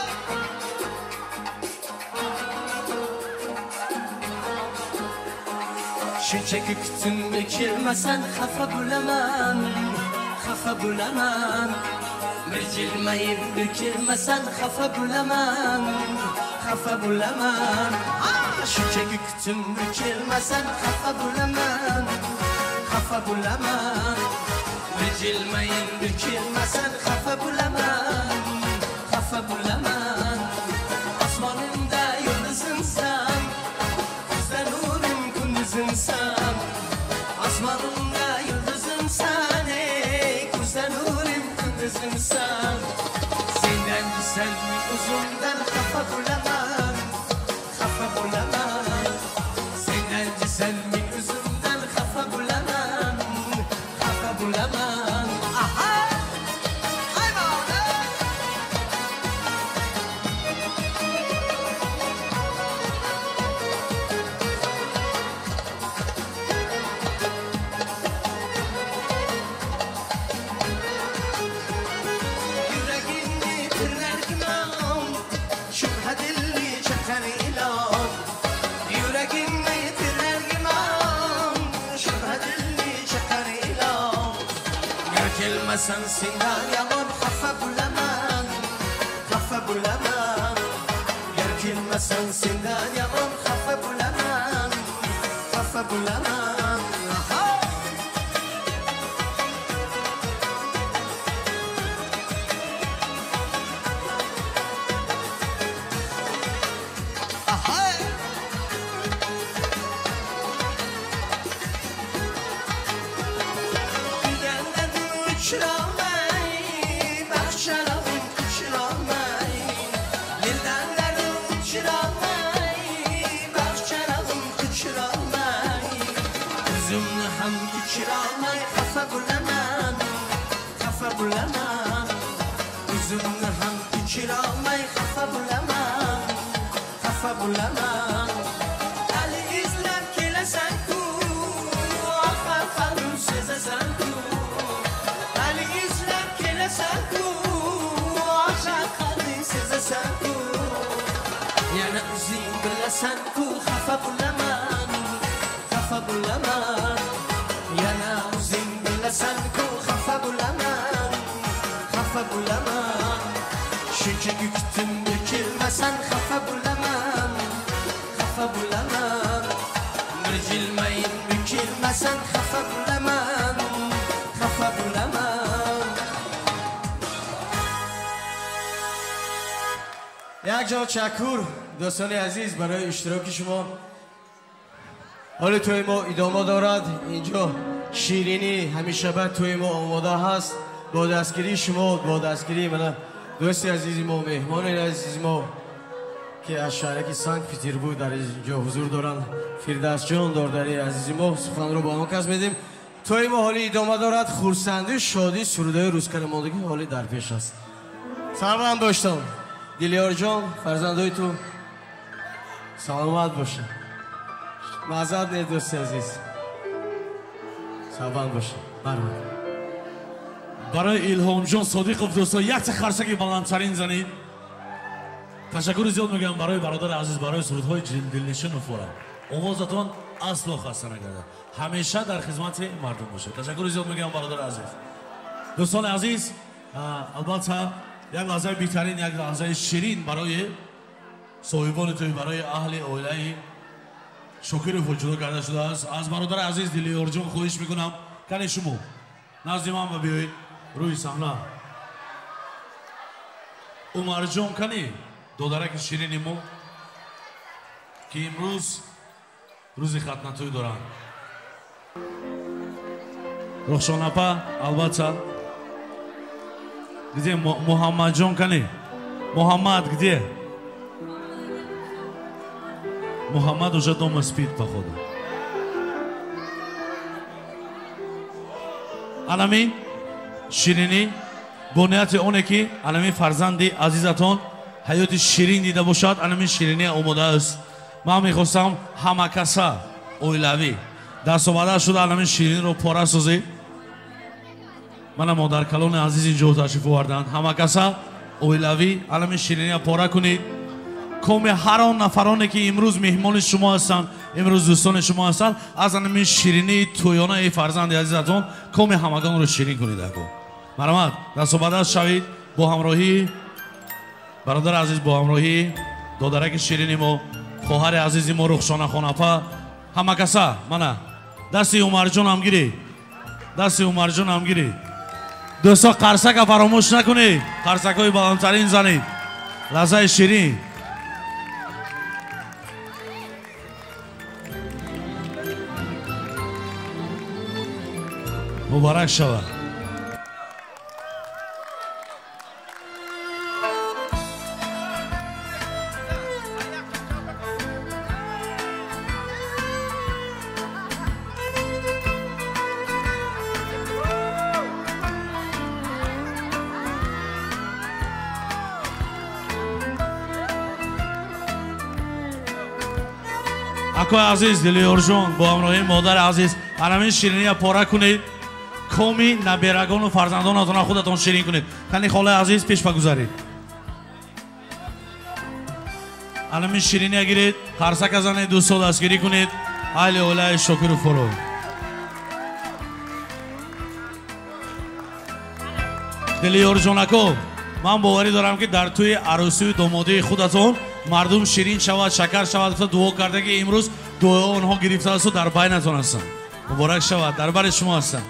Speaker 8: Shunchaki kutimga kelmasan xafa bo'laman xafa bo'laman bir jilmayib bir kelmasan xafa bo'laman xafa bo'laman Shunchaki kutimga kelmasan xafa bo'laman xafa bo'laman bir jilmayib bir kelmasan xafa bo'laman xafa bo'laman osmonimda yulduzimsan kuzda nurim kunduzimsan osmonimda yulduzimsan ey kuzda nurim kunduzimsan sendan sen o'zimdan xafa bo'laman xafa bo'laman sendan sen men o'zimdan xafa bo'laman xafa bo'laman aha Yuragimni tirnar shubha dilni chaqar ilon Yuragimni tirnar shubha dilni chaqar ilon Gar kelmasan sendan yomon xafa bo'laman xafa bo'laman Gar kelmasan sendan yomon xafa bo'laman xafa bo'laman Xafa bo'laman xafa bo'laman o'zimni ham kechirolmay xafa bo'laman xafa bo'laman hali izlab kelasan-ku xafalim sezasan-ku hali izlab kelasan-ku xafalim sezasan-ku yana o'zing bilasan-ku xafa bo'laman xafa bo'laman yana o'zing bilasan-ku xafa bo'laman xafa bo'laman shunchaki kutimga kelmasan xafa bo'laman xafa bo'laman bir jilmayib kelmasan xafa bo'laman xafa bo'laman
Speaker 4: یک جا چکور دوستان عزیز برای اشتراک شما حال توی ما ادامه دارد اینجا شیرینی همیشه بعد توی ما آماده هست با دستگیری شما با دستگیری من دوست عزیز ما مهمان عزیز ما که از شهرک سانکت پتربورگ در اینجا حضور دارند فردوس جان داردری عزیز ما سخن رو با آن کس میدیم توی ما حالی ادامه دارد خرسندی شادی سرودهای روزکرماندگی حالی در پیش است سلام داشتم دیلیار جان فرزندای تو سلامت باشه معذرت نه دوست عزیز سلامت باشه مرحبا
Speaker 5: برای الهام جان صادقов دوستا یک خرسک بلندترین زنید. Ташаккури зиёд мегӯям барои бародари азиз, барои сурудҳои дилнишину фора. Овозатон асло хаста нагардад, ҳамеша дар хизмати мардум бошед. Ташаккури зиёд мегӯям бародари азиз. Дӯстони азиз, албатта як лаҳзаи беҳтарин, як лаҳзаи ширин барои соҳибони тӯй, барои аҳли оилаи Шокиров ҷудо карда шудааст. Аз бародари азиз Дилёрҷон хоҳиш мекунам, кане шумо назди ман ба биёед рӯи саҳна. Умарҷон кани, додараки ширини мо, ки имрӯз рӯзи хатнатӯй доранд. Рухшонапа, албатта. Где Муҳаммадҷон кани? Муҳаммад где? Муҳаммад уже дома спит, походу. Анами ширинӣ бо нияти оне ки анами фарзанди азизатон ҳаёти ширин дида бошад, анами ширинӣ омода аст. Ман мехостам ҳамакаса оилавӣ дастоварда шуда анами ширинро пора созед. Мана модаркалони азиз инҷо ташриф оварданд. Ҳамакаса оилавӣ анами шириниро пора кунед. Коми ҳар он нафароне ки имрӯз меҳмони шумо ҳастанд, имрӯз дӯстони шумо ҳастанд, аз анами ширинии тӯёнаи фарзанди азизатон коми ҳамагонро ширин кунед. Ако марҳамат, дастоварда шавед бо ҳамроҳии бародари азиз, бо ҳамроҳии додараки ширини мо, хоҳари азизи мо Рухшона хонапа. Ҳамакаса мана дасти Умарҷон ҳам гиред, дасти Умарҷон ҳам гиред. Дӯсто, қарсака фаромӯш накунед, қарсакҳои баландтарин занед. Лаҳзаи ширин. Муборак шавад. Акои азиз Дилёрҷон бо ҳамроҳии модари азиз анамин шириния пора кунед. Коми наберагону фарзандонатонро худатон ширин кунед. Тани холаи азиз пеш багузаред. Анамин шириния гиред, қарсака занед, дӯсто дастгирӣ кунед. Аҳли оилаи Шокировро. Дилёрҷон ако, ман боварӣ дорам ки дар тӯи арӯсию домодии худатон мардум ширин шавад, шакар шавад, дуо карда ки имрӯз дуои онҳо гирифтаасту дар байнатон ҳастанд. Муборак шавад, дар бари шумо ҳастанд.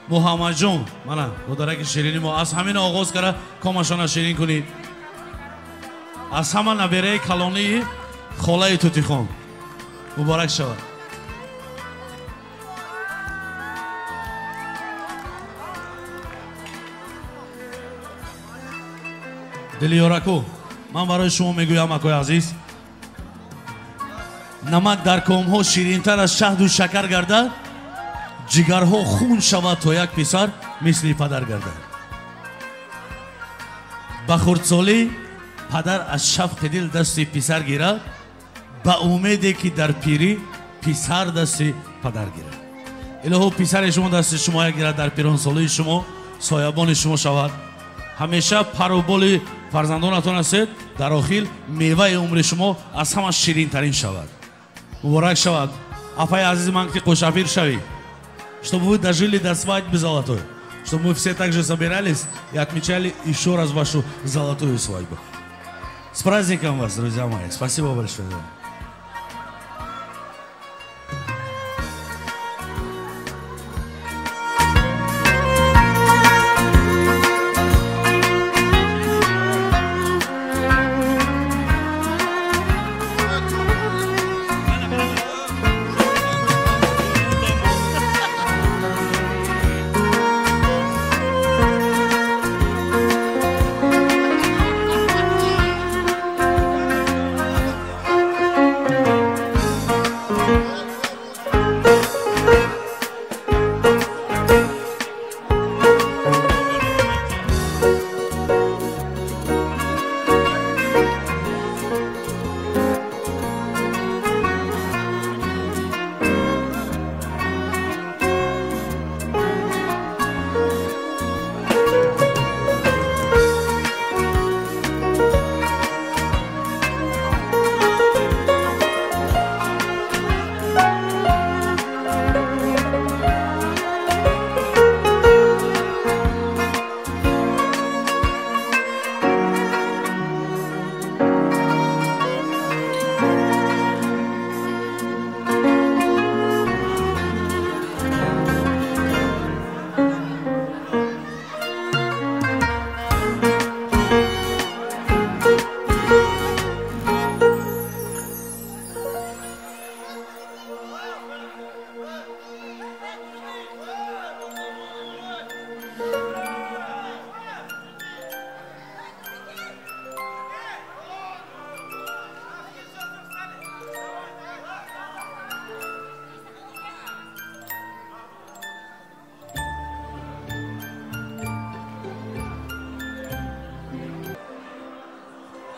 Speaker 5: Муҳаммадҷон, мана додараки ширини мо, аз ҳамин оғоз карда комашона ширин кунед. Аз ҳама набераи калонии холаи Тутихон. Муборак шавад. Дилёраку, ман барои шумо мегӯям, акои азиз, намак дар комҳо ширинтар аз шаҳду шакар гардад, ҷигарҳо хун шавад то як писар мисли падар гардад. Ба хурдсолӣ падар аз шавқи дил дасти писар гирад, ба умеде ки дар пирӣ писар дасти падар гирад. Илоҳо писари шумо дасти шумо гирад, дар пиронсолии шумо соябони шумо шавад. Ҳамеша пару боли фарзандонатон ҳастед, дар охир меваи умри шумо аз ҳама ширинтарин шавад. Муборак шавад. Апаи азизи ман, ки қӯшафир шавӣ, чтобы вы дожили до свадьбы золотой, чтобы мы все также собирались и отмечали еще раз вашу золотую свадьбу. С праздником вас, друзья мои. Спасибо большое.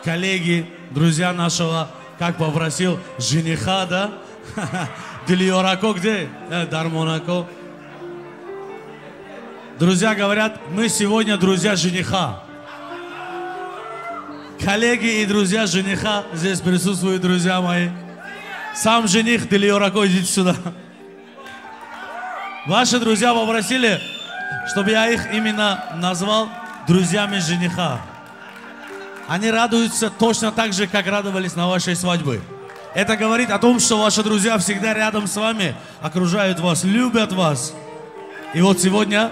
Speaker 5: Коллеги, друзья нашего, как попросил, жениха, да? Дилёрако где? Дармонако. Друзья говорят, мы сегодня друзья жениха. Коллеги и друзья жениха здесь присутствуют, друзья мои. Сам жених Дилёрако, идите сюда. Ваши друзья попросили, чтобы я их именно назвал друзьями жениха. Они радуются точно так же, как радовались на вашей свадьбе. Это говорит о том, что ваши друзья всегда рядом с вами, окружают вас, любят вас. И вот сегодня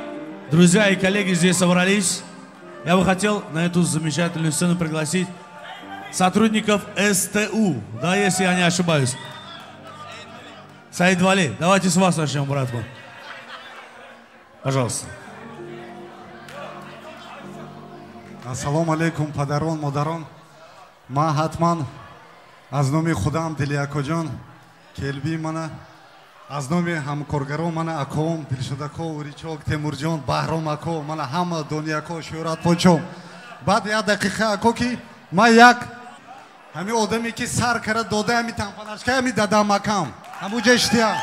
Speaker 5: друзья и коллеги здесь собрались. Я бы хотел на эту замечательную сцену пригласить сотрудников СТУ, да, если я не ошибаюсь. Саид Вали, давайте с вас начнем, братку. Пожалуйста.
Speaker 18: Ассалому алейкум, падарон, модарон. Ман ҳатман аз номи худам Дилиякоҷон, келби мана, аз номи ҳамкоргарон мана акоам, Дилшодако, Уричок, Темурҷон, Баҳром ако, мана ҳама Донияко, Шӯҳрат Пончом. Баъд як дақиқа ако ки ман як ҳами одаме ки сар кара дода ҳами тампанашка ҳами дадам акам. Ҳамуҷа иштиям.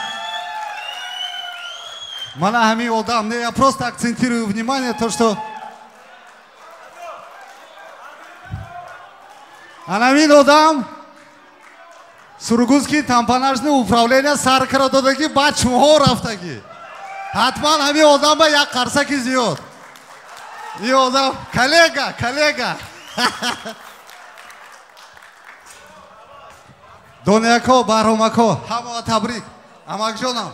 Speaker 18: Мана ҳами одам, не, я просто акцентирую внимание то, что анамин одам Сургутский тампонажный управление сар кара додагӣ, баъд шумоҳо рафтагӣ. Ҳатман ҳамин одам ба як қарсаки зиёд. Ин одам коллега, коллега. Донияко, Баҳромако, ҳамаро табрик. Амакҷонам.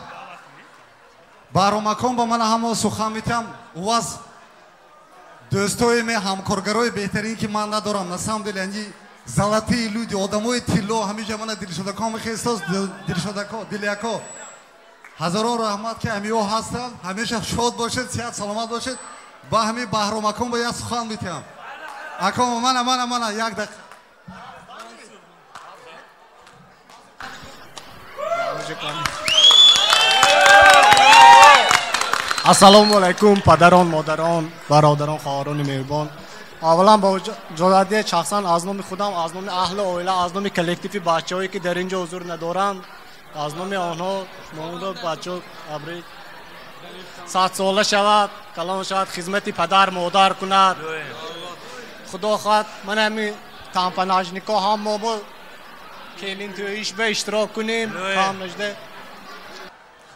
Speaker 18: Баҳромакон ба ман ҳама сухан метиҳам. У вас дӯстои ме, ҳамкоргарои беҳтарин ки ман надорам. На самом деле они золотые люди, одамои тилло, ҳамиҷа мана Дилшодако мехестос, Дилшодако, Дилияко. Ҳазорон раҳмат ки ҳамиҳо ҳастанд, ҳамеша шод бошед, сиҳат саломат бошед. Ба ҳами Баҳромакон ба як сухан метиҳам. Акома, мана, мана, мана, як дақиқа.
Speaker 19: Ассалому алайкум, падарон, модарон, бародарон, хоҳарони меҳрубон. Аввалан бо иҷозат шахсан аз номи худам, аз номи аҳли оила, аз номи коллективи бачаҳое ки дар ин ҷо ҳузур надоранд, аз номи онҳо шуморо бачаҳо табрик. 100 сола шавад, калон шавад, хизмати падар модар кунад. Худо хоҳад ман ҳами тампонажнико ҳам мо бо келинтӯиш ба иштирок кунем. Ҳамнажда.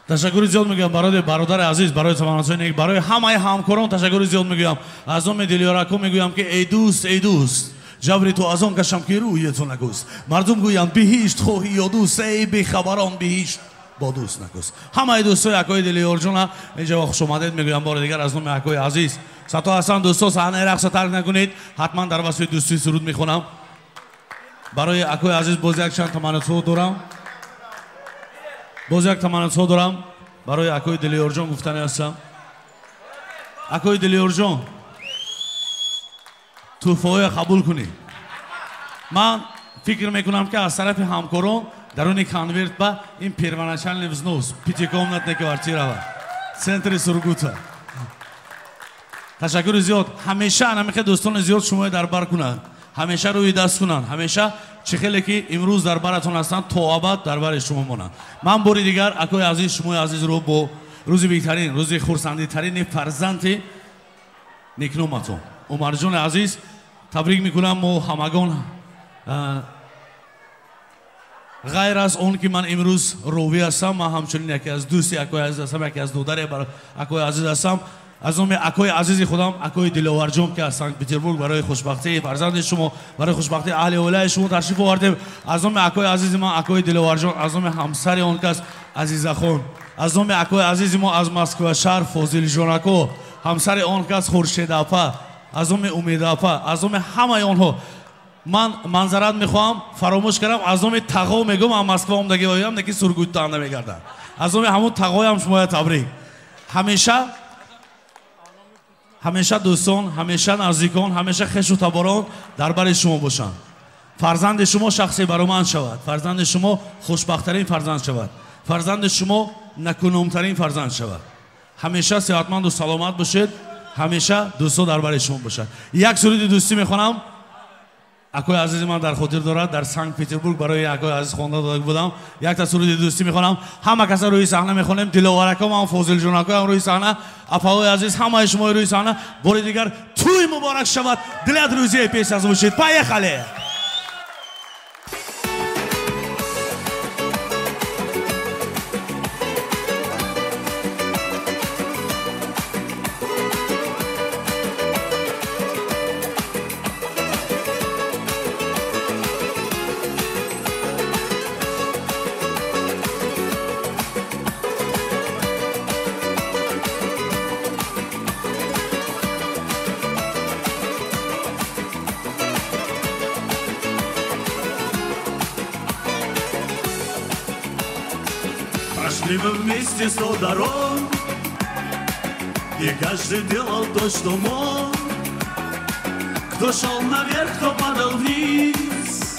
Speaker 5: Ташаккури зиёд мегӯям барои бародари азиз, барои таманносои нек, барои ҳамаи ҳамкорон ташаккури зиёд мегӯям. Аз номи Дилёрако мегӯям ки эй дӯст, эй дӯст, ҷабри ту аз он кашам ки рӯи ту накӯст. Мардум гӯянд биҳишт хоҳӣ ё дӯст, эй бехабарон биҳишт бо дӯст накӯст. Ҳамаи дӯстои акои Дилёрҷона инҷа хушомадед мегӯям бори дигар аз номи акои азиз. Сато ҳасан дӯсто, саҳнаи рақсро тарк накунед, ҳатман дар васфи дӯстӣ суруд мехонам. Барои акои азиз боз як чанд таманнотҳо дорам. Боз як таманнотҳо дорам барои акои Дилёрҷон гуфтани ҳастам. Акои Дилёрҷон, тӯҳфаҳоя қабул кунӣ. Ман фикр мекунам ки аз тарафи ҳамкорон даруни конверт ба ин первоначальный взнос пятикомнатная квартира центри Сургута. Ташаккури зиёд. Ҳамеша анамихе дӯстони зиёд шумоя дар бар кунанд, ҳамеша рӯи даст кунанд, ҳамеша чӣ хеле ки имрӯз дар баратон ҳастанд, то абад дар бари шумо монанд. Ман бори дигар акои азиз, шумои азизро бо рӯзи беҳтарин, рӯзи хурсандитарини фарзанди некноматон Умарҷони азиз табрик мекунам. Мо ҳамагон, ғайр аз он ки ман имрӯз ровӣ ҳастам, ман ҳамчунин яке аз дӯсти акои азиз ҳастам, яке аз додари акои азиз ҳастам. Аз номи акои азизи худам, акои Диловарҷон, ки аз Санкт Петербург барои хушбахтии фарзанди шумо, барои хушбахтии аҳли оилаи шумо ташриф овардем, аз номи акои азизи ман, акои Диловарҷон, аз номи ҳамсари он кас Азизахон, аз номи акои азизи мо аз Москва шаҳр Фозилҷонако, ҳамсари он кас Хуршедапа, аз номи Умедапа, аз номи ҳамаи онҳо ман манзарат мехоҳам, фаромӯш кардам, аз номи тағо мегӯм, аз Москва омдаги оям, неки Сургуттан намегардам, аз номи ҳамун тағоям шумоя табрик. Ҳамеша, ҳамеша дӯстон, ҳамеша наздикон, ҳамеша хешу таборон дар бари шумо бошанд. Фарзанди шумо шахси бароманд шавад, фарзанди шумо хушбахттарин фарзанд шавад, фарзанди шумо накуномтарин фарзанд шавад. Ҳамеша сиҳатманду саломат бошед, ҳамеша дӯстон дар бари шумо бошад. Як суруди дӯстӣ мехонам. Акои азизи ман дар хотир дорад, дар Санкт-Петербург барои акои азиз хонда дода будам. Якта суруди дӯстӣ мехонам. Ҳама каса рӯи саҳна мехонем. Диловараком ҳам, Фозилҷонакоям рӯи саҳна, апаҳои азиз, ҳамаи шумо рӯи саҳна. Бори дигар тӯй муборак шавад. Для друзей песня звучит. Поехали! Прошли мы вместе 100 дорог, и каждый делал то, что мог. Кто шел наверх, кто падал вниз.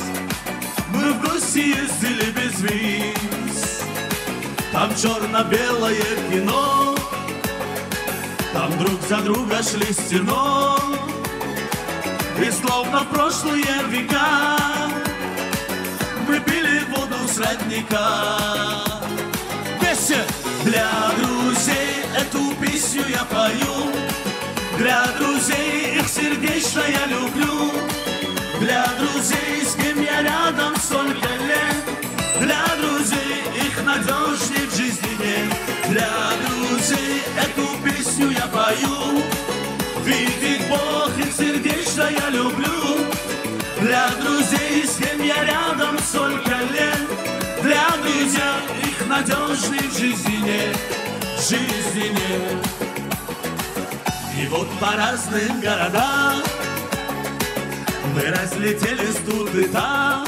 Speaker 5: Мы в гости ездили без виз. Там черно-белое кино, там друг за друга шли стеной. И словно в прошлые века мы пили воду с родника. Для друзей эту песню я пою, для друзей их сердечно я люблю, для друзей, с кем я рядом столько лет, для друзей их надежнее в жизни нет. Для друзей эту песню я пою, видит Бог, их сердечно я люблю, для друзей, с кем я рядом столько лет, для друзей их надежней в жизни нет, в жизни нет. И вот по разным городам мы разлетелись тут и там,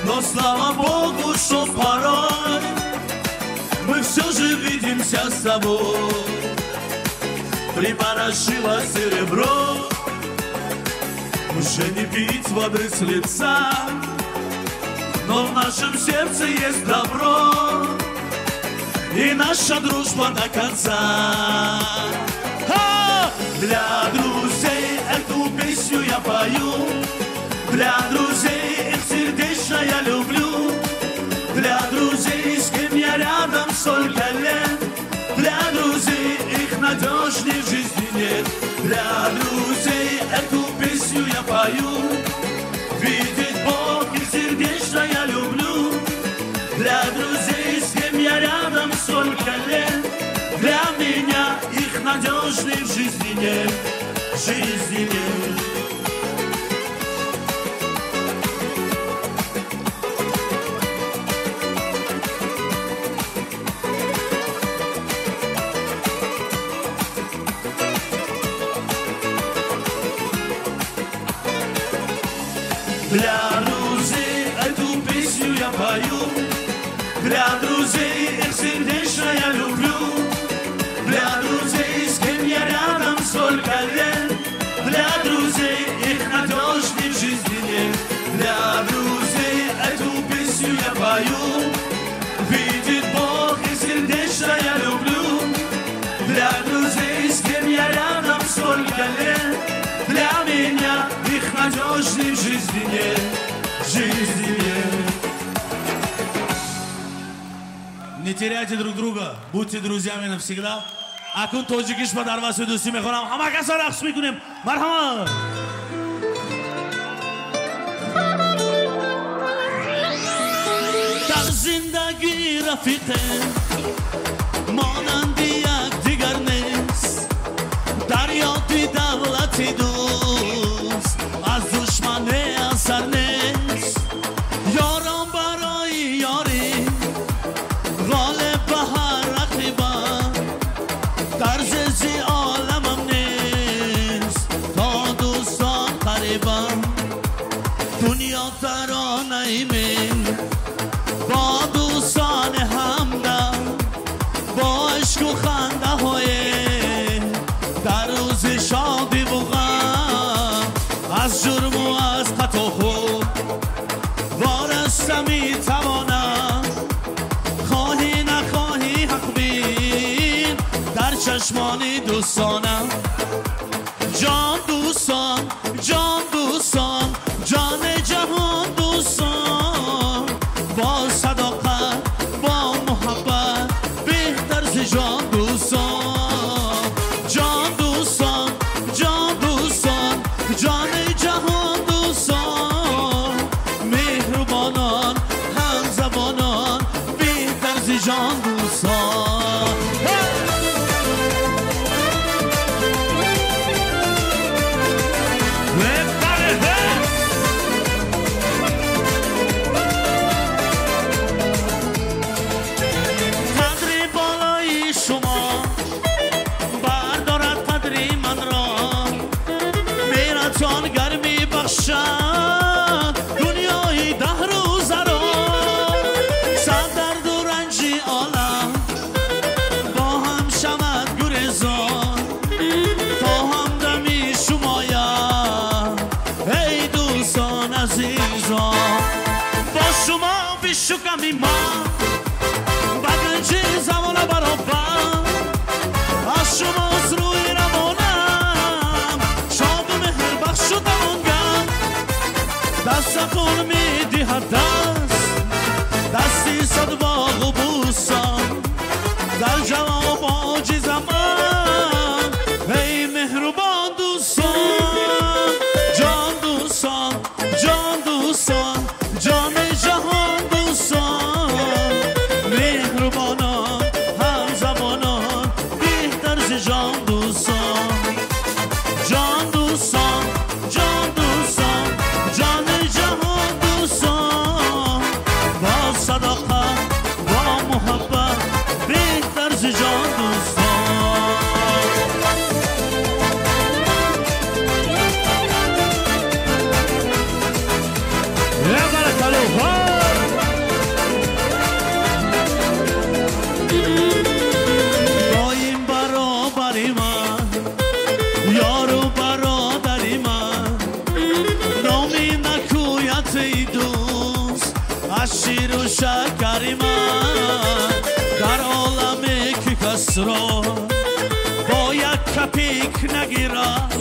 Speaker 5: но слава Богу, что порой мы все же видимся с тобой. Припорошило серебро, уже не пить воды с лица, но в нашем сердце есть добро и наша дружба до конца. Ха! Для друзей эту песню я пою, для друзей их сердечно я люблю, для друзей, с кем я рядом столько лет, для друзей их надежнее в жизни нет. Для друзей эту песню я пою, видит Бог, их сердечно я люблю, для друзей, с кем я рядом столько лет, для меня их надежнее в жизни нет, в жизни нет. Для друзей эту песню я пою, для друзей их сердечно я люблю, для друзей, с кем я рядом столько лет, для друзей их надежнее в жизни нет. Для друзей эту песню я пою, видит Бог, их сердечно я люблю, для друзей, с кем я рядом столько лет, для меня их надежнее в жизни нет, в жизни нет. Не теряйте друг друга, будьте друзьями навсегда. Акун тоҷикиш ба дар васфи дӯстӣ мехонам. Ҳама каса рақс мекунем. Марҳамат! Дар зиндагӣ рафиқе монанди якдигар нест, дар ёди давлати дӯст аз душмане асар нест. Ёрон барои ёрӣ ғолиб ба ҳар рақибам, дар зези оламам нест то дӯстон қарибам. Дунё таронаи меҳр бо дӯстони ҳамдам, бо ишқу хандаҳое дар рӯзи шодиву ғам, аз ҷурму аз хатоҳо вораста метавонам. Хоҳӣ нахоҳӣ ҳақ бин дар чашмони дӯстонам. Ҷон дӯстон, ҷон дӯстон, Шуками ма ба ганҷи замона баробар аз шумост рӯи равонам шоду меҳрбахшу тавонгар дастатон медиҳад даст дасти садбоғу бӯстон дар ҷавоб оҷизаман эй меҳрубон дӯстон ҷон дӯстон ҷон дӯстон ҷони ҷаҳон дӯстон меҳрубонон ҳамзабонон беҳтар зи ҷон дӯстон ҷон дӯстон ҷон дӯстон ҷони ҷаҳон дӯстон бо садоқат бо муҳаббат беҳтар зи ҷон дӯстон. Доим баробари ман ёру бародари ман номи накӯяд эй дӯст аз ширу шакари ман дар оламе ки касро бо як капик нагирад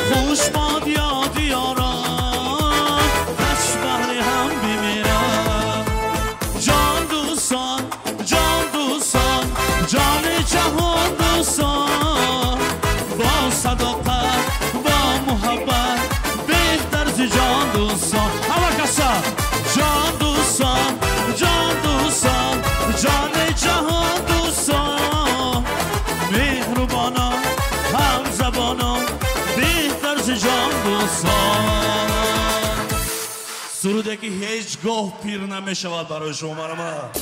Speaker 5: хуш бод ёди ёрон кас баҳри ҳам бимирад ҷон дӯстон ҷон дӯстон ҷони ҷаҳон дӯстон бо садоқат бо муҳаббат беҳтар зи ҷон дӯстон ҳама каса ҷон дӯстон ҷон дӯстон ҷони ҷаҳон дӯстон меҳрубонон ҳамзабонон беҳтар зи ҷон дӯстон. Суруде ки ҳеҷ гоҳ пир намешавад барои шумо марҳамат.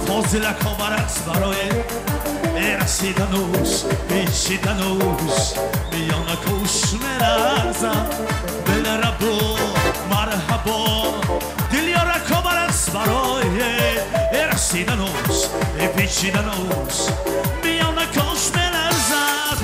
Speaker 5: Фозилако барақс барои расидануш печидануш миёна кӯш мерағзам дилрабо марҳабо дилёрако барақс барои расидануш печидануш миёна кӯш мерағзад.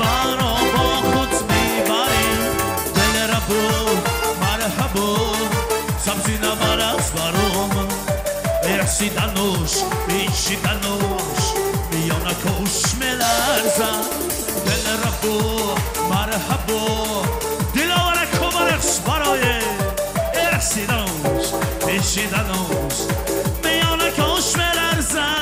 Speaker 5: Маро бо худ мебарӣ дилрабо марҳабо сабзина барақс баром расидануш печидануш миёна кӯш меларзам дилрабо марҳабо диловарако барақс барои расидануш печидануш миёна кӯш меларзам.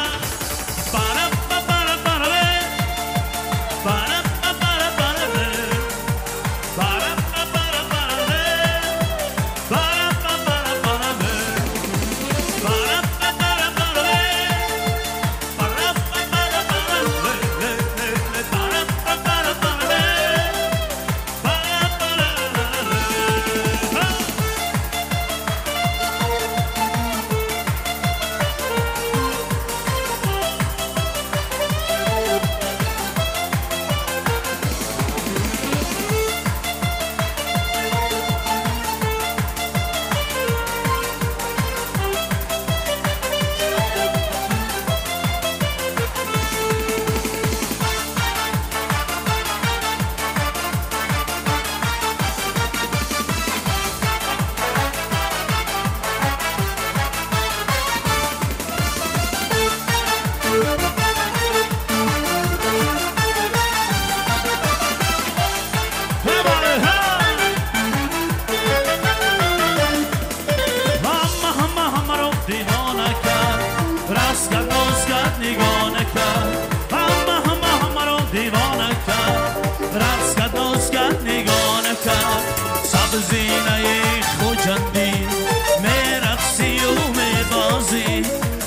Speaker 5: кард нигоҳ накард ҳама ҳама ҳамаро девона кард рақс кард ноз кард нигоҳ накард сабзинаи хуҷандӣ мерақсию мебозӣ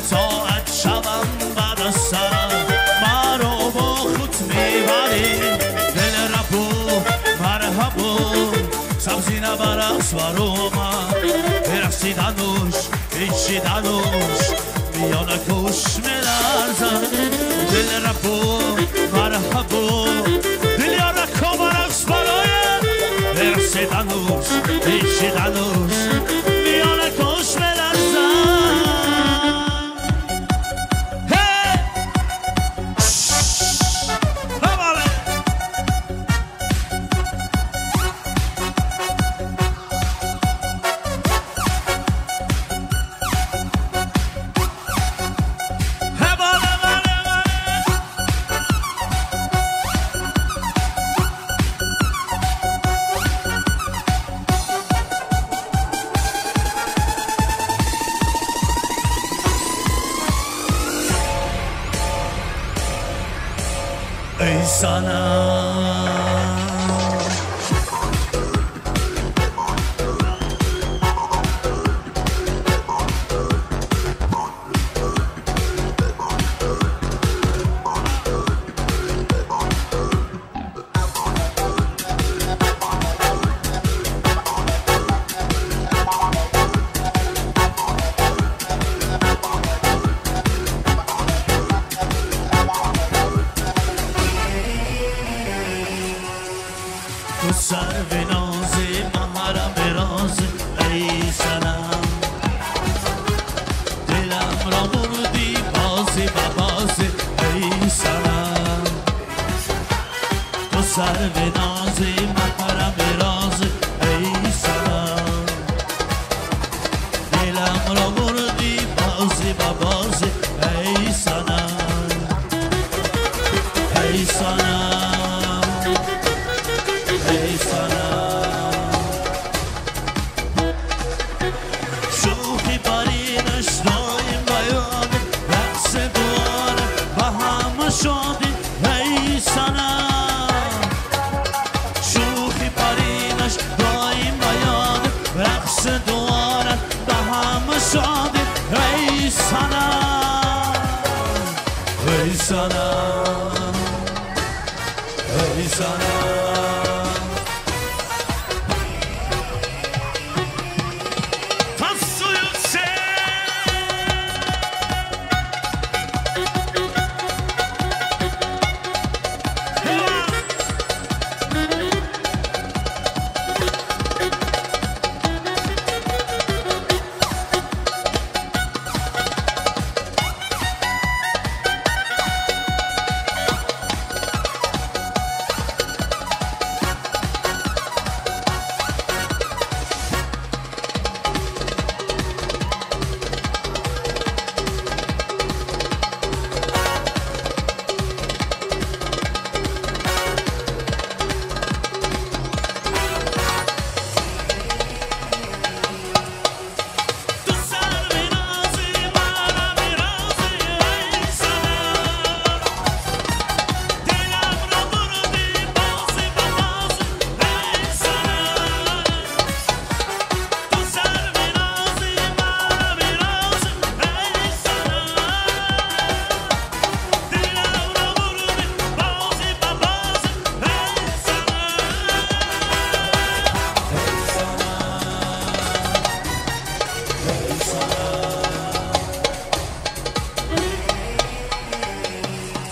Speaker 5: соат шавам баъд аз сар маро бо худ мебарӣ дилрабо марҳабо сабзина ба рақс баромад мерақсидануш печидануш миёна кӯш меларзад дилрабо марҳабо дилёрако ба рақс барояд мерақсидануш печидануш миёна кӯш меларзад. Ey sana تو سرو نازی محرم راز ای سنم دلم را بردی بازی و بازی ای سنم تو سرو نازی محرم راز ای سنم دلم را بردی بازی و بازی ای سنم ای سنم ای سنم شوخی پرینش دایم بیاد رقص دواره و همه شادی ای سنم شوخی پرینش دایم بیاد رقص دواره و همه شادی ای سنم ای سنم ای سنم.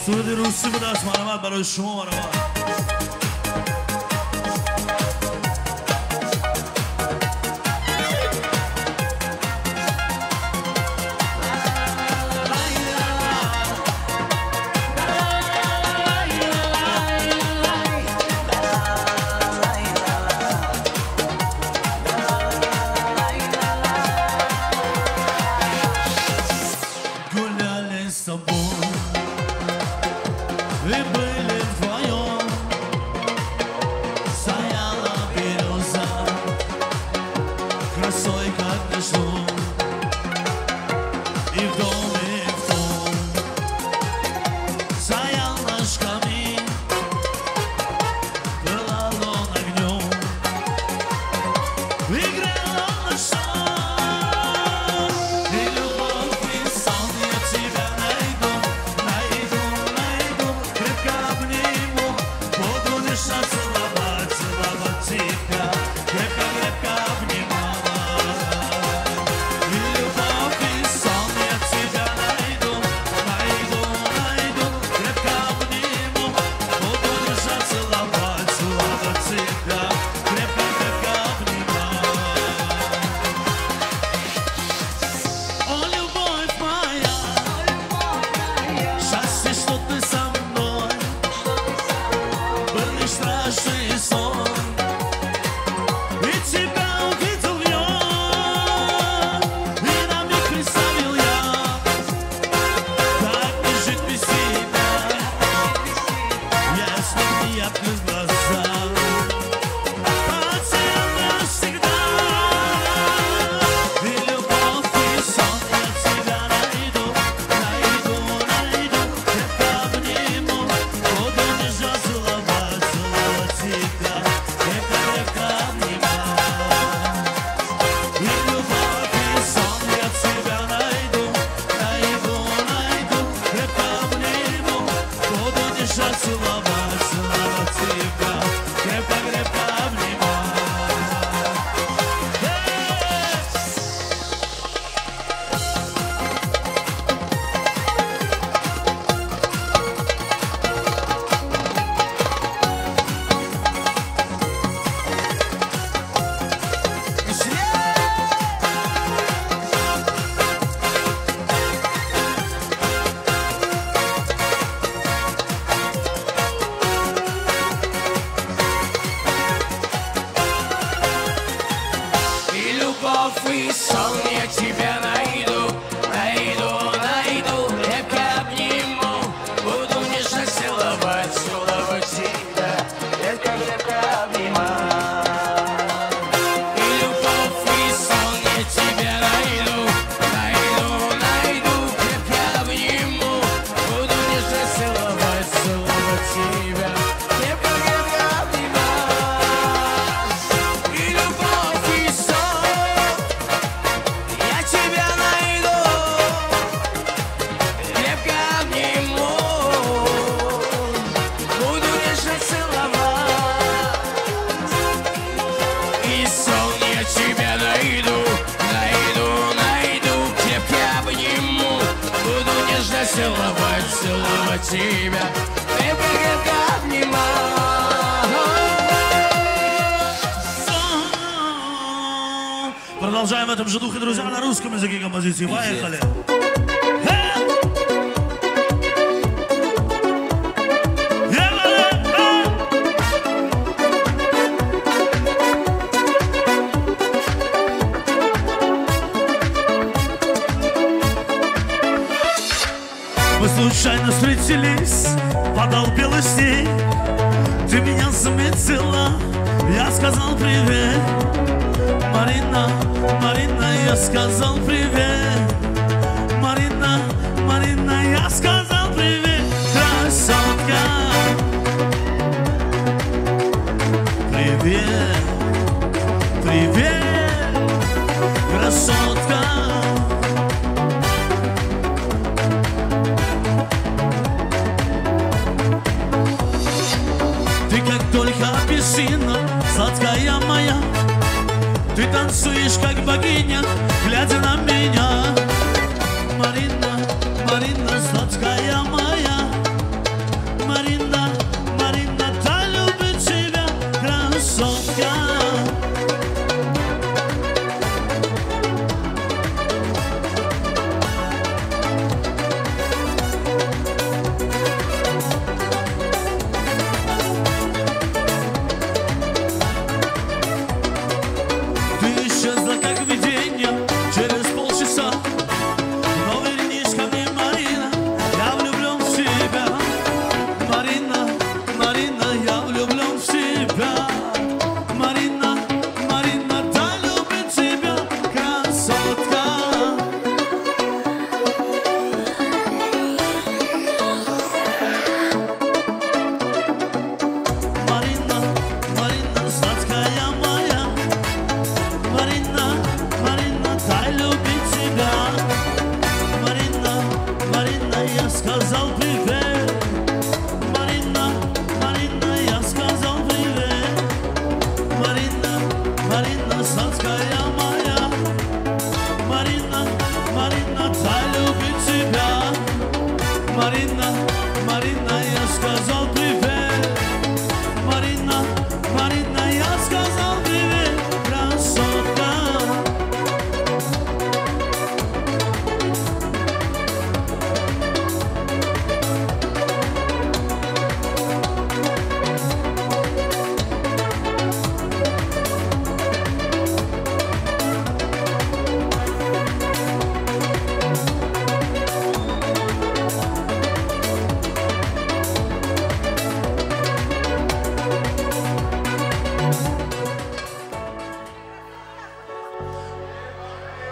Speaker 5: суруди русӣ будааст марҳамат барои шумо марҳамат. Гуляли с тобой и были вдвоем, стояла береза, красой как дождем, и в доме в том целовать, целовать тебя, крепко-крепко обнимать.
Speaker 2: И сон, я тебя найду, найду, найду, крепко обниму, буду нежно целовать, целовать тебя, крепко, крепко обнимать. И любовь, и сон, я тебя найду, найду, найду, крепко обниму, буду нежно целовать, целовать тебя, крепко, крепко обнимать. И любовь, и сон, тебя найду, крепко обниму, буду нежно целовать. И сон, я тебя найду, найду, найду, крепко обниму, буду нежно целовать, целовать тебя, крепко, крепко обнимать.
Speaker 5: Продолжаем в этом же духе, друзья, на русском языке композиции. Поехали! Мы случайно встретились, падал белый снег. Ты меня заметила, я сказал привет. Марина, Марина, я сказал привет. Марина, Марина, я сказал привет. Красотка, привет, привет, красотка. Ты как только апельсина, сладкая моя. Ты танцуешь, как богиня, глядя на меня. Марина, Марина, сладкая моя. Марина, Марина, та любит тебя, красотка.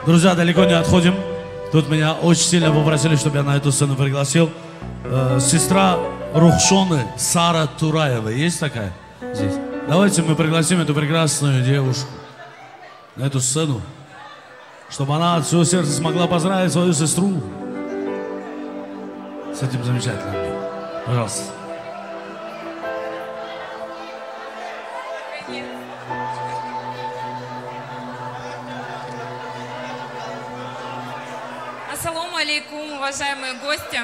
Speaker 5: Друзья, далеко не отходим. Тут меня очень сильно попросили, чтобы я на эту сцену пригласил. Сестра Рухшоны Сара Тураева. Есть такая здесь? Давайте мы пригласим эту прекрасную девушку на эту сцену, чтобы она от всего сердца смогла поздравить свою сестру с этим замечательным днем. Пожалуйста.
Speaker 20: Алейкум, уважаемые гости.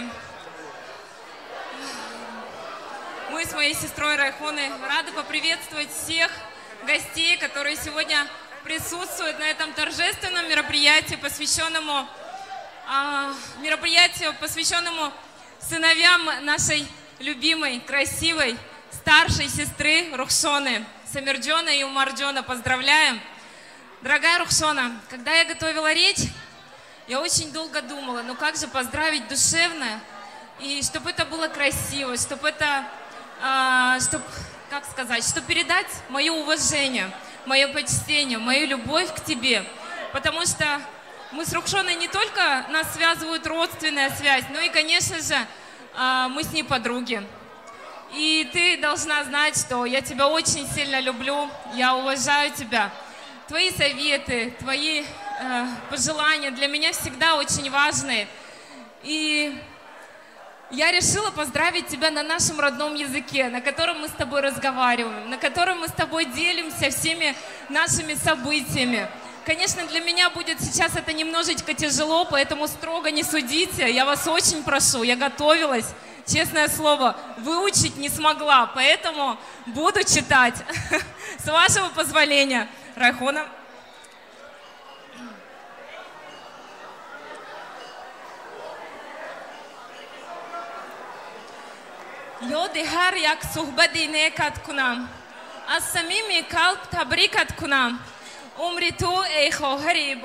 Speaker 20: Мы с моей сестрой Райхоной рады поприветствовать всех гостей, которые сегодня присутствуют на этом торжественном мероприятии, посвященному сыновьям нашей любимой, красивой, старшей сестры Рухшоны, Самирджона и Умарджона. Поздравляем! Дорогая Рухшона, когда я готовила речь, я очень долго думала, ну как же поздравить душевно, и чтобы это было красиво, чтобы это, чтобы, как сказать, чтобы передать мое уважение, мое почтение, мою любовь к тебе, потому что мы с Рухшоной не только нас связывают родственная связь, но и, конечно же, мы с ней подруги. И ты должна знать, что я тебя очень сильно люблю, я уважаю тебя. Твои советы, твои пожелания для меня всегда очень важны. И я решила поздравить тебя на нашем родном языке, на котором мы с тобой разговариваем, на котором мы с тобой делимся всеми нашими событиями. Конечно, для меня будет сейчас это немножечко тяжело, поэтому строго не судите. Я вас очень прошу, я готовилась, честное слово, выучить не смогла, поэтому буду читать. С вашего позволения, Райхона. Ёди ҳар як суҳбати некат кунам, аз самими қалб табрикат кунам. Умри ту, эй хоҳари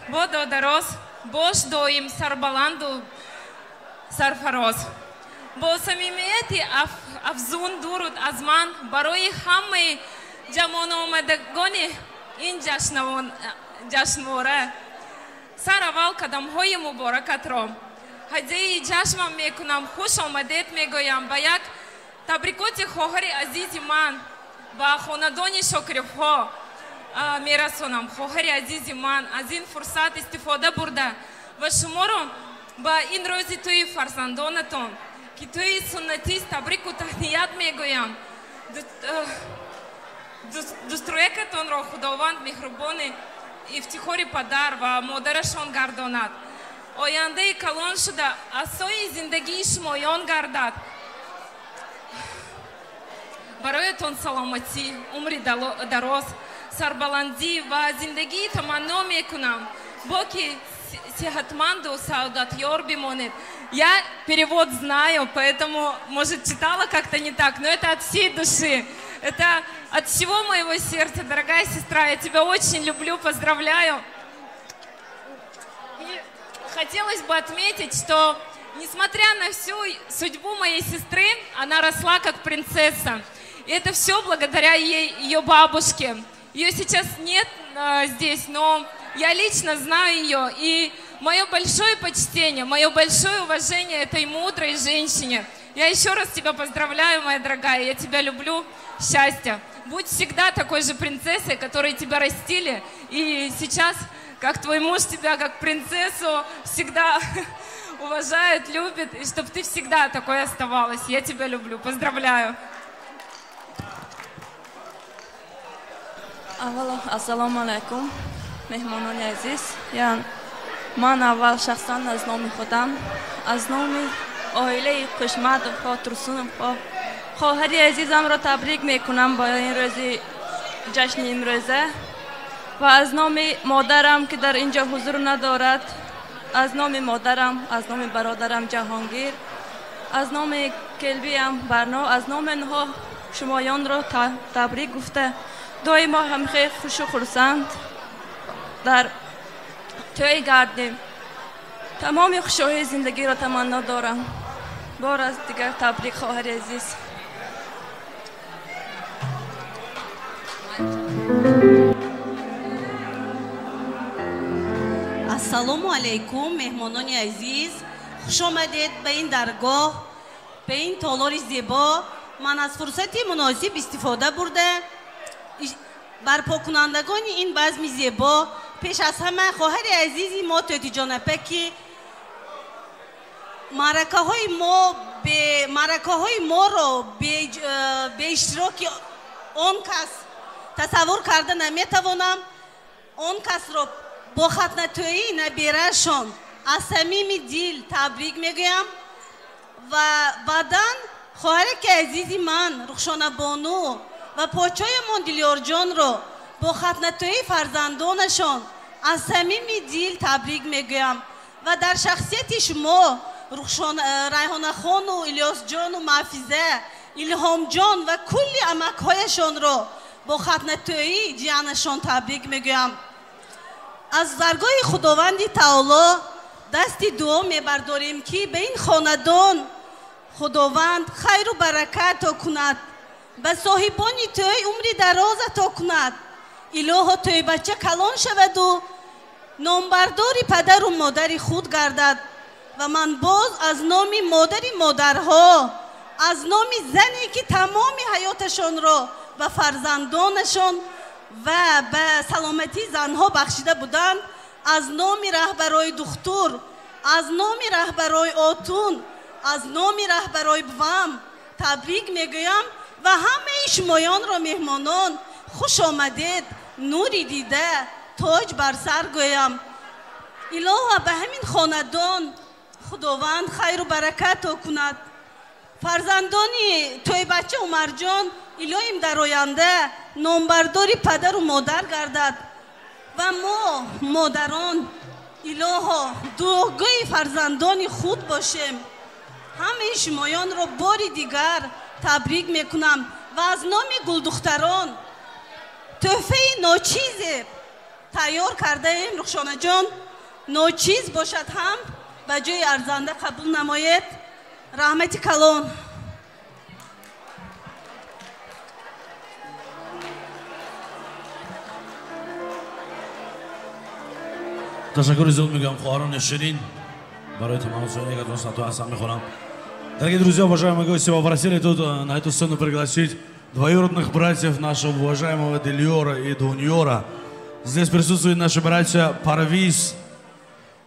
Speaker 20: бодо дароз, бош доим сарбаланду сарфароз. Бо самимияти афзун дуруд аз ман барои ҳамаи ҷамономадагони ин ҷашнвора. Сараввал қадамҳои муборакатро ҳадияи ҷашнам мекунам, хуш омадед мегӯям ба як табрикоти хоҳари азизи ман ба хонадони Шокировҳо мерасонам. Хоҳари азизи ман, аз ин фурсат истифода бурда ва шуморо ба ин рӯзи тӯи фарзандонатон, ки тӯи суннатист, табрику таҳният мегӯям. Дӯстроякатонро Худованд меҳрубони ифтихори падар ва модарашон гардонад. Ояндаи калон шуда асои зиндагии шумоён гардад. Бароятон саломатӣ, умри дароз, сарбаландӣ ва зиндагии таманно мекунам. Боки сиҳатманду саодатёр бимонед. Я перевод знаю, поэтому, может, читала как-то не так, но это от всей души. Это от всего моего сердца, дорогая сестра, я тебя очень люблю, поздравляю. И хотелось бы отметить, что, несмотря на всю судьбу моей сестры, она росла как принцесса. И это все благодаря ей, ее бабушке. Ее сейчас нет здесь, но я лично знаю ее. И мое большое почтение, мое большое уважение этой мудрой женщине. Я еще раз тебя поздравляю, моя дорогая, я тебя люблю. Счастья. Будь всегда такой же принцессой, которой тебя растили. И сейчас, как твой муж тебя, как принцессу, всегда уважает, любит. И чтобы ты всегда такой оставалась. Я тебя люблю. Поздравляю.
Speaker 21: Аввало, ассалому алайкум, меҳмонони азиз. Ман аввал шахсан аз номи худам, аз номи оилаи Қушмадовҳо, Турсуновҳо, хоҳари азизамро табрик мекунам ба ин рӯзи ҷашни имрӯза ва аз номи модарам, ки дар ин ҷо ҳузур надорад, аз номи модарам, аз номи бародарам Ҷаҳонгир, аз номи келбиям Барно, аз номи онҳо шумоёнро табрик гуфта, доимо ҳам хеле хушу хурсанд дар тӯй гардем. Тамоми хушоҳии зиндагиро таманно дорам. Бор аз дигар табрик, хоҳари азиз.
Speaker 22: Ассалому алайкум, меҳмонони азиз. Хуш омадед ба ин даргоҳ, ба ин толори зебо. Ман аз фурсати муносиб истифода бурда барпокунандагони ин базми зебо, пеш аз ҳама хоҳари азизи мо Тӯтиҷонапа, ки маъракаҳои моро бе иштироки он кас тасаввур карда наметавонам. Он касро бо хатнатӯии набираашон Аз самими дил табрик мегӯям ва баъдан хоҳараки азизи ман Рухшонабону ва подшоямон Дилёрҷонро бо хатнатоии фарзандонашон аз самими дил табрик мегӯям ва дар шахсияти шумо Райҳонахону Илёсҷону Маҳфиза, Илҳомҷон ва кулли амакҳояшонро бо хатнатоии ҷиянашон табрик мегӯям. Аз даргоҳи Худованди Таоло дасти дуо мебардорем, ки ба ин хонадон Худованд хайру баракат ато кунад, ба соҳибони тӯй умри дароз ато кунад. Илоҳо, тӯйбача калон шаваду номбардори падару модари худ гардад. Ва ман боз аз номи модари модарҳо, аз номи зане, ки тамоми ҳаёташонро ба фарзандонашон ва ба саломатии занҳо бахшида буданд, аз номи раҳбарои духтур, аз номи раҳбарои отун, аз номи раҳбарои бувам табрик мегӯям ва ҳамаи шумоёнро меҳмонон хуш омадед, нури дида, тоҷ бар сар гӯям. Илоҳа, ба ҳамин хонадон Худованд хайру баракат кунад. Фарзандони тӯйбача Умарҷон илоҳим дар оянда номбардори падару модар гардад ва мо модарон илоҳо дуогӯи фарзандони худ бошем. Ҳамаи шумоёнро бори дигар табрик мекунам ва аз номи гулдухтарон тӯҳфаи ночизе тайёр кардаем. Рухшонаҷон, ночиз бошад ҳам ба ҷои арзанда қабул намоед. Раҳмати калон.
Speaker 5: Ташаккури зиёд мегӯям, хоҳарони ширин, барои таманносоне, ки сато ҳастам мехонам. Дорогие друзья, уважаемые гости, попросили тут на эту сцену пригласить двоюродных братьев нашего уважаемого Дильора и Дуньора. Здесь присутствуют наши братья Парвиз,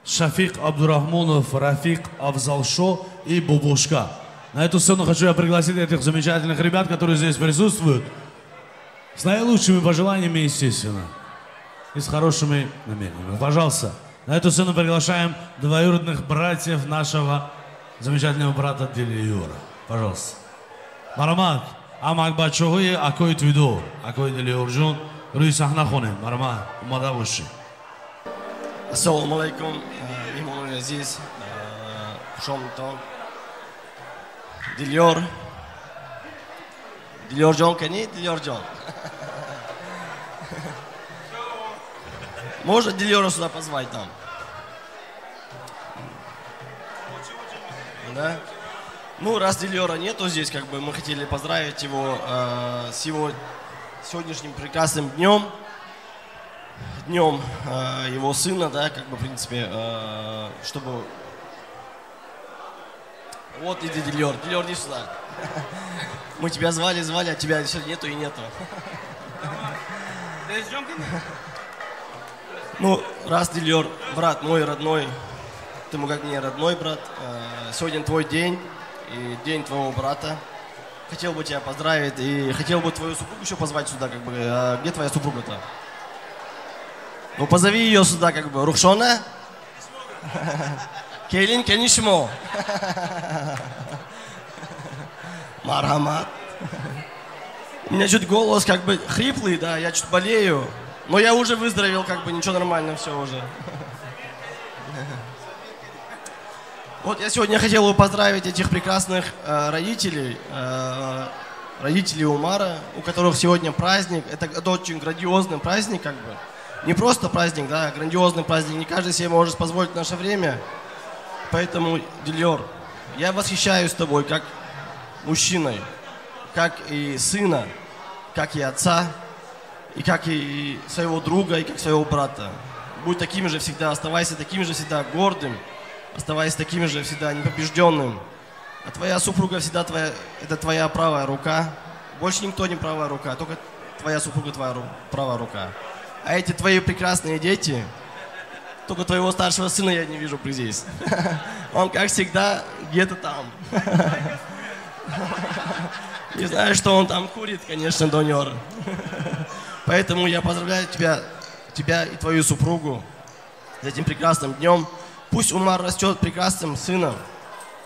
Speaker 5: Шафик Абдурахмонов, Рафик Афзалшо и Бубушка. На эту сцену хочу я пригласить этих замечательных ребят, которые здесь присутствуют, с наилучшими пожеланиями, естественно, и с хорошими намерениями. Пожалуйста, на эту сцену приглашаем двоюродных братьев нашего замечательного брата Дильора. Пожалуйста. Марҳамат, амакбачаҳои акои Туйдор, акои Дилёрҷон, рӯи саҳна хонем. Марҳамат, омода бошед.
Speaker 3: Ассалому алайкум, меҳмонони азиз, хушомадтон. Дилёр, Дилёрҷон, кани Дилёрҷон? Можно Дилёра сюда позвать там? Да? Ну, раз Дилёра нету здесь, как бы мы хотели поздравить его с его сегодняшним прекрасным днем, днем его сына, да, как бы, в принципе, чтобы... Вот иди, Дилёр, Дилёр, иди сюда. Мы тебя звали, звали, а тебя все нету и нету. Ну, раз Дилёр, брат мой родной, ты мой как мне родной брат, сегодня твой день и день твоего брата. Хотел бы тебя поздравить и хотел бы твою супругу еще позвать сюда, как бы. А где твоя супруга-то? Ну, позови ее сюда, как бы. Рухшона? Келин, кенишмо. Марҳамат. У меня чуть голос как бы хриплый, да, я чуть болею. Но я уже выздоровел, как бы, ничего, нормально все уже. Вот я сегодня хотел бы поздравить этих прекрасных родителей, родителей Умара, у которых сегодня праздник. Это очень грандиозный праздник, как бы. Не просто праздник, да, грандиозный праздник. Не каждый себе может позволить в наше время. Поэтому, Дильор, я восхищаюсь тобой как мужчиной, как и сына, как и отца, и как и своего друга, и как своего брата. Будь таким же всегда, оставайся таким же всегда гордым, оставайся таким же всегда непобежденным. А твоя супруга всегда твоя, это твоя правая рука. Больше никто не правая рука, только твоя супруга твоя правая рука. А эти твои прекрасные дети, только твоего старшего сына я не вижу здесь. Он, как всегда, где-то там. Не знаю, что он там курит, конечно, Донер. Поэтому я поздравляю тебя и твою супругу с этим прекрасным днем. Пусть Умар растет прекрасным сыном,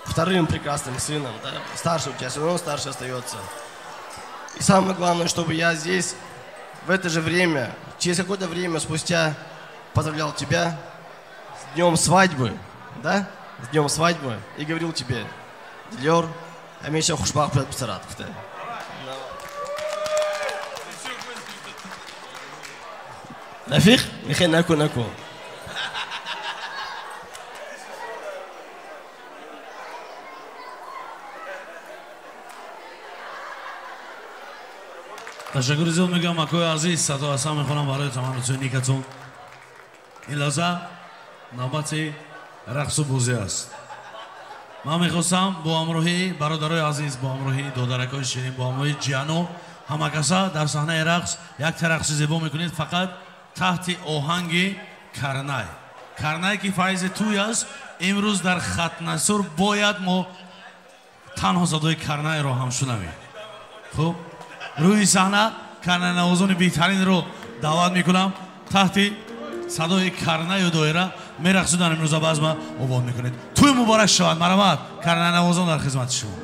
Speaker 3: вторым прекрасным сыном, да? Старший у тебя все равно старший остается. И самое главное, чтобы я здесь в это же время, через какое-то время спустя, поздравлял тебя с днем свадьбы, да? С днем свадьбы и говорил тебе, Дилёр, ҳамеша хушбахт писарат. Рафиқ, мехе наку наку.
Speaker 5: Ташаккури зиёд мегӯям, акои азиз, садо ҳасан мехонам барои таманнутои никатон. Ин лаҳза навбати рақсу бозӣ аст. Ман мехостам бо ҳамроҳии бародарои азиз, бо ҳамроҳии додаракои ширин, бо ҳамроҳии ҷиано ҳамакаса дар саҳнаи рақс якта рақси зебо мекунед, фақат таҳти оҳанги карнай. Карнай ки файзи тӯй аст, имрӯз дар хатнасур бояд мо танҳо садои карнайро ҳам шунавем. Хуб, рӯи саҳна карнайнавозони беҳтаринро даъват мекунам, таҳти садои карнаю доира мерақсудан имрӯза базма обод мекунед. Тӯй муборак шавад, марҳамат, карнайнавозон дар хизмати шумо.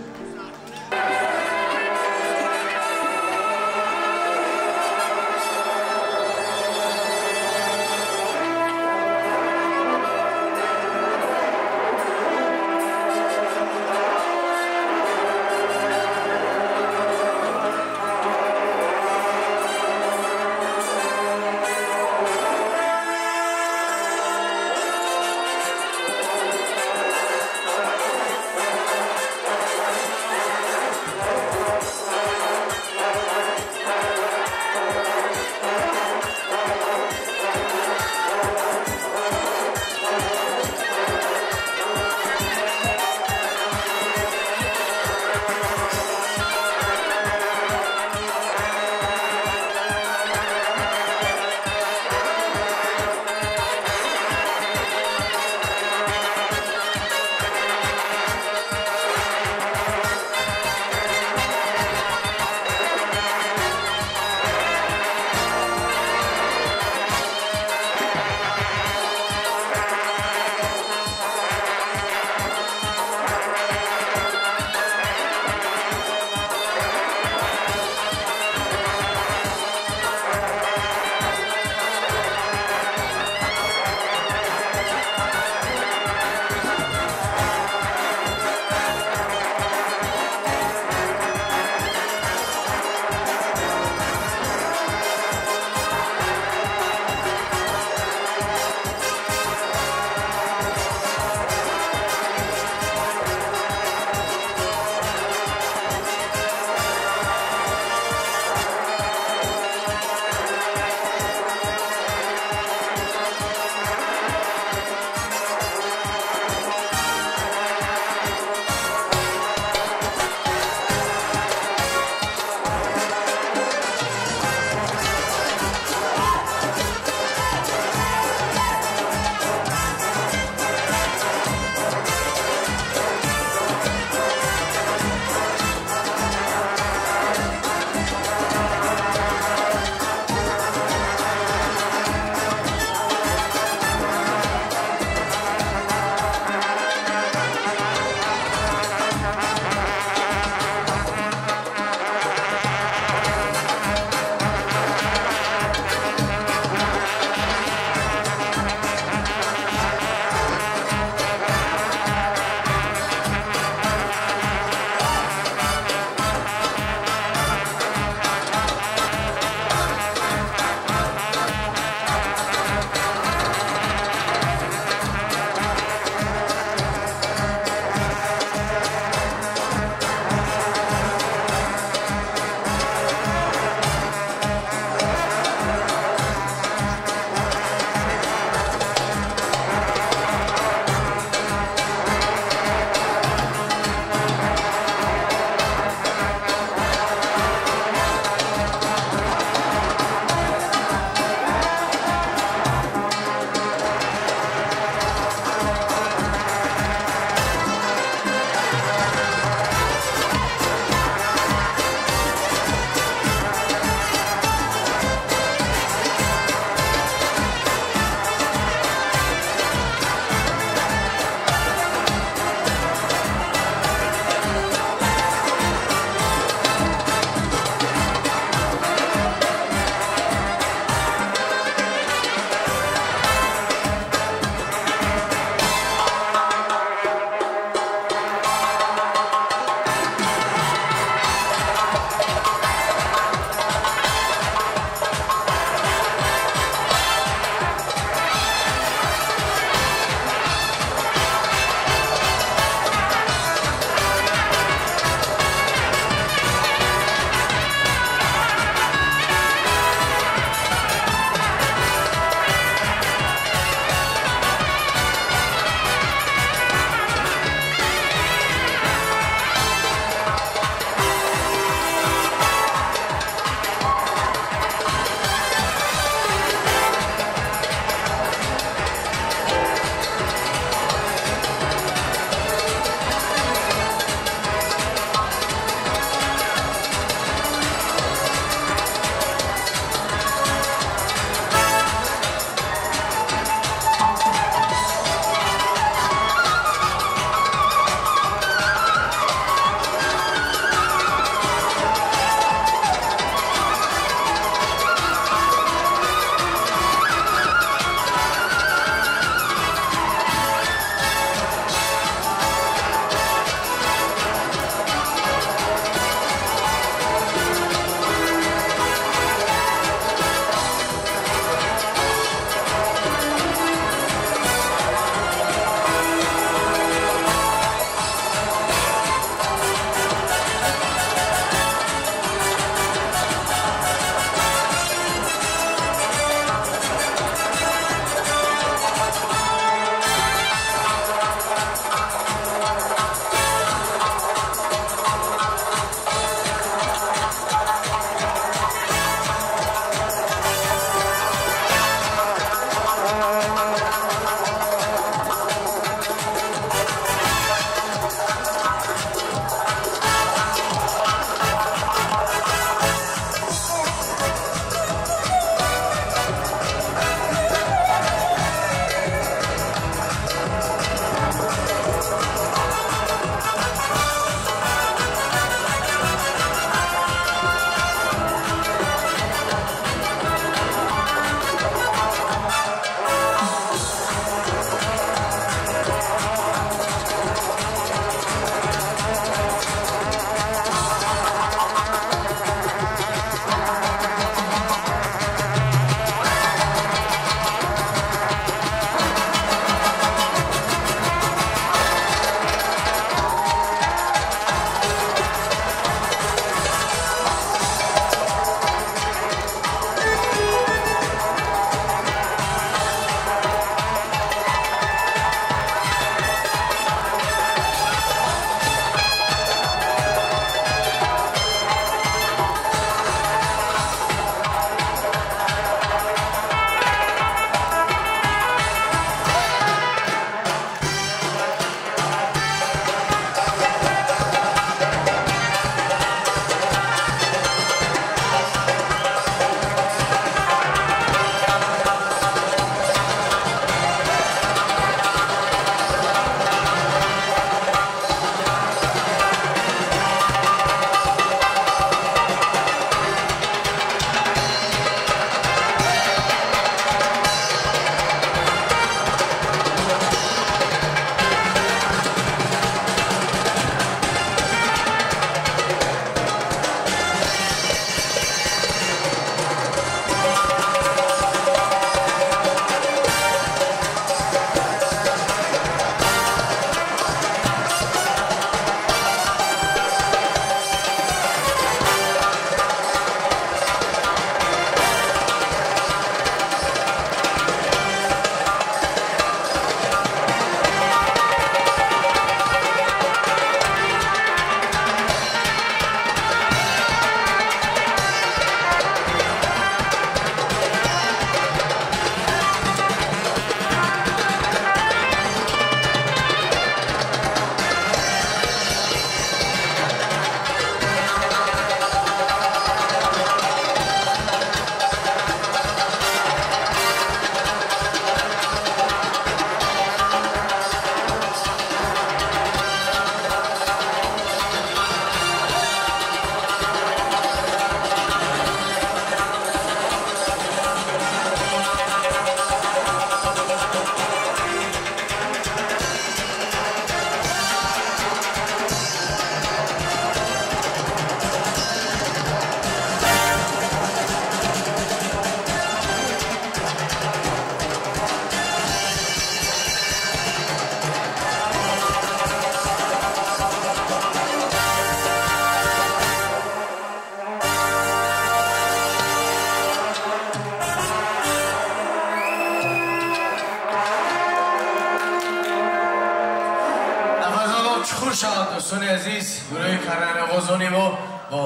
Speaker 4: Дӯстони азиз, гурӯҳи карнайнавозони мо бо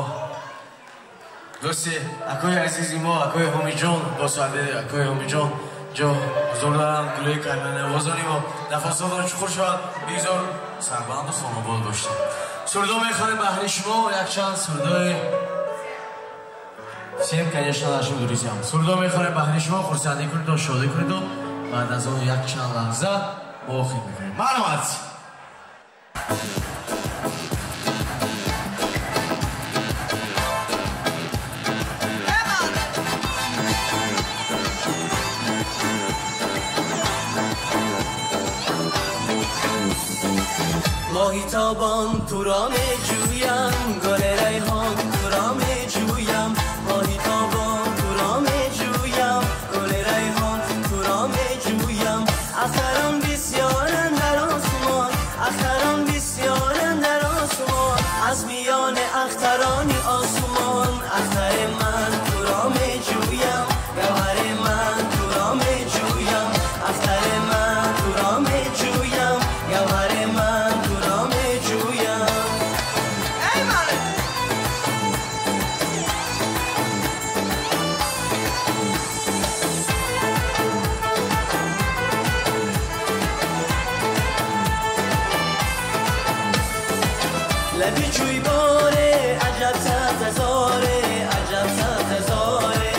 Speaker 4: дӯсти акои азизи мо, акои Ҳомиҷон, бо суҳбати акои Ҳомиҷон ҷо ҳузур доранд. Гурӯҳи карнайнавозони мо нафасотон чуқур шавад, бигзор сарбаланду хонобод бошед. Сурдо мехонем баҳри шумо, якчанд сурдои всем, конечно, нашим друзьям. Сурдо мехонем баҳри шумо, хурсандӣ кунед, шодӣ кунед, баъд аз он якчанд лаҳза мо охир мекунем. Марҳамат!
Speaker 8: ماهی تابان تو را میجویم، گل ریحان تو را میجویم. ماهی تابان تو را میجویم، گل ریحان تو را میجویم. اختران بسیارند در آسمان، اختران بسیارند در آسمان. از میان اختران آسمان، اختر من تو را میجویم، گوهر من تو را میجویم. اختر من تو را میجویم، گوهر من تو را میجویم. ای من لبی جویباره عجب سبززاره، عجب سبززاره.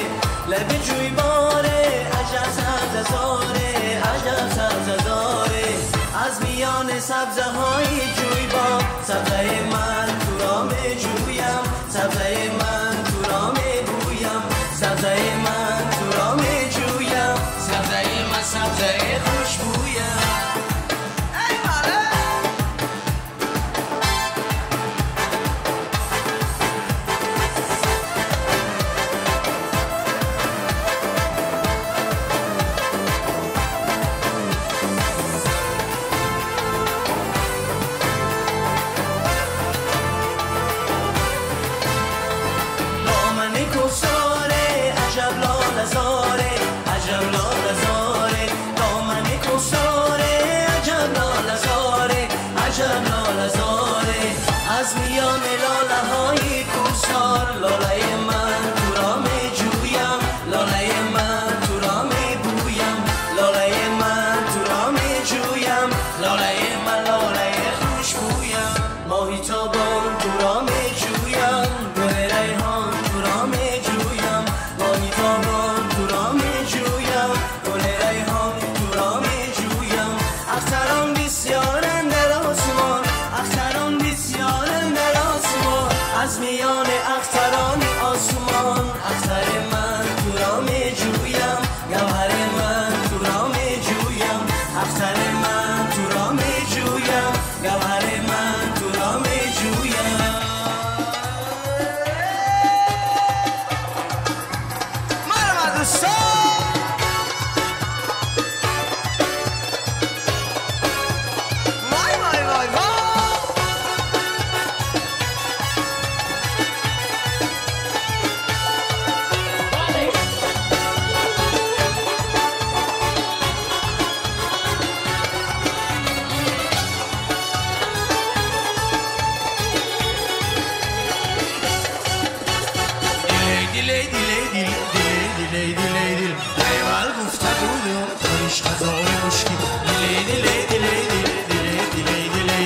Speaker 8: لبی جویباره عجب سبززاره، عجب سبززاره. از میان سبزه های جویبار، سبزه من تو را میجویم، سبزه من تو را میبویم، سبزه من تو را میجویم، سبزه من سبزه خوشبویم. از میان لاله های کوسار، لاله من تو را میجویم، لاله من تو را میبویم، لاله من تو را میجویم، لاله من لاله خوشبویم. ماهی تابان تو را میجویم، گل ریحان تو را میجویم. ماهی تابان تو را میجویم، گل ریحان تو را میجویم. اختران بسیارند در آسمان، اختران بسیارند در آسمان. از میان اختران آسمان، اختر من تو را میجویم، گوهر من تو را میجویم. اختر من تو را میجویم، گوهر من تو را میجویم.
Speaker 2: مرحبا دوستان. وای وای وای وای.
Speaker 4: دیلی دیلی دیلی دیلی دیلی دیلی ایول گفته بودم خوش خزان مشکی. دیلی دیلی دیلی دیلی دیلی دیلی دیلی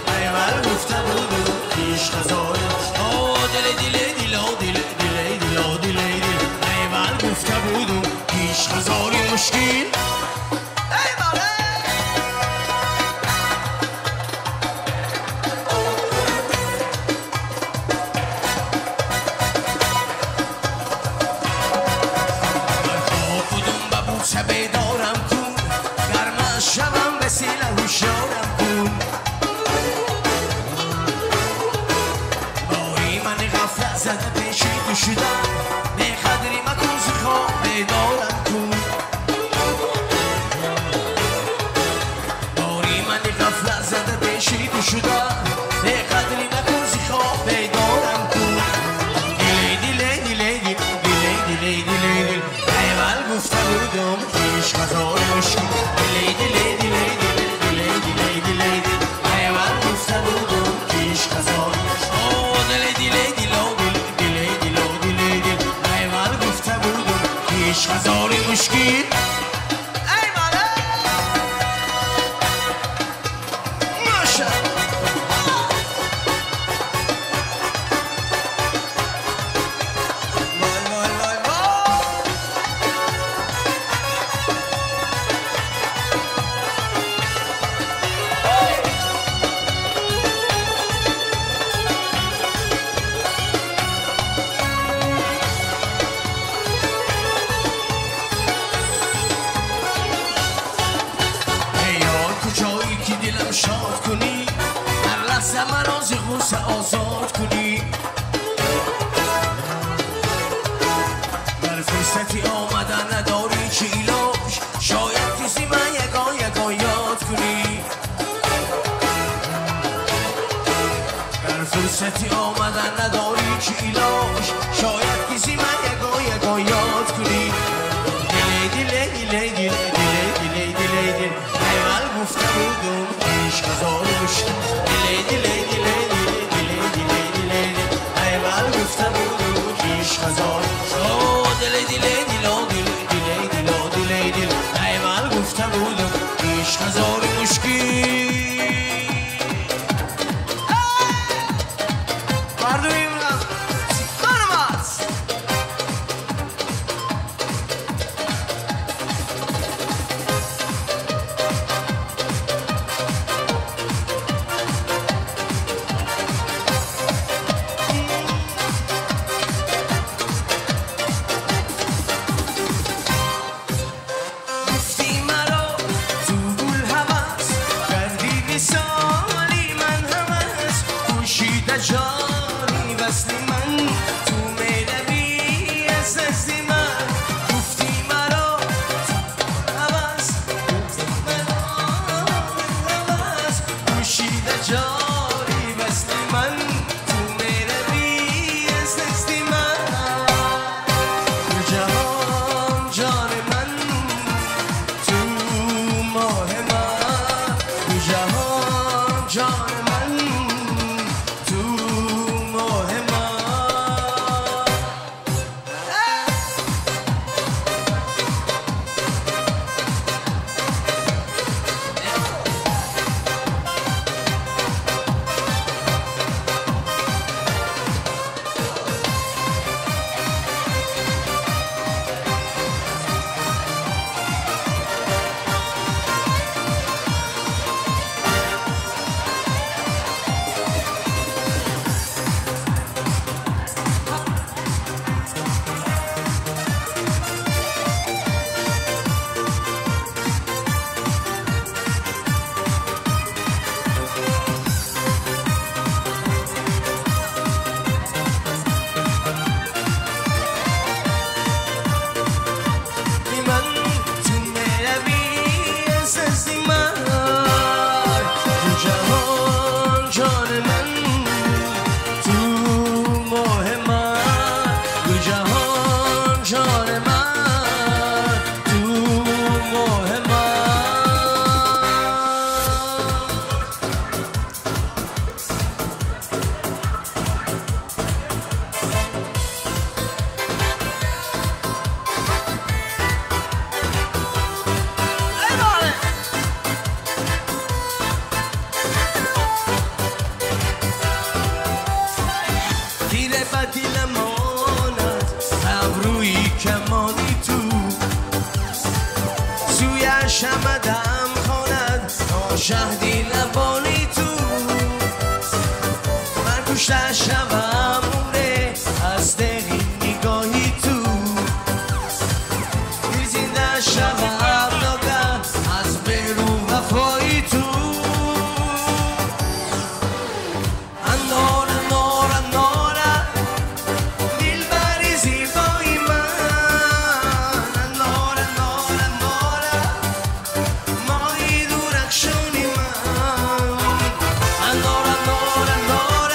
Speaker 4: ایول گفته بودم خوش خزان. آه دیلی دیلی دیلی دیلی دیلی دیلی دیلی ایول گفته بودم خوش خزان مشکی. بیدارم کن، گرم شوم به سیله هوشیارم کن. باری من غفلت زده پیشی تو شدم، بی قدری مکن ز خواب بیدارم کن. باری من غفلت زده پیشی تو شدم، بی قدری مکن ز خواب بیدارم کن. دیلی دیلی دیلی دیلی دیلی دیلی دیلی ایول گفته بودم پیش خزان مشکی. دیلی دیلی دیلی دیلی دیلی دیلی دیلی ایول گفته بودم پیش
Speaker 2: بوسه آزاد کنی در فرصتی آمدن نداری که ایلاش شاید کسی من یگان یگان یاد کنی در فرصتی آمدن نداری که ایلاش شاید کسی من یگان یگان یاد کنی دلی دلی دلی دلی دلی دلی دلی ایول گفته بودم عشق هزار مشکل دلی دلی دلی دلی دلی دلی ایول گفته بودم عشق هزار دلی دلی دلی دلی دلی دلی دلی ایول گفته بودم عشق هزار مشکل مردم شمدم خواند تا شهدی لبانی تو من کشته شوم عمره از دقی نگاهی تو دیر زنده شوم ناگه از مهر و وفای تو انار انار انار دلبر زیبای من انار انار انار ماهی درخشان من انار انار انار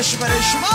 Speaker 2: باشه برای شما.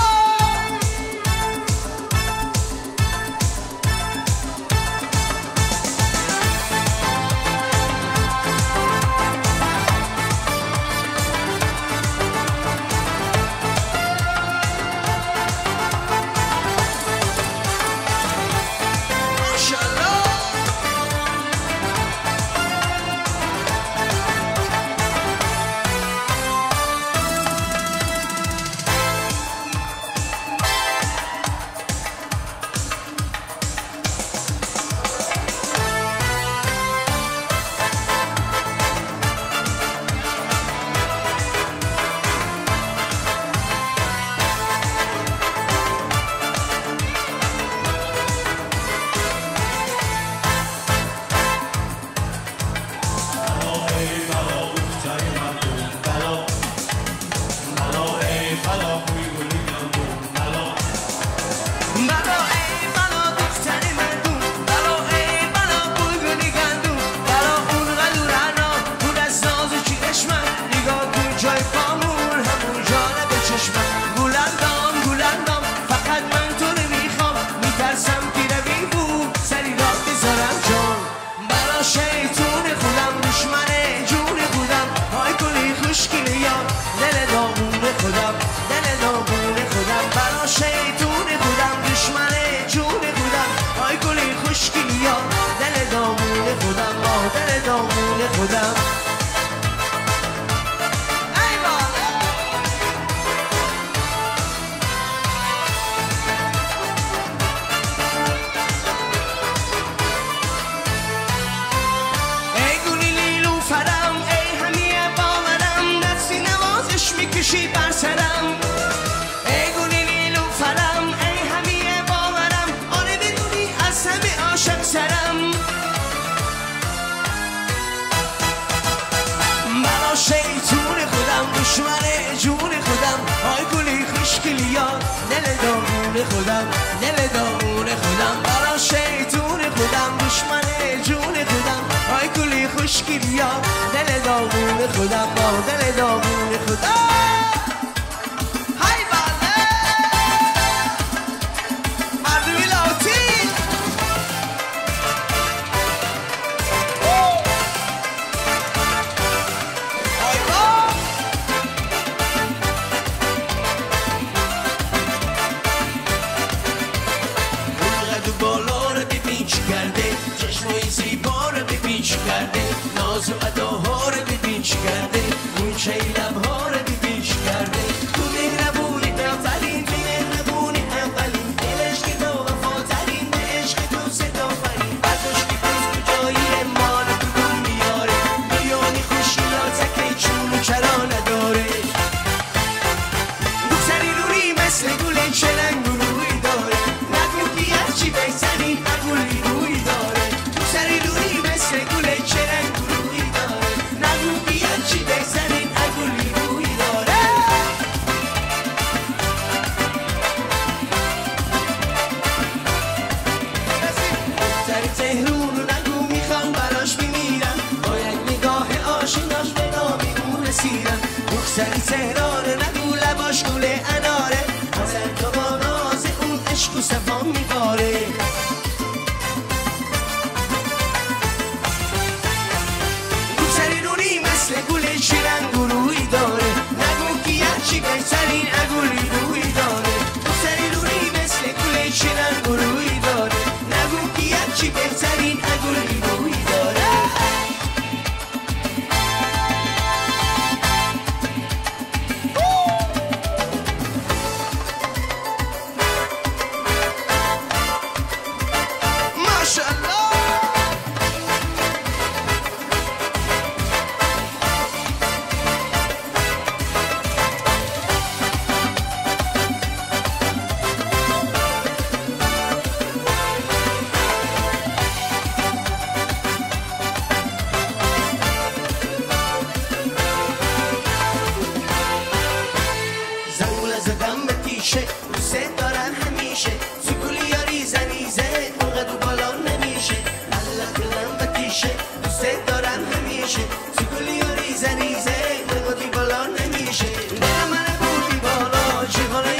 Speaker 8: ریزه ریزه نگاتی بالا نمیشه. دلم منو بردی بالا، چه حال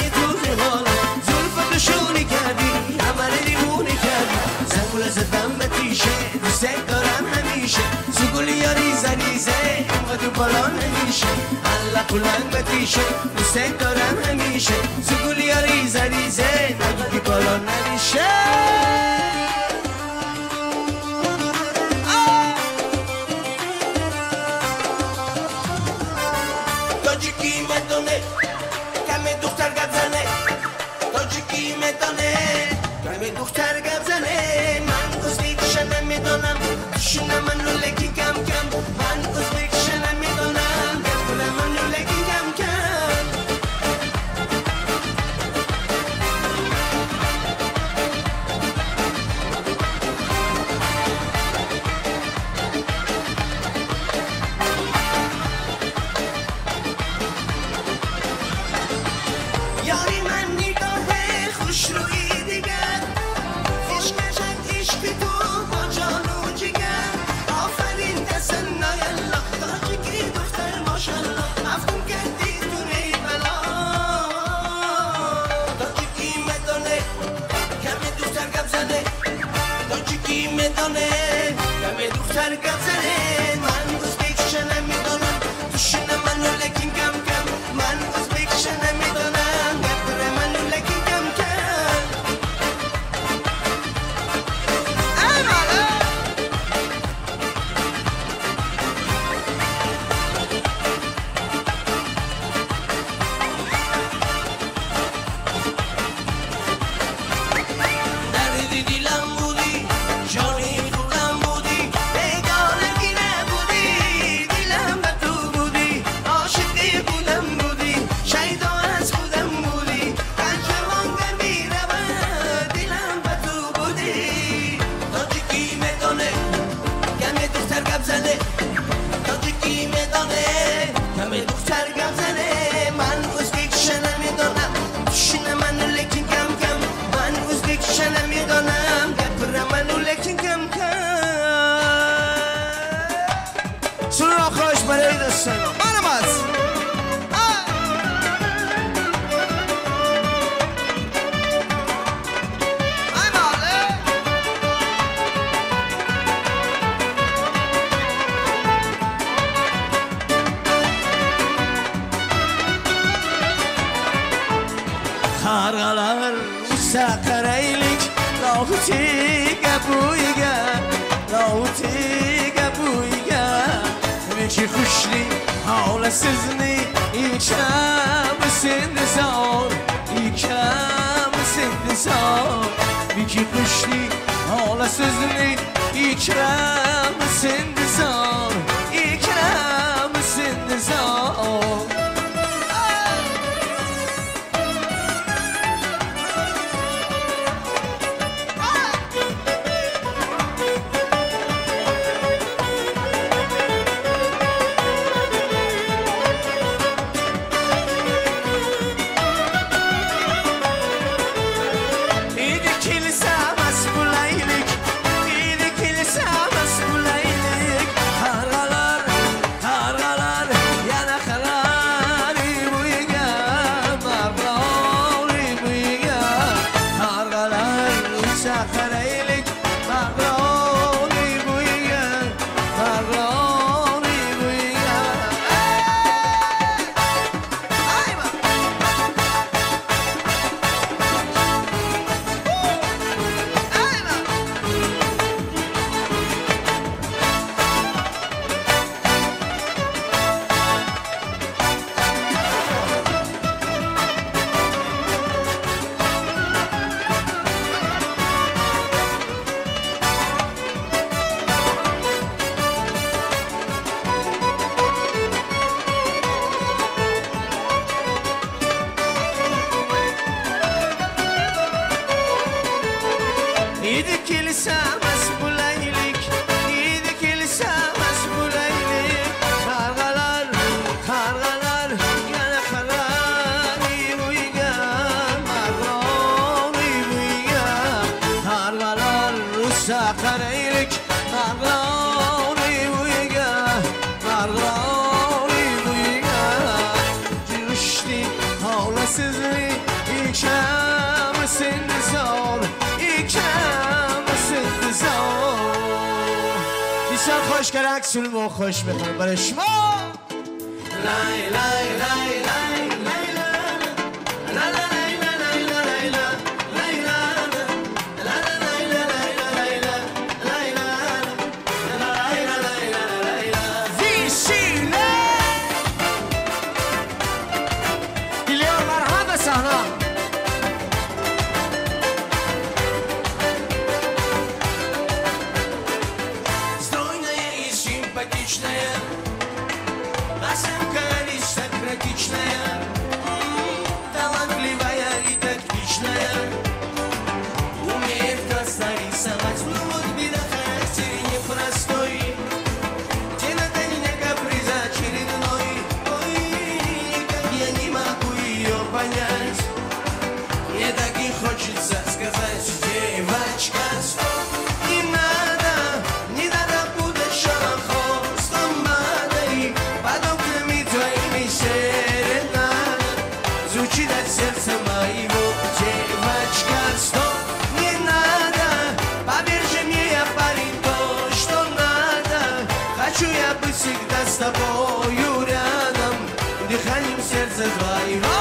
Speaker 8: دوست دارم همیشه سوگلی یا ریزه ریزه اینقدر بالا نمیشه الله بلند بتیشه دوست دارم همیشه سوگلی یا ریزه ریزه اینقدر بالا نمیشه. تاجیکی مدونه کم دختر گپ زنه تاجیکی مدونه کم دختر گپ زنه من ازبکش نمیدونم شنم من لولکی کم کم من ازبکش نمیدونم گپ من لولکی کم کم. یاری من نگاه خوش روی دیگر خوش کشد عشق تو با جان و جگر آفرین تسنای الله تاجیکی دختر ماشالله مفتون کردی تو ری بلا تاجیکی مدانه کم دختر گپ زنه تاجیکی مدانه کم دختر گپ زنه من ازبکش نمیدانم توشنم منو لکن کم کم من ازبکش نمیدانم Qarg'alar uchsa qaraylik Lohuchiga bo'yiga, Lohuchiga bo'yiga. Nechi xushlik hola sizni ikramsin zor, ikramsin zor. Nechi xushlik hola sizni ikramsin zor, ikramsin zor. Ikramsin zor, ikramsin zor.
Speaker 4: бисёр хоҳиш кардам, як суруд мо хоҳиш мекунем барои шумо.
Speaker 8: Лай лай лай лай лай ла ла ла лай ла лай ла лай ла лай ла ла ла лай ла лай ла лай ла лай ла лай ла лай ла лай ла.
Speaker 4: Веселье! Дилёр, марҳамат ба саҳна.
Speaker 8: Стройная и симпатичная, осанка аристократичная, талантливая и тактичная, умеет красно рисовать, но вот беда, характер непростой. День ото дня каприз очередной, ой, как я не могу ее понять. Мне так и хочется сказать: девочка, стоп, не надо, не надо путать шалахо с ламбадой, под окнами твоими серенада звучит от сердца моего. Девочка, стоп, не надо, поверь же мне, я парень то, что надо. Хочу я быть всегда с тобою рядом, дыханием сердца твоего.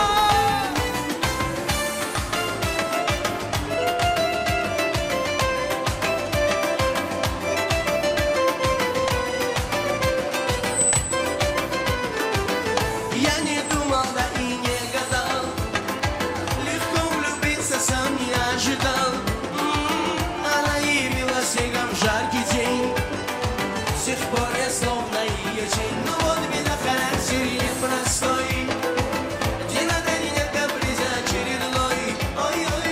Speaker 8: Я не думал, да и не гадал, легко влюбиться сам не ожидал. Она явила снегом в жаркий день, с тех пор я словно ее тень. Но вот беда, характер непростой, день ото дня каприз очередной. Ой-ой,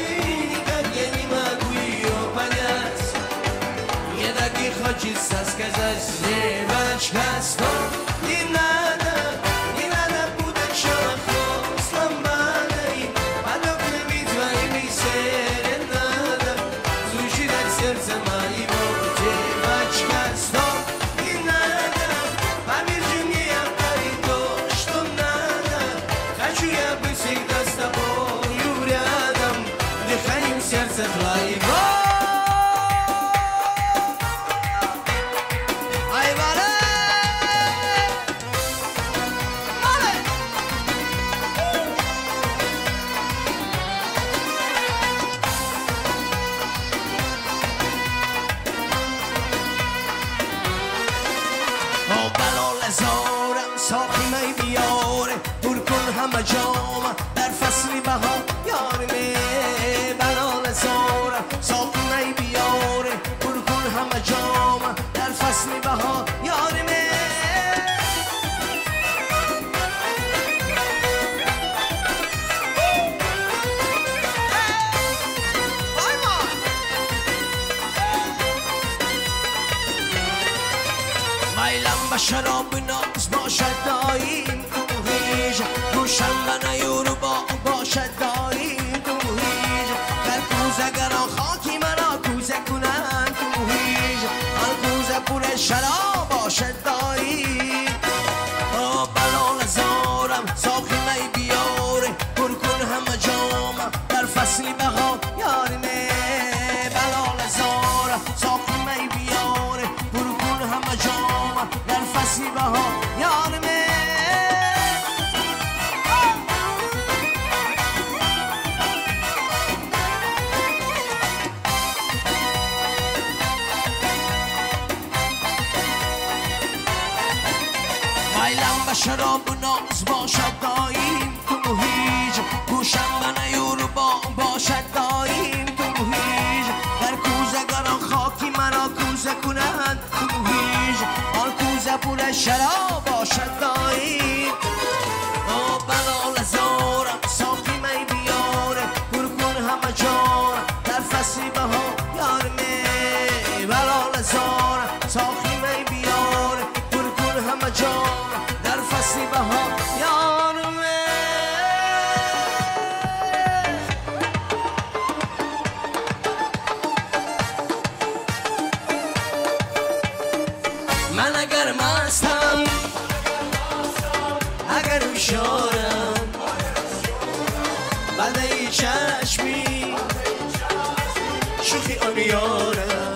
Speaker 8: никак я не могу ее понять. Мне так и хочется сказать: девочка, стоп, не надо, не надо путать шалахо с ламбадой, под окнами твоими серенада звучит от сердца моего. Девочка, стоп, не надо, поверь же мне, я парень то, что надо. Хочу я быть всегда с тобою рядом, дыханием сердца твоего.
Speaker 4: Айвара!
Speaker 8: О балолазорам, соқи май биёре, пур кун ҳама ҷома дар фасли баҳор, ёри ме. Балолазорам, соқи май биёре, пур кун ҳама ҷома дар фасли баҳор, ёри ме. Майлам ба шароби ноз бошад доим ту ҳеҷ, гӯшам ба نیور با باشد داریم تو هیچ. در کوزه خاکی مرا کوزه کنند تو هیچ، آن کوزه پر شراب باشد داریم. بلال زارم ساقی می بیاره، پر کن همه جامم در فصل بهار یارمه. بلال زارم ساقی می بیاره، پر کن همه جامم در فصل بهار یارمه. میلم به شراب و ناز باشد داییم تو هیچ، گوشم به نیور با باشد داییم تو هیچ. در کوزه خاکی مرا کوزه کنند تو هیچ، آن کوزه پر شراب باشد داییم. بلال زارم ساقی می بیاره، پر کن همه جا در فصل بهار یارمه. بلال زارم ساقی می بیاره، پر کن همه جا در فصل بهار یارمه. من اگر مستم اگر هوشیارم، بنده چشمی شوخی آن یارم.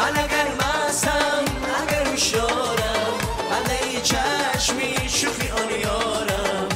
Speaker 8: من اگر مستم اگر هوشیارم، بنده چشمی شوخی آن یارم.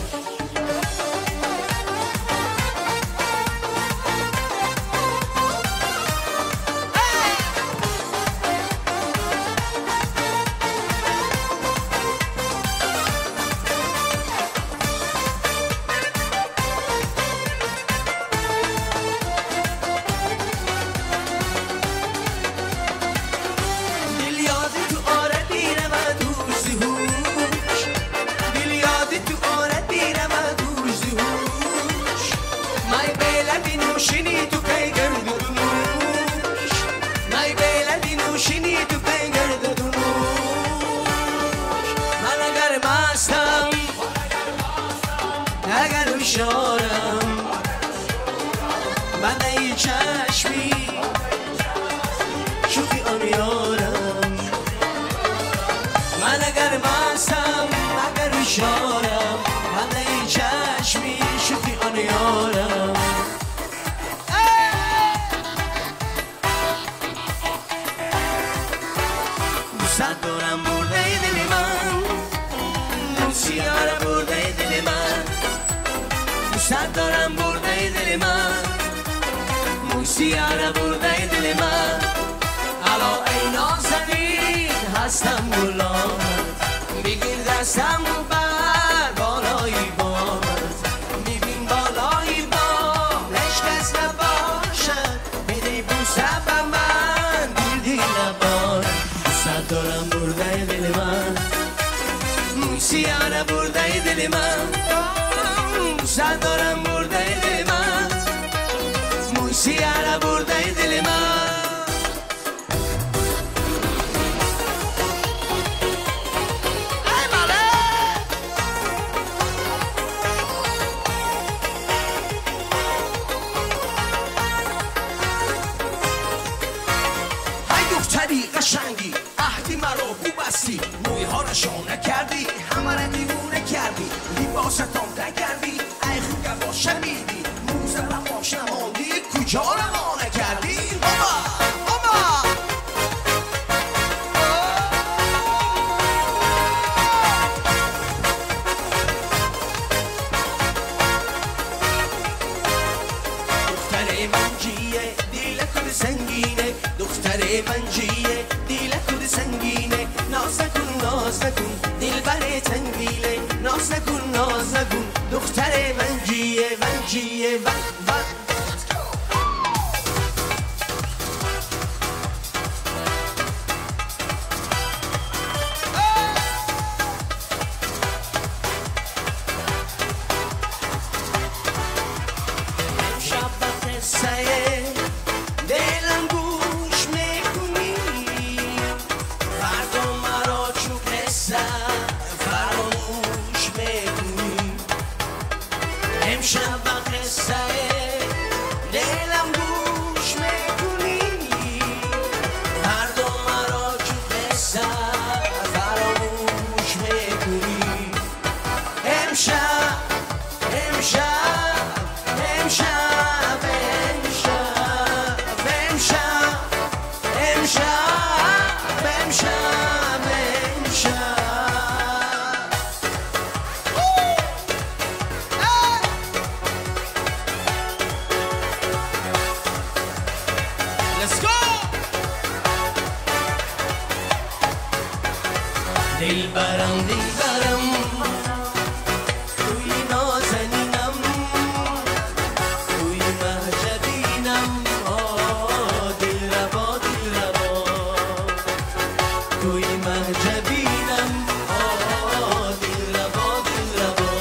Speaker 8: بنده چشمی شوخی آن یارم. من اگر مستم اگر هوشیارم، بنده چشمی شوخی آن یارم. دوست دارم برده دل من، سیاره برده دل من. دوست دارم برده دل من، سیاره برده دل من. الا ای نازنین هستم غلامت، بگیر دستم و بر بالای بامت. ببین بالای بام هیچ کس نباشد، بده بوسه به من دل دل نبارد. دوست دارم برده دل من، سیاره برده دل من. دوست دارم برده دل من، سیاره برده دل من. ای بله ای دختری قشنگی، عهدی مرا ببستی، مویها را شانه کردی، همه را دیوونه کردی، لباستان نکردی، ای خوب باشمیدی، موزه رفاش نماندی، کجا روانه کردی؟ بابا بابا دختر من جیه دیل کد سنگینه، دختر من جیه دیل کد سنگینه. ناز نکن ناز نکن دلبر تنگیله، ناز نکن ناز نکن دختر من جیه من جیه من من. دلم گوش میکنی، فردا مرا چو قصه فراموش میکنی. امشب قصه دلم گوش میکنی، فردا مرا چو قصه فراموش میکنی. امشب امشب امشب امشب امشب امشب امشب. Let's go! دلبرم دلبرم توی نازنینم، توی مهجبینم، دلربا دلربا توی مهجبینم، دلربا دلربا.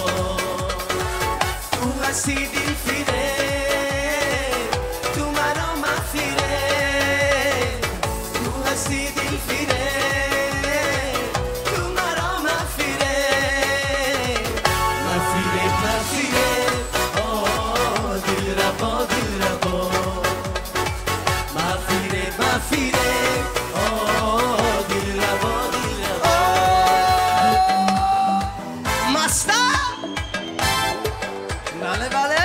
Speaker 8: تو هستی دلفیره، تو مرا مفیره، تو هستی دلفیره، تو مرا مفیره. مفیره مفیره دلربا دلربا، مفیره مفیره دلربا دلربا. مستم بله بله.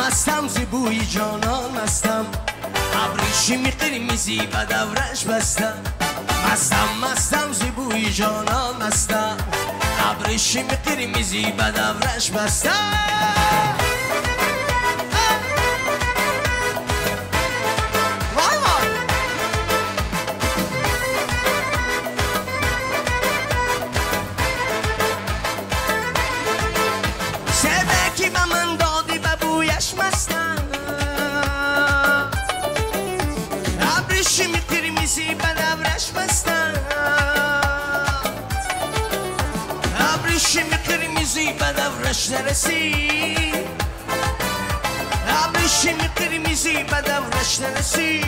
Speaker 2: мастам зи бӯи ҷонон мастам абришими қирмизӣ ба давраш бастам мастам мастам зи бӯи ҷонон мастам абришими қирмизӣ ба давраш бастам. Вай вай! Себе ки ба ман додӣ ба бӯяш мастам абришими қирмизӣ ба давраш бастам абришими қирмизӣ ба давраш нарасид абришими қирмизӣ ба давраш нарасид.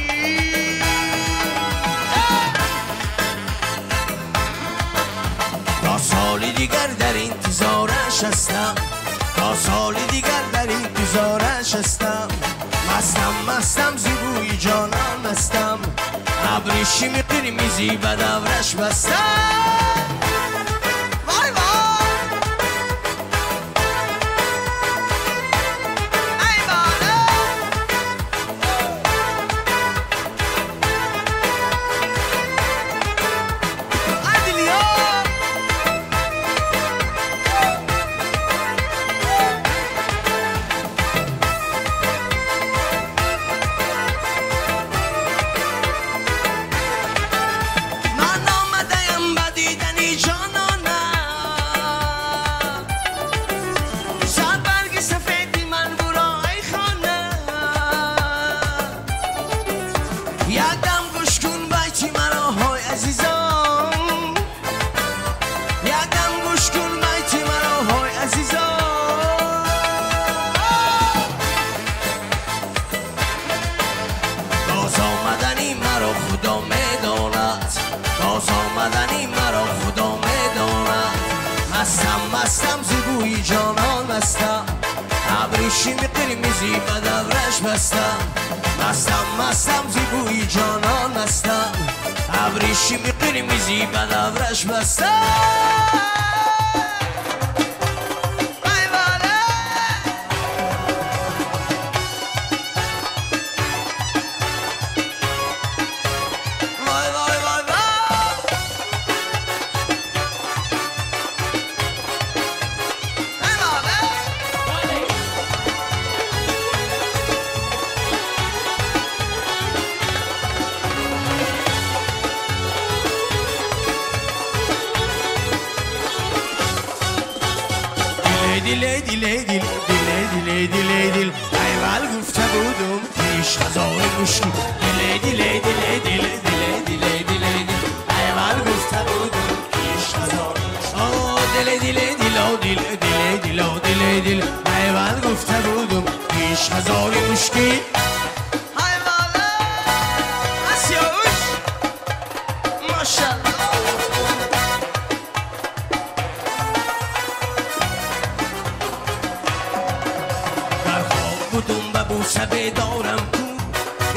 Speaker 2: То соли дигар дар интизораш ҳастам то соли дигар дар интизораш ҳастам мастам мастам зи бӯи ҷонон мастам абришими қирмизӣ ба давраш бастам. Вай вай! Ай бала! Ай дилёр! Ман омадаям ба дидани ҷононам садбарги сафеди ман буро ай хона якдам гӯш кун байти маро ҳой азизон якдам гӯш кун байти маро ҳой азизон. Боз омадани маро Худо медонад боз омадани маро Худо медонад мастам мастам зи бӯи ҷонон мастам абришими қирмизӣ ба давраш бастам мастам мастам зи бӯи ҷонон мастам абришими қирмизӣ ба давраш бастам. Ай вале! Вай вай вай вай! Ай вале! Диле диле дил диле диле диле дил айвал гуфта будум ки ишқ азори мушкил диле диле диле диле диле диле диле дил айвал гуфта будум ки ишқ азори о диле диле дило диле диле дило диле дил айвал гуфта будум ки ишқ азори мушкил. Айвала! Асёш! Машаллоҳ! Дар хоб будум ба бӯса бедорам ку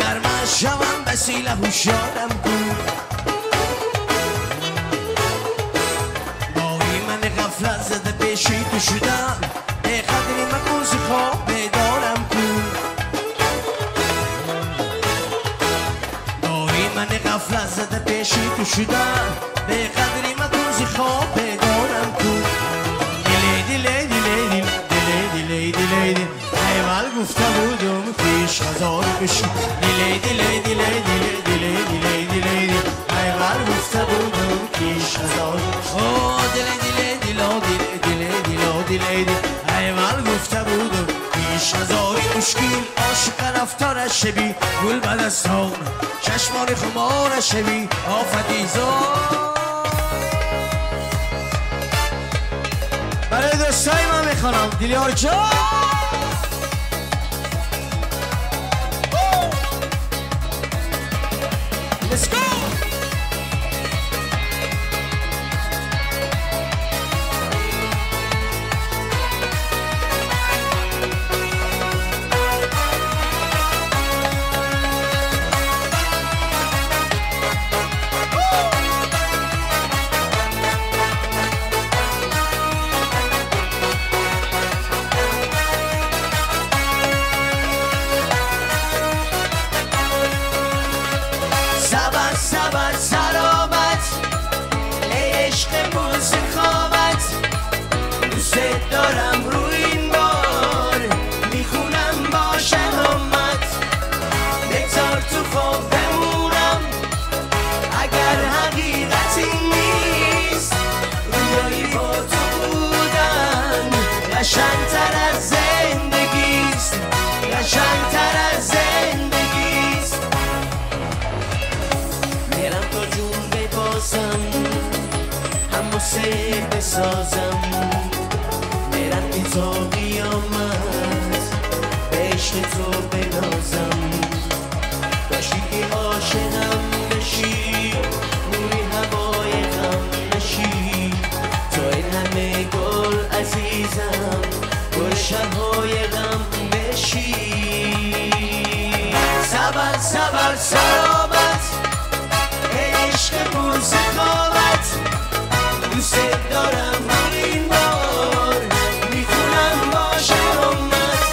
Speaker 2: гарма шавам ба сила ҳушёрам ку бори ман ғафлат зада пеши ту шудам беқадри макун зи хоб бедорам ку бори ман ғафлат зада пеши ту шудам беқадри макун зи хоб бедорам ку диле диле диле дил диле диле диле дил айвал гуфта будум ки ишқ азори мушкил диле диле диле диле диле диле диле дил айвал гуфта будум ки ишқ азори о диле диле дило диле диле дило диле дил айвал гуфта будум ки ишқ азори мушкил ошиқа рафтораш шаби гул ба дастон чашмони хумораш шаби офати зор. Барои дӯстои ман мехонам Дилёр ҷон. Let's go!
Speaker 8: دارم رو این بار، میخونم با شهامت. بگذار تو خواب بمونم اگر حقیقتی نیست. رویایی با تو بودن قشنگتر از زندگیست، قشنگتر از زندگیست. میرم تا جون ببازم، هم سه بسازم. میرم که تا قیامت به عشق تو بنازم. کاشی که عاشقم بشی، نوری هوای غم بشی. تو این همه گل عزیزم، گل شبهای غم بشی. سبل سبل سرابت، ای عشق پر سخاوت. دوست دارم این بار، میخونم با شهامت.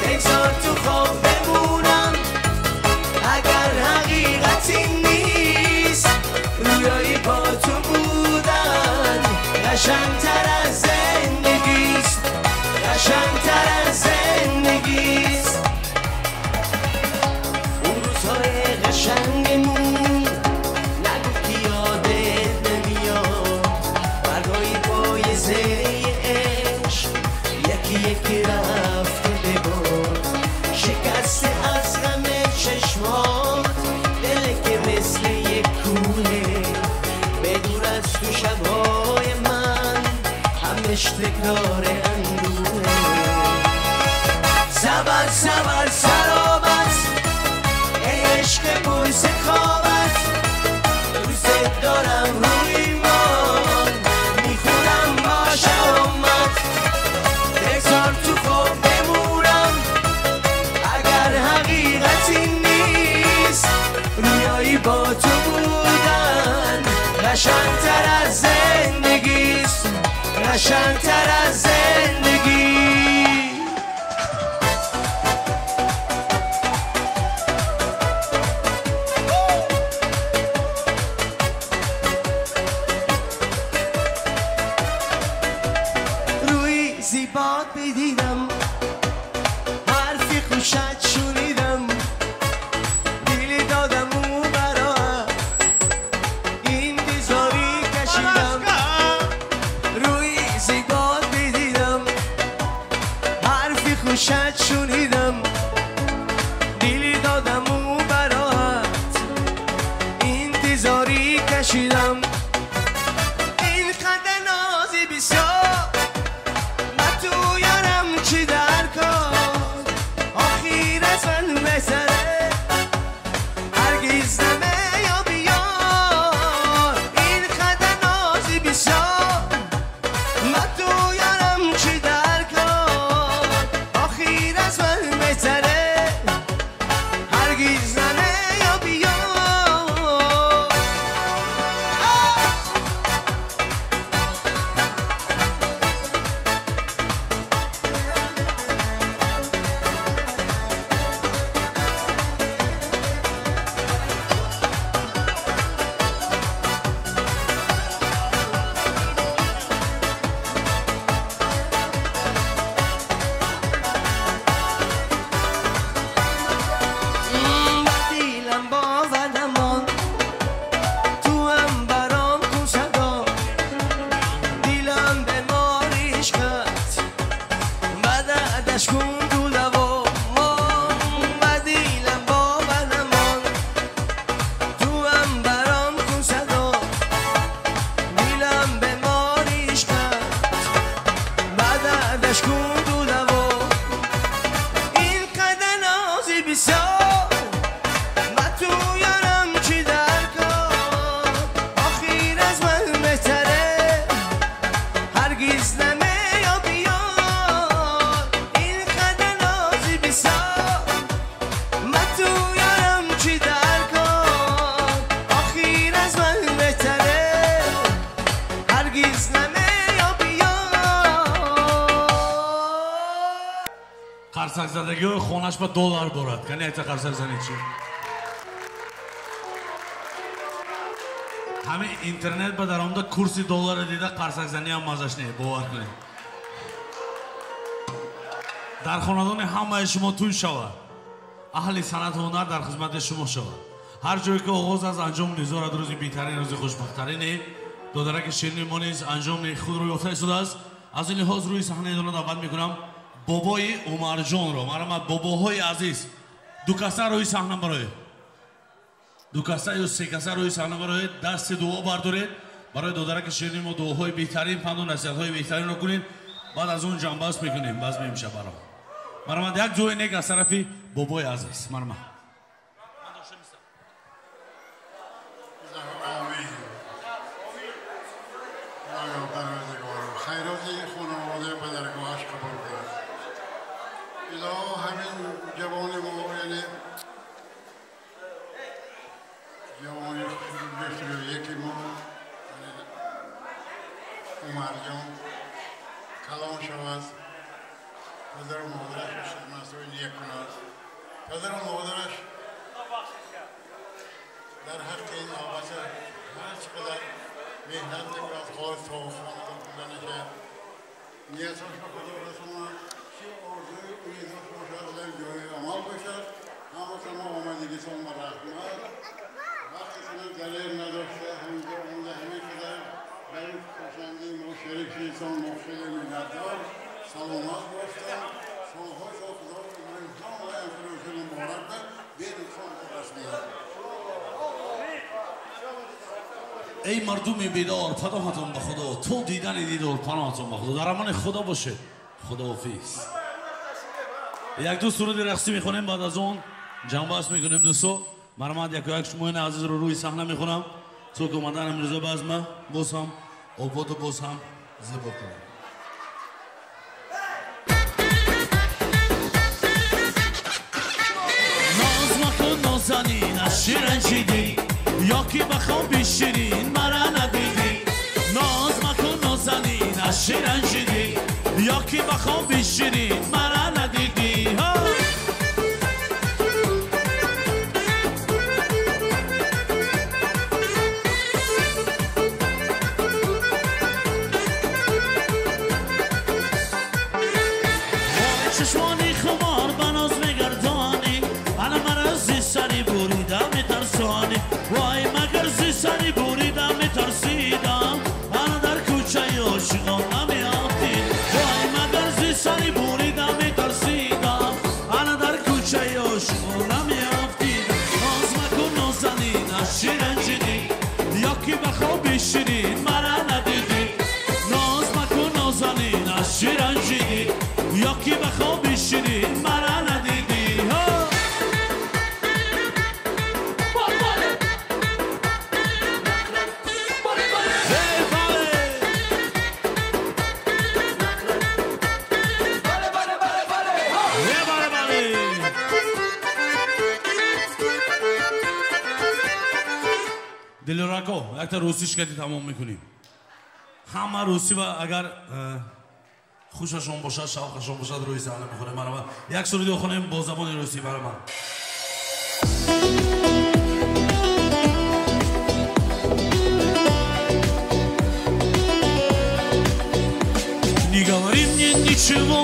Speaker 8: بگذار تو خواب بمونم اگر حقیقتی نیست. رویایی با تو بودن قشنگتر از زندگیست، قشنگتر از زندگیست. اون روزهای قشنگمون نگو که یادت نمیاد. برگای پاییزه عشق یکی یکی رفته به باد. شکسته از غم چشمات دل که مثل یک کوله. بدور از تو شبهای من همش تکرار اندوه. سبل سبل سرابت، ای عشق پر سخاوت. دوست دارم روی ایمان، میخونم با شهامت. بگذار تو خواب بمونم اگر حقیقتی نیست. رویایی با تو بودن قشنگتر از زندگیست، قشنگتر از زندگی. روی زیبات بدیدم، حرفی خوشت شنیدم. دل دادم او برات، انتظاری کشیدم. روی زیبات بدیدم، حرفی خوشت شنیدم. دل دادم او برات، انتظاری کشیدم. اینقدر نازی بسیار من تو یارم چی در کار. آخیر از من بسره هرگز نمیابی یار. اینقدر نازی بسیار من تو یارم چی در کار. آخیر از من بسره هرگز نمیابی یار. دلم باور نماند، تو هم برام کن صدا. دلم به ماریش کرد، بعدش کن تو دوا. دلم باور نماند، تو هم برام کن صدا. دلم به ماریش کرد، بعدش کن تو دوا. اینقدر نازی بسیار من تو یارم چی در کار. آخیر از من بهتره هرگز نمیابی یار. اینقدر نازی بسیار من تو یارم چی در کار. آخیر از من بهتره هرگز نمیابی یار.
Speaker 5: Қарсакзадагиҳои хонаш ба доллар борад. Кани якта қарсак занед чи? Ҳамин интернет ба даромада курси долларро дида қарсакзаниам маззаш не, бовар кунед. Дар хонадони ҳамаи шумо тӯй шавад, аҳли санъату ҳунар дар хизмати шумо шавад. Ҳар ҷое ки оғоз аз анҷом низорад, рӯзи беҳтарин, рӯзи хушбахттарине. Додараки ширини мо низ анҷоми худро ёфта истодааст. Аз ин лиҳоз рӯи саҳнаи дона даъват мекунам бобои Умарҷонро. Марҳамат, бобоҳои азиз, ду каса рӯи саҳна бароед, ду каса ё се каса рӯи саҳна бароед, дасти дуо бардоред барои додараки ширини мо, дуоҳои беҳтарин, панду насиҳатҳои беҳтаринро кунед. Баъд аз он ҷамъбаст мекунем базми имшабаро. Марҳамат, як ҷои нек аз тарафи бобои азиз. Марҳамат.
Speaker 13: Хайроти хонавода ба даргоҳаш қабул кунад. Илоҳо ҳамин ҷавони мо, яъне ҷавони 21 мо, Умарҷон, калон шавад, падару модараш хидматҳои нек кунад. Падару модараш дар ҳаққи ин албатта ҳар чӣ қадар меҳнат мекунад, хор то хонадон буданаша нияташ ба Худо расонад, чӣ орзуи умедаш бошад, дар ҷои амал бошад. Ҳаматон омадагитон ба раҳмат, вақтатонро далер надошта ҳаминҷо омада ҳамин қадар ба ин хушандии мо шарик шудитон, мо хеле миннатдор. Саломат бошед, солҳо сол Худо умри ҳамаи анфирӯши муборак ба бенуқсон расонад.
Speaker 5: Эй мардуми бедор, паноҳатон ба Худо, то дидани дидор паноҳатон ба Худо. Дар амони Худо бошед. Худоҳофиз. Як ду суруди рақсӣ мехонем, баъд аз он ҷамъбаст мекунем. Дӯсто, марҳамат, яку як шумои азизро рӯи саҳна мехонам, то ки омадан имрӯза базма боз ҳам ободу боз ҳам зебо кунем. Ноз макун нозанин, аз чӣ ранҷидӣ? Ё ки ба хоби ширин мара надидӣ? Ноз макун нозанин, аз чӣ ранҷидӣ? Ё ки ба хоби ширин мара надидӣ? Вой чашмони хумор ба ноз мегардонӣ, ана мара зи сари бурида метарсонӣ. Вой магар зи сари бурида метарсидам, ана дар кӯчаи ошиқон намеафтӣ. Вой магар зи сари бурида метарсидам, ана дар кӯчаи ошиқон намеафтӣ. Ноз макун нозанин, аз чӣ ранҷидӣ? Ё ки ба хоби ширин мара надидӣ? Ноз макун нозанин, аз чӣ ранҷидӣ? Ё ки ба хоби ширин мара надидӣ? Дилорако, якта русиш кати тамом мекунем. Ҳама русӣ ва агар хушашон бошад, шавқашон бошад, рӯи саҳна мехонем. Марҳамат, як суруди хонем бо забони русӣ. Марҳамат. Не говори мне ничего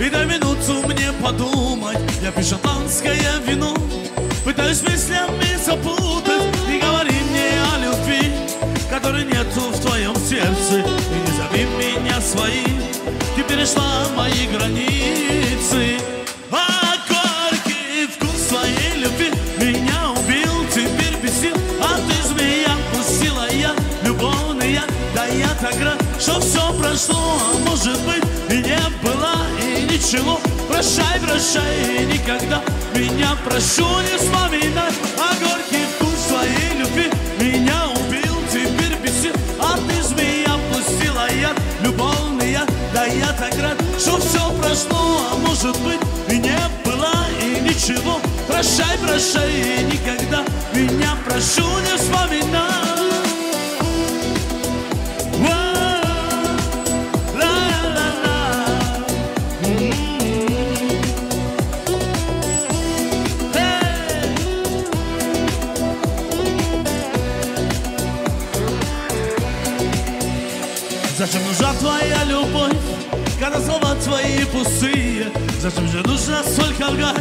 Speaker 5: и дай минуту мне подумать. Я пью шотландское вино, пытаюсь мыслями запутать. Не говори мне о любви, которой нету в твоем сердце. И не зови меня своим, ты перешла мои границы. А горький вкус своей любви меня убил, теперь без сил. А ты змея, пустила я, любовная, да я так рад, что все прошло, а может быть и не было, и ничего. Прощай, прощай, и никогда меня прошу не вспоминать. А горький вкус своей любви меня убил, теперь без сил. А ты змея, пустила яд, любовный яд, да я так рад, что все прошло, а может быть и не было, и ничего. Прощай, прощай, и никогда меня прошу не вспоминать. Зачем нужна твоя любовь, когда слова твои пустые? Зачем же нужно столько лгать?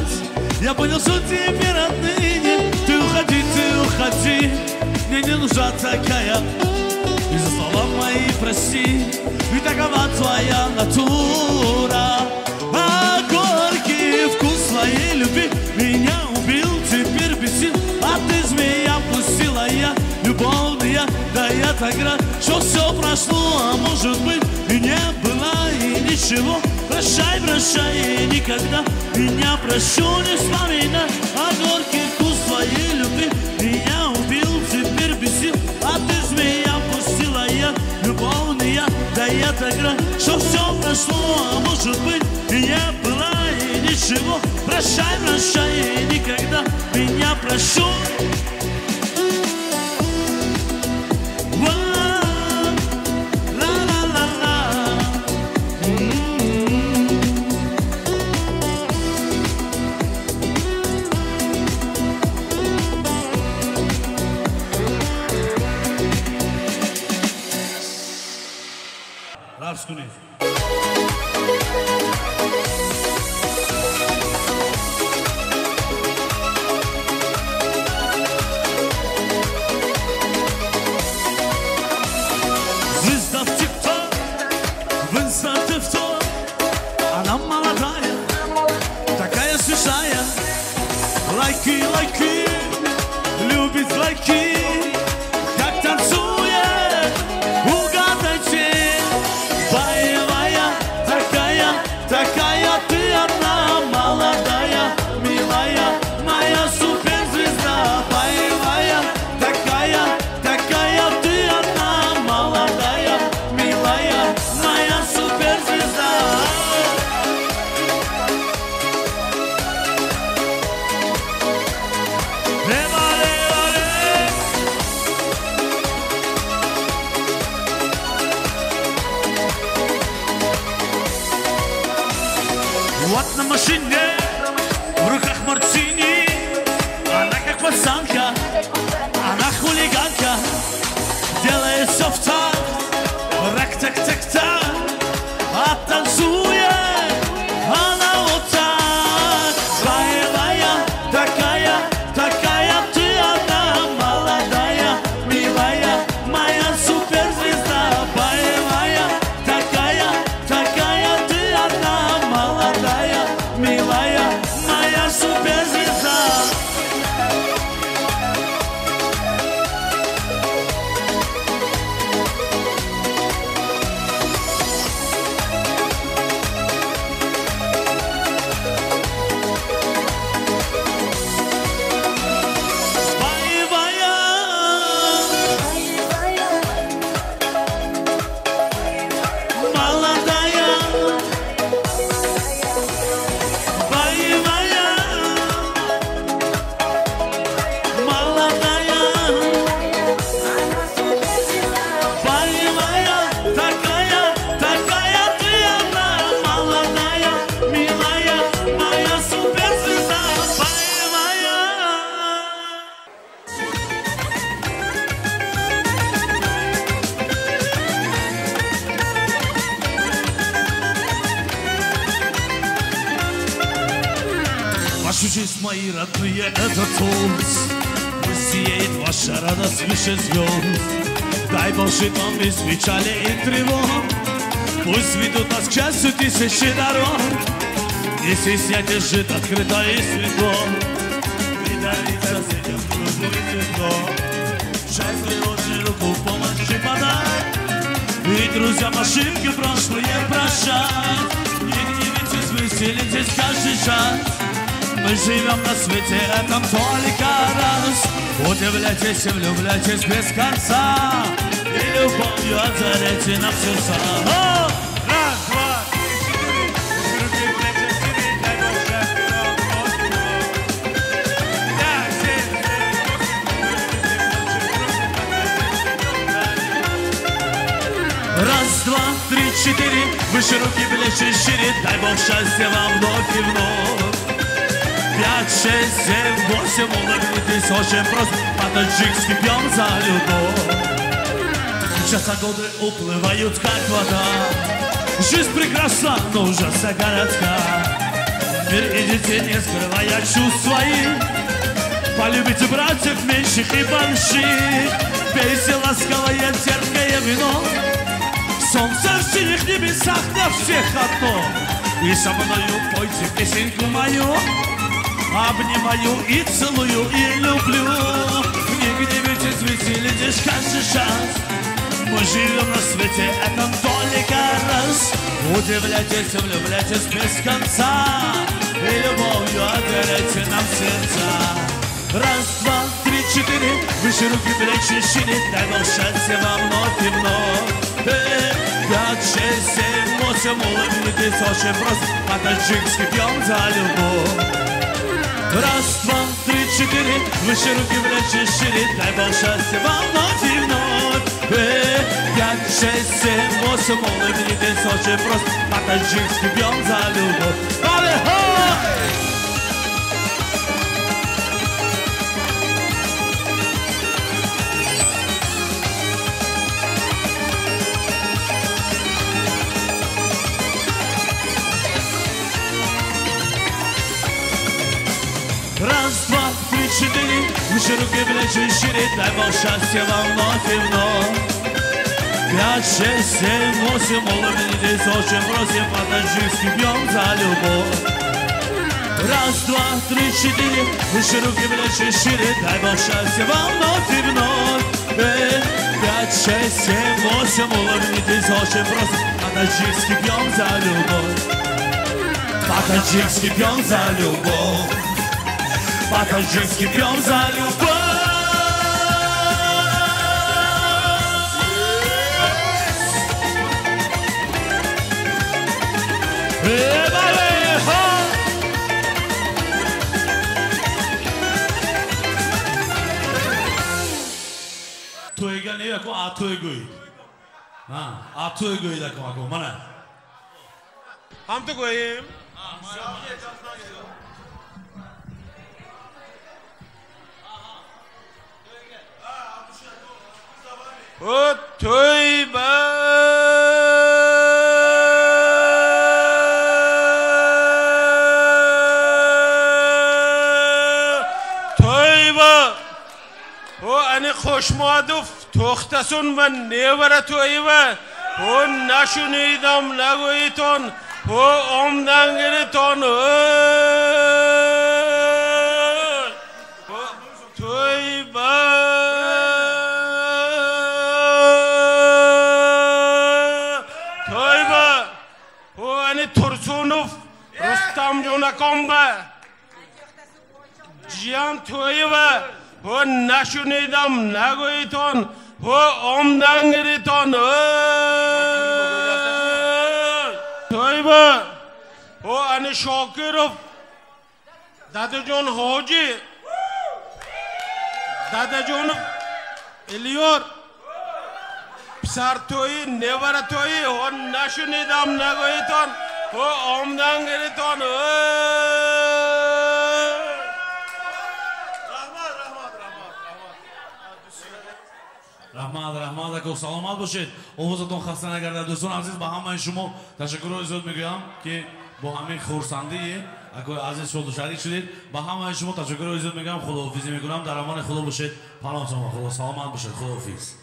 Speaker 5: Я понял, что теперь отныне ты уходи, мне не нужна такая. И за слова мои прости, ведь такова твоя натура. А горький вкус твоей любви меня убил, теперь бесил. А ты змея пустила, я любовная, да я так рад, что все прошло, а может быть и не было, и ничего. Прощай, прощай, и никогда меня прощу, не вспоминай. А горький вкус твоей любви меня убил, теперь бесил. А ты змея пустила, я любовная, да я так рад, что все прошло, а может быть и не было, и ничего. Прощай, прощай, и никогда меня прощу. Звезда в тик-ток, в инстанте в топ. Она молодая, такая смешная. Лайки, лайки, любит лайки. Как танцует, угадайте. Боевая, такая, такая ты одна. Молодая, милая, моя суперзвезда. Боевая, такая, такая ты одна. Молодая, милая, моя суперзвезда. Вот на машине, в руках мартини. Она как пацанка, она хулиганка. Делает все в такт, рак-так-так-так. А танцует она вот так. Боевая, такая, такая ты одна. Молодая, милая, моя суперзвезда. Боевая, такая, такая ты одна. Молодая, милая, моя суперзвезда. Боевая, молодая, боевая, молодая, боевая, такая, такая ты одна. Молодая, милая, моя суперзвезда. Боевая. Вашу честь, мои родные, это тост. Пусть сияет ваша радость выше звезд. Дай Бог жить вам без печали и тревог. Пусть ведут нас к счастью тысячи дорог. Не стесняйтесь жить открыто и светло. И дарить соседям дружбу и тепло. Счастье лучше руку помощи подать. И друзьям ошибки прошлые прощать. Не гневитесь, веселитесь каждый час. Мы живем на свете этом только раз. Удивляйтесь и влюбляйтесь без конца. И любовью озаряйте нам сердца. О! Раз, два, три, четыре. Руки, плечи, шире, дай Бог счастья вам, восемь, пять, семь, семь, восемь. Раз, два, три, четыре. Выше руки, плечи, шире. Дай Бог счастья вам вновь и вновь. 5, 6, 7, 8, улыбнитесь очень просто, по-таджикски пьем за любовь. Часто годы уплывают, как вода. Жизнь прекрасна, но ужасно коротка. Мир идите, не скрывая чувств своих. Полюбите братьев меньших и больших. Пейте ласковое терпкое вино. Солнце в синих небесах на всех одно. И со мною пойте песенку мою. Обнимаю и целую, и люблю. Не гневитесь, веселитесь каждый час. Мы живем на свете этом только раз. Удивляйтесь, влюбляйтесь без конца. И любовью одаряйте нам сердца. Раз, два, три, четыре. Выше руки, плечи шире. Дай Бог счастья вам вновь и вновь. 5, 6, 7, 8. Улыбнитесь очень просто. По-таджикски пьем за любовь. Раз, два, три, четыре. Выше руки, плечи шире. Дай Бог счастья вам вновь и вновь. 5, 6, 7, 8. Улыбнитесь очень просто. По-таджикски пьем за любовь. Раз, два, три, четыре. Выше руки, плечи шире. Дай Бог счастья вам вновь и вновь. 5, 6, 7, 8. Улыбнитесь, очень просим. По-таджикски пьем за любовь. Раз, два, три, четыре. Выше руки, плечи шире. Дай Бог счастья вам вновь и вновь. 5, 6, 7, 8. Улыбнитесь, очень просим. По-таджикски пьем за любовь. По-таджикски пьем за любовь. По-таджикски пьем за любовь. To'yga ne yo'q, a to'y go'yid. Ha, a to'y go'yid aka, mana.
Speaker 1: Ham to go'yim. O to'yba to'yba o ani Qo'shmadov to'xtasin va nevara to'yba o nashunidam nago'yiton o omdangiriton o to'yba Tursunov Rustamjon akomba jiyan to'yiva ho nashunidam nago'yiton ho omdangiriton to'yba ho ani Shokirov Dadajon Hoji Dadajonov Elyor pisar to'yi nevara to'yi ho nashunidam nago'yiton ho omdangiriton. Rahmat, rahmat, rahmat, rahmat.
Speaker 5: Rahmat, rahmat aka, salomat бошед. Овозатон хаста нагардад. Дӯстони азиз, ба ҳамаи шумо ташаккурҳои зиёд мегӯям, ки бо ҳамин хурсандии акои азиз шоду шарик шудед. Ба ҳамаи шумо ташаккурҳои зиёд мегӯям, худоҳофизӣ мекунам. Дар амони Худо бошед. Паноҳ шумо Худо, саломат бошед. Худоҳофиз.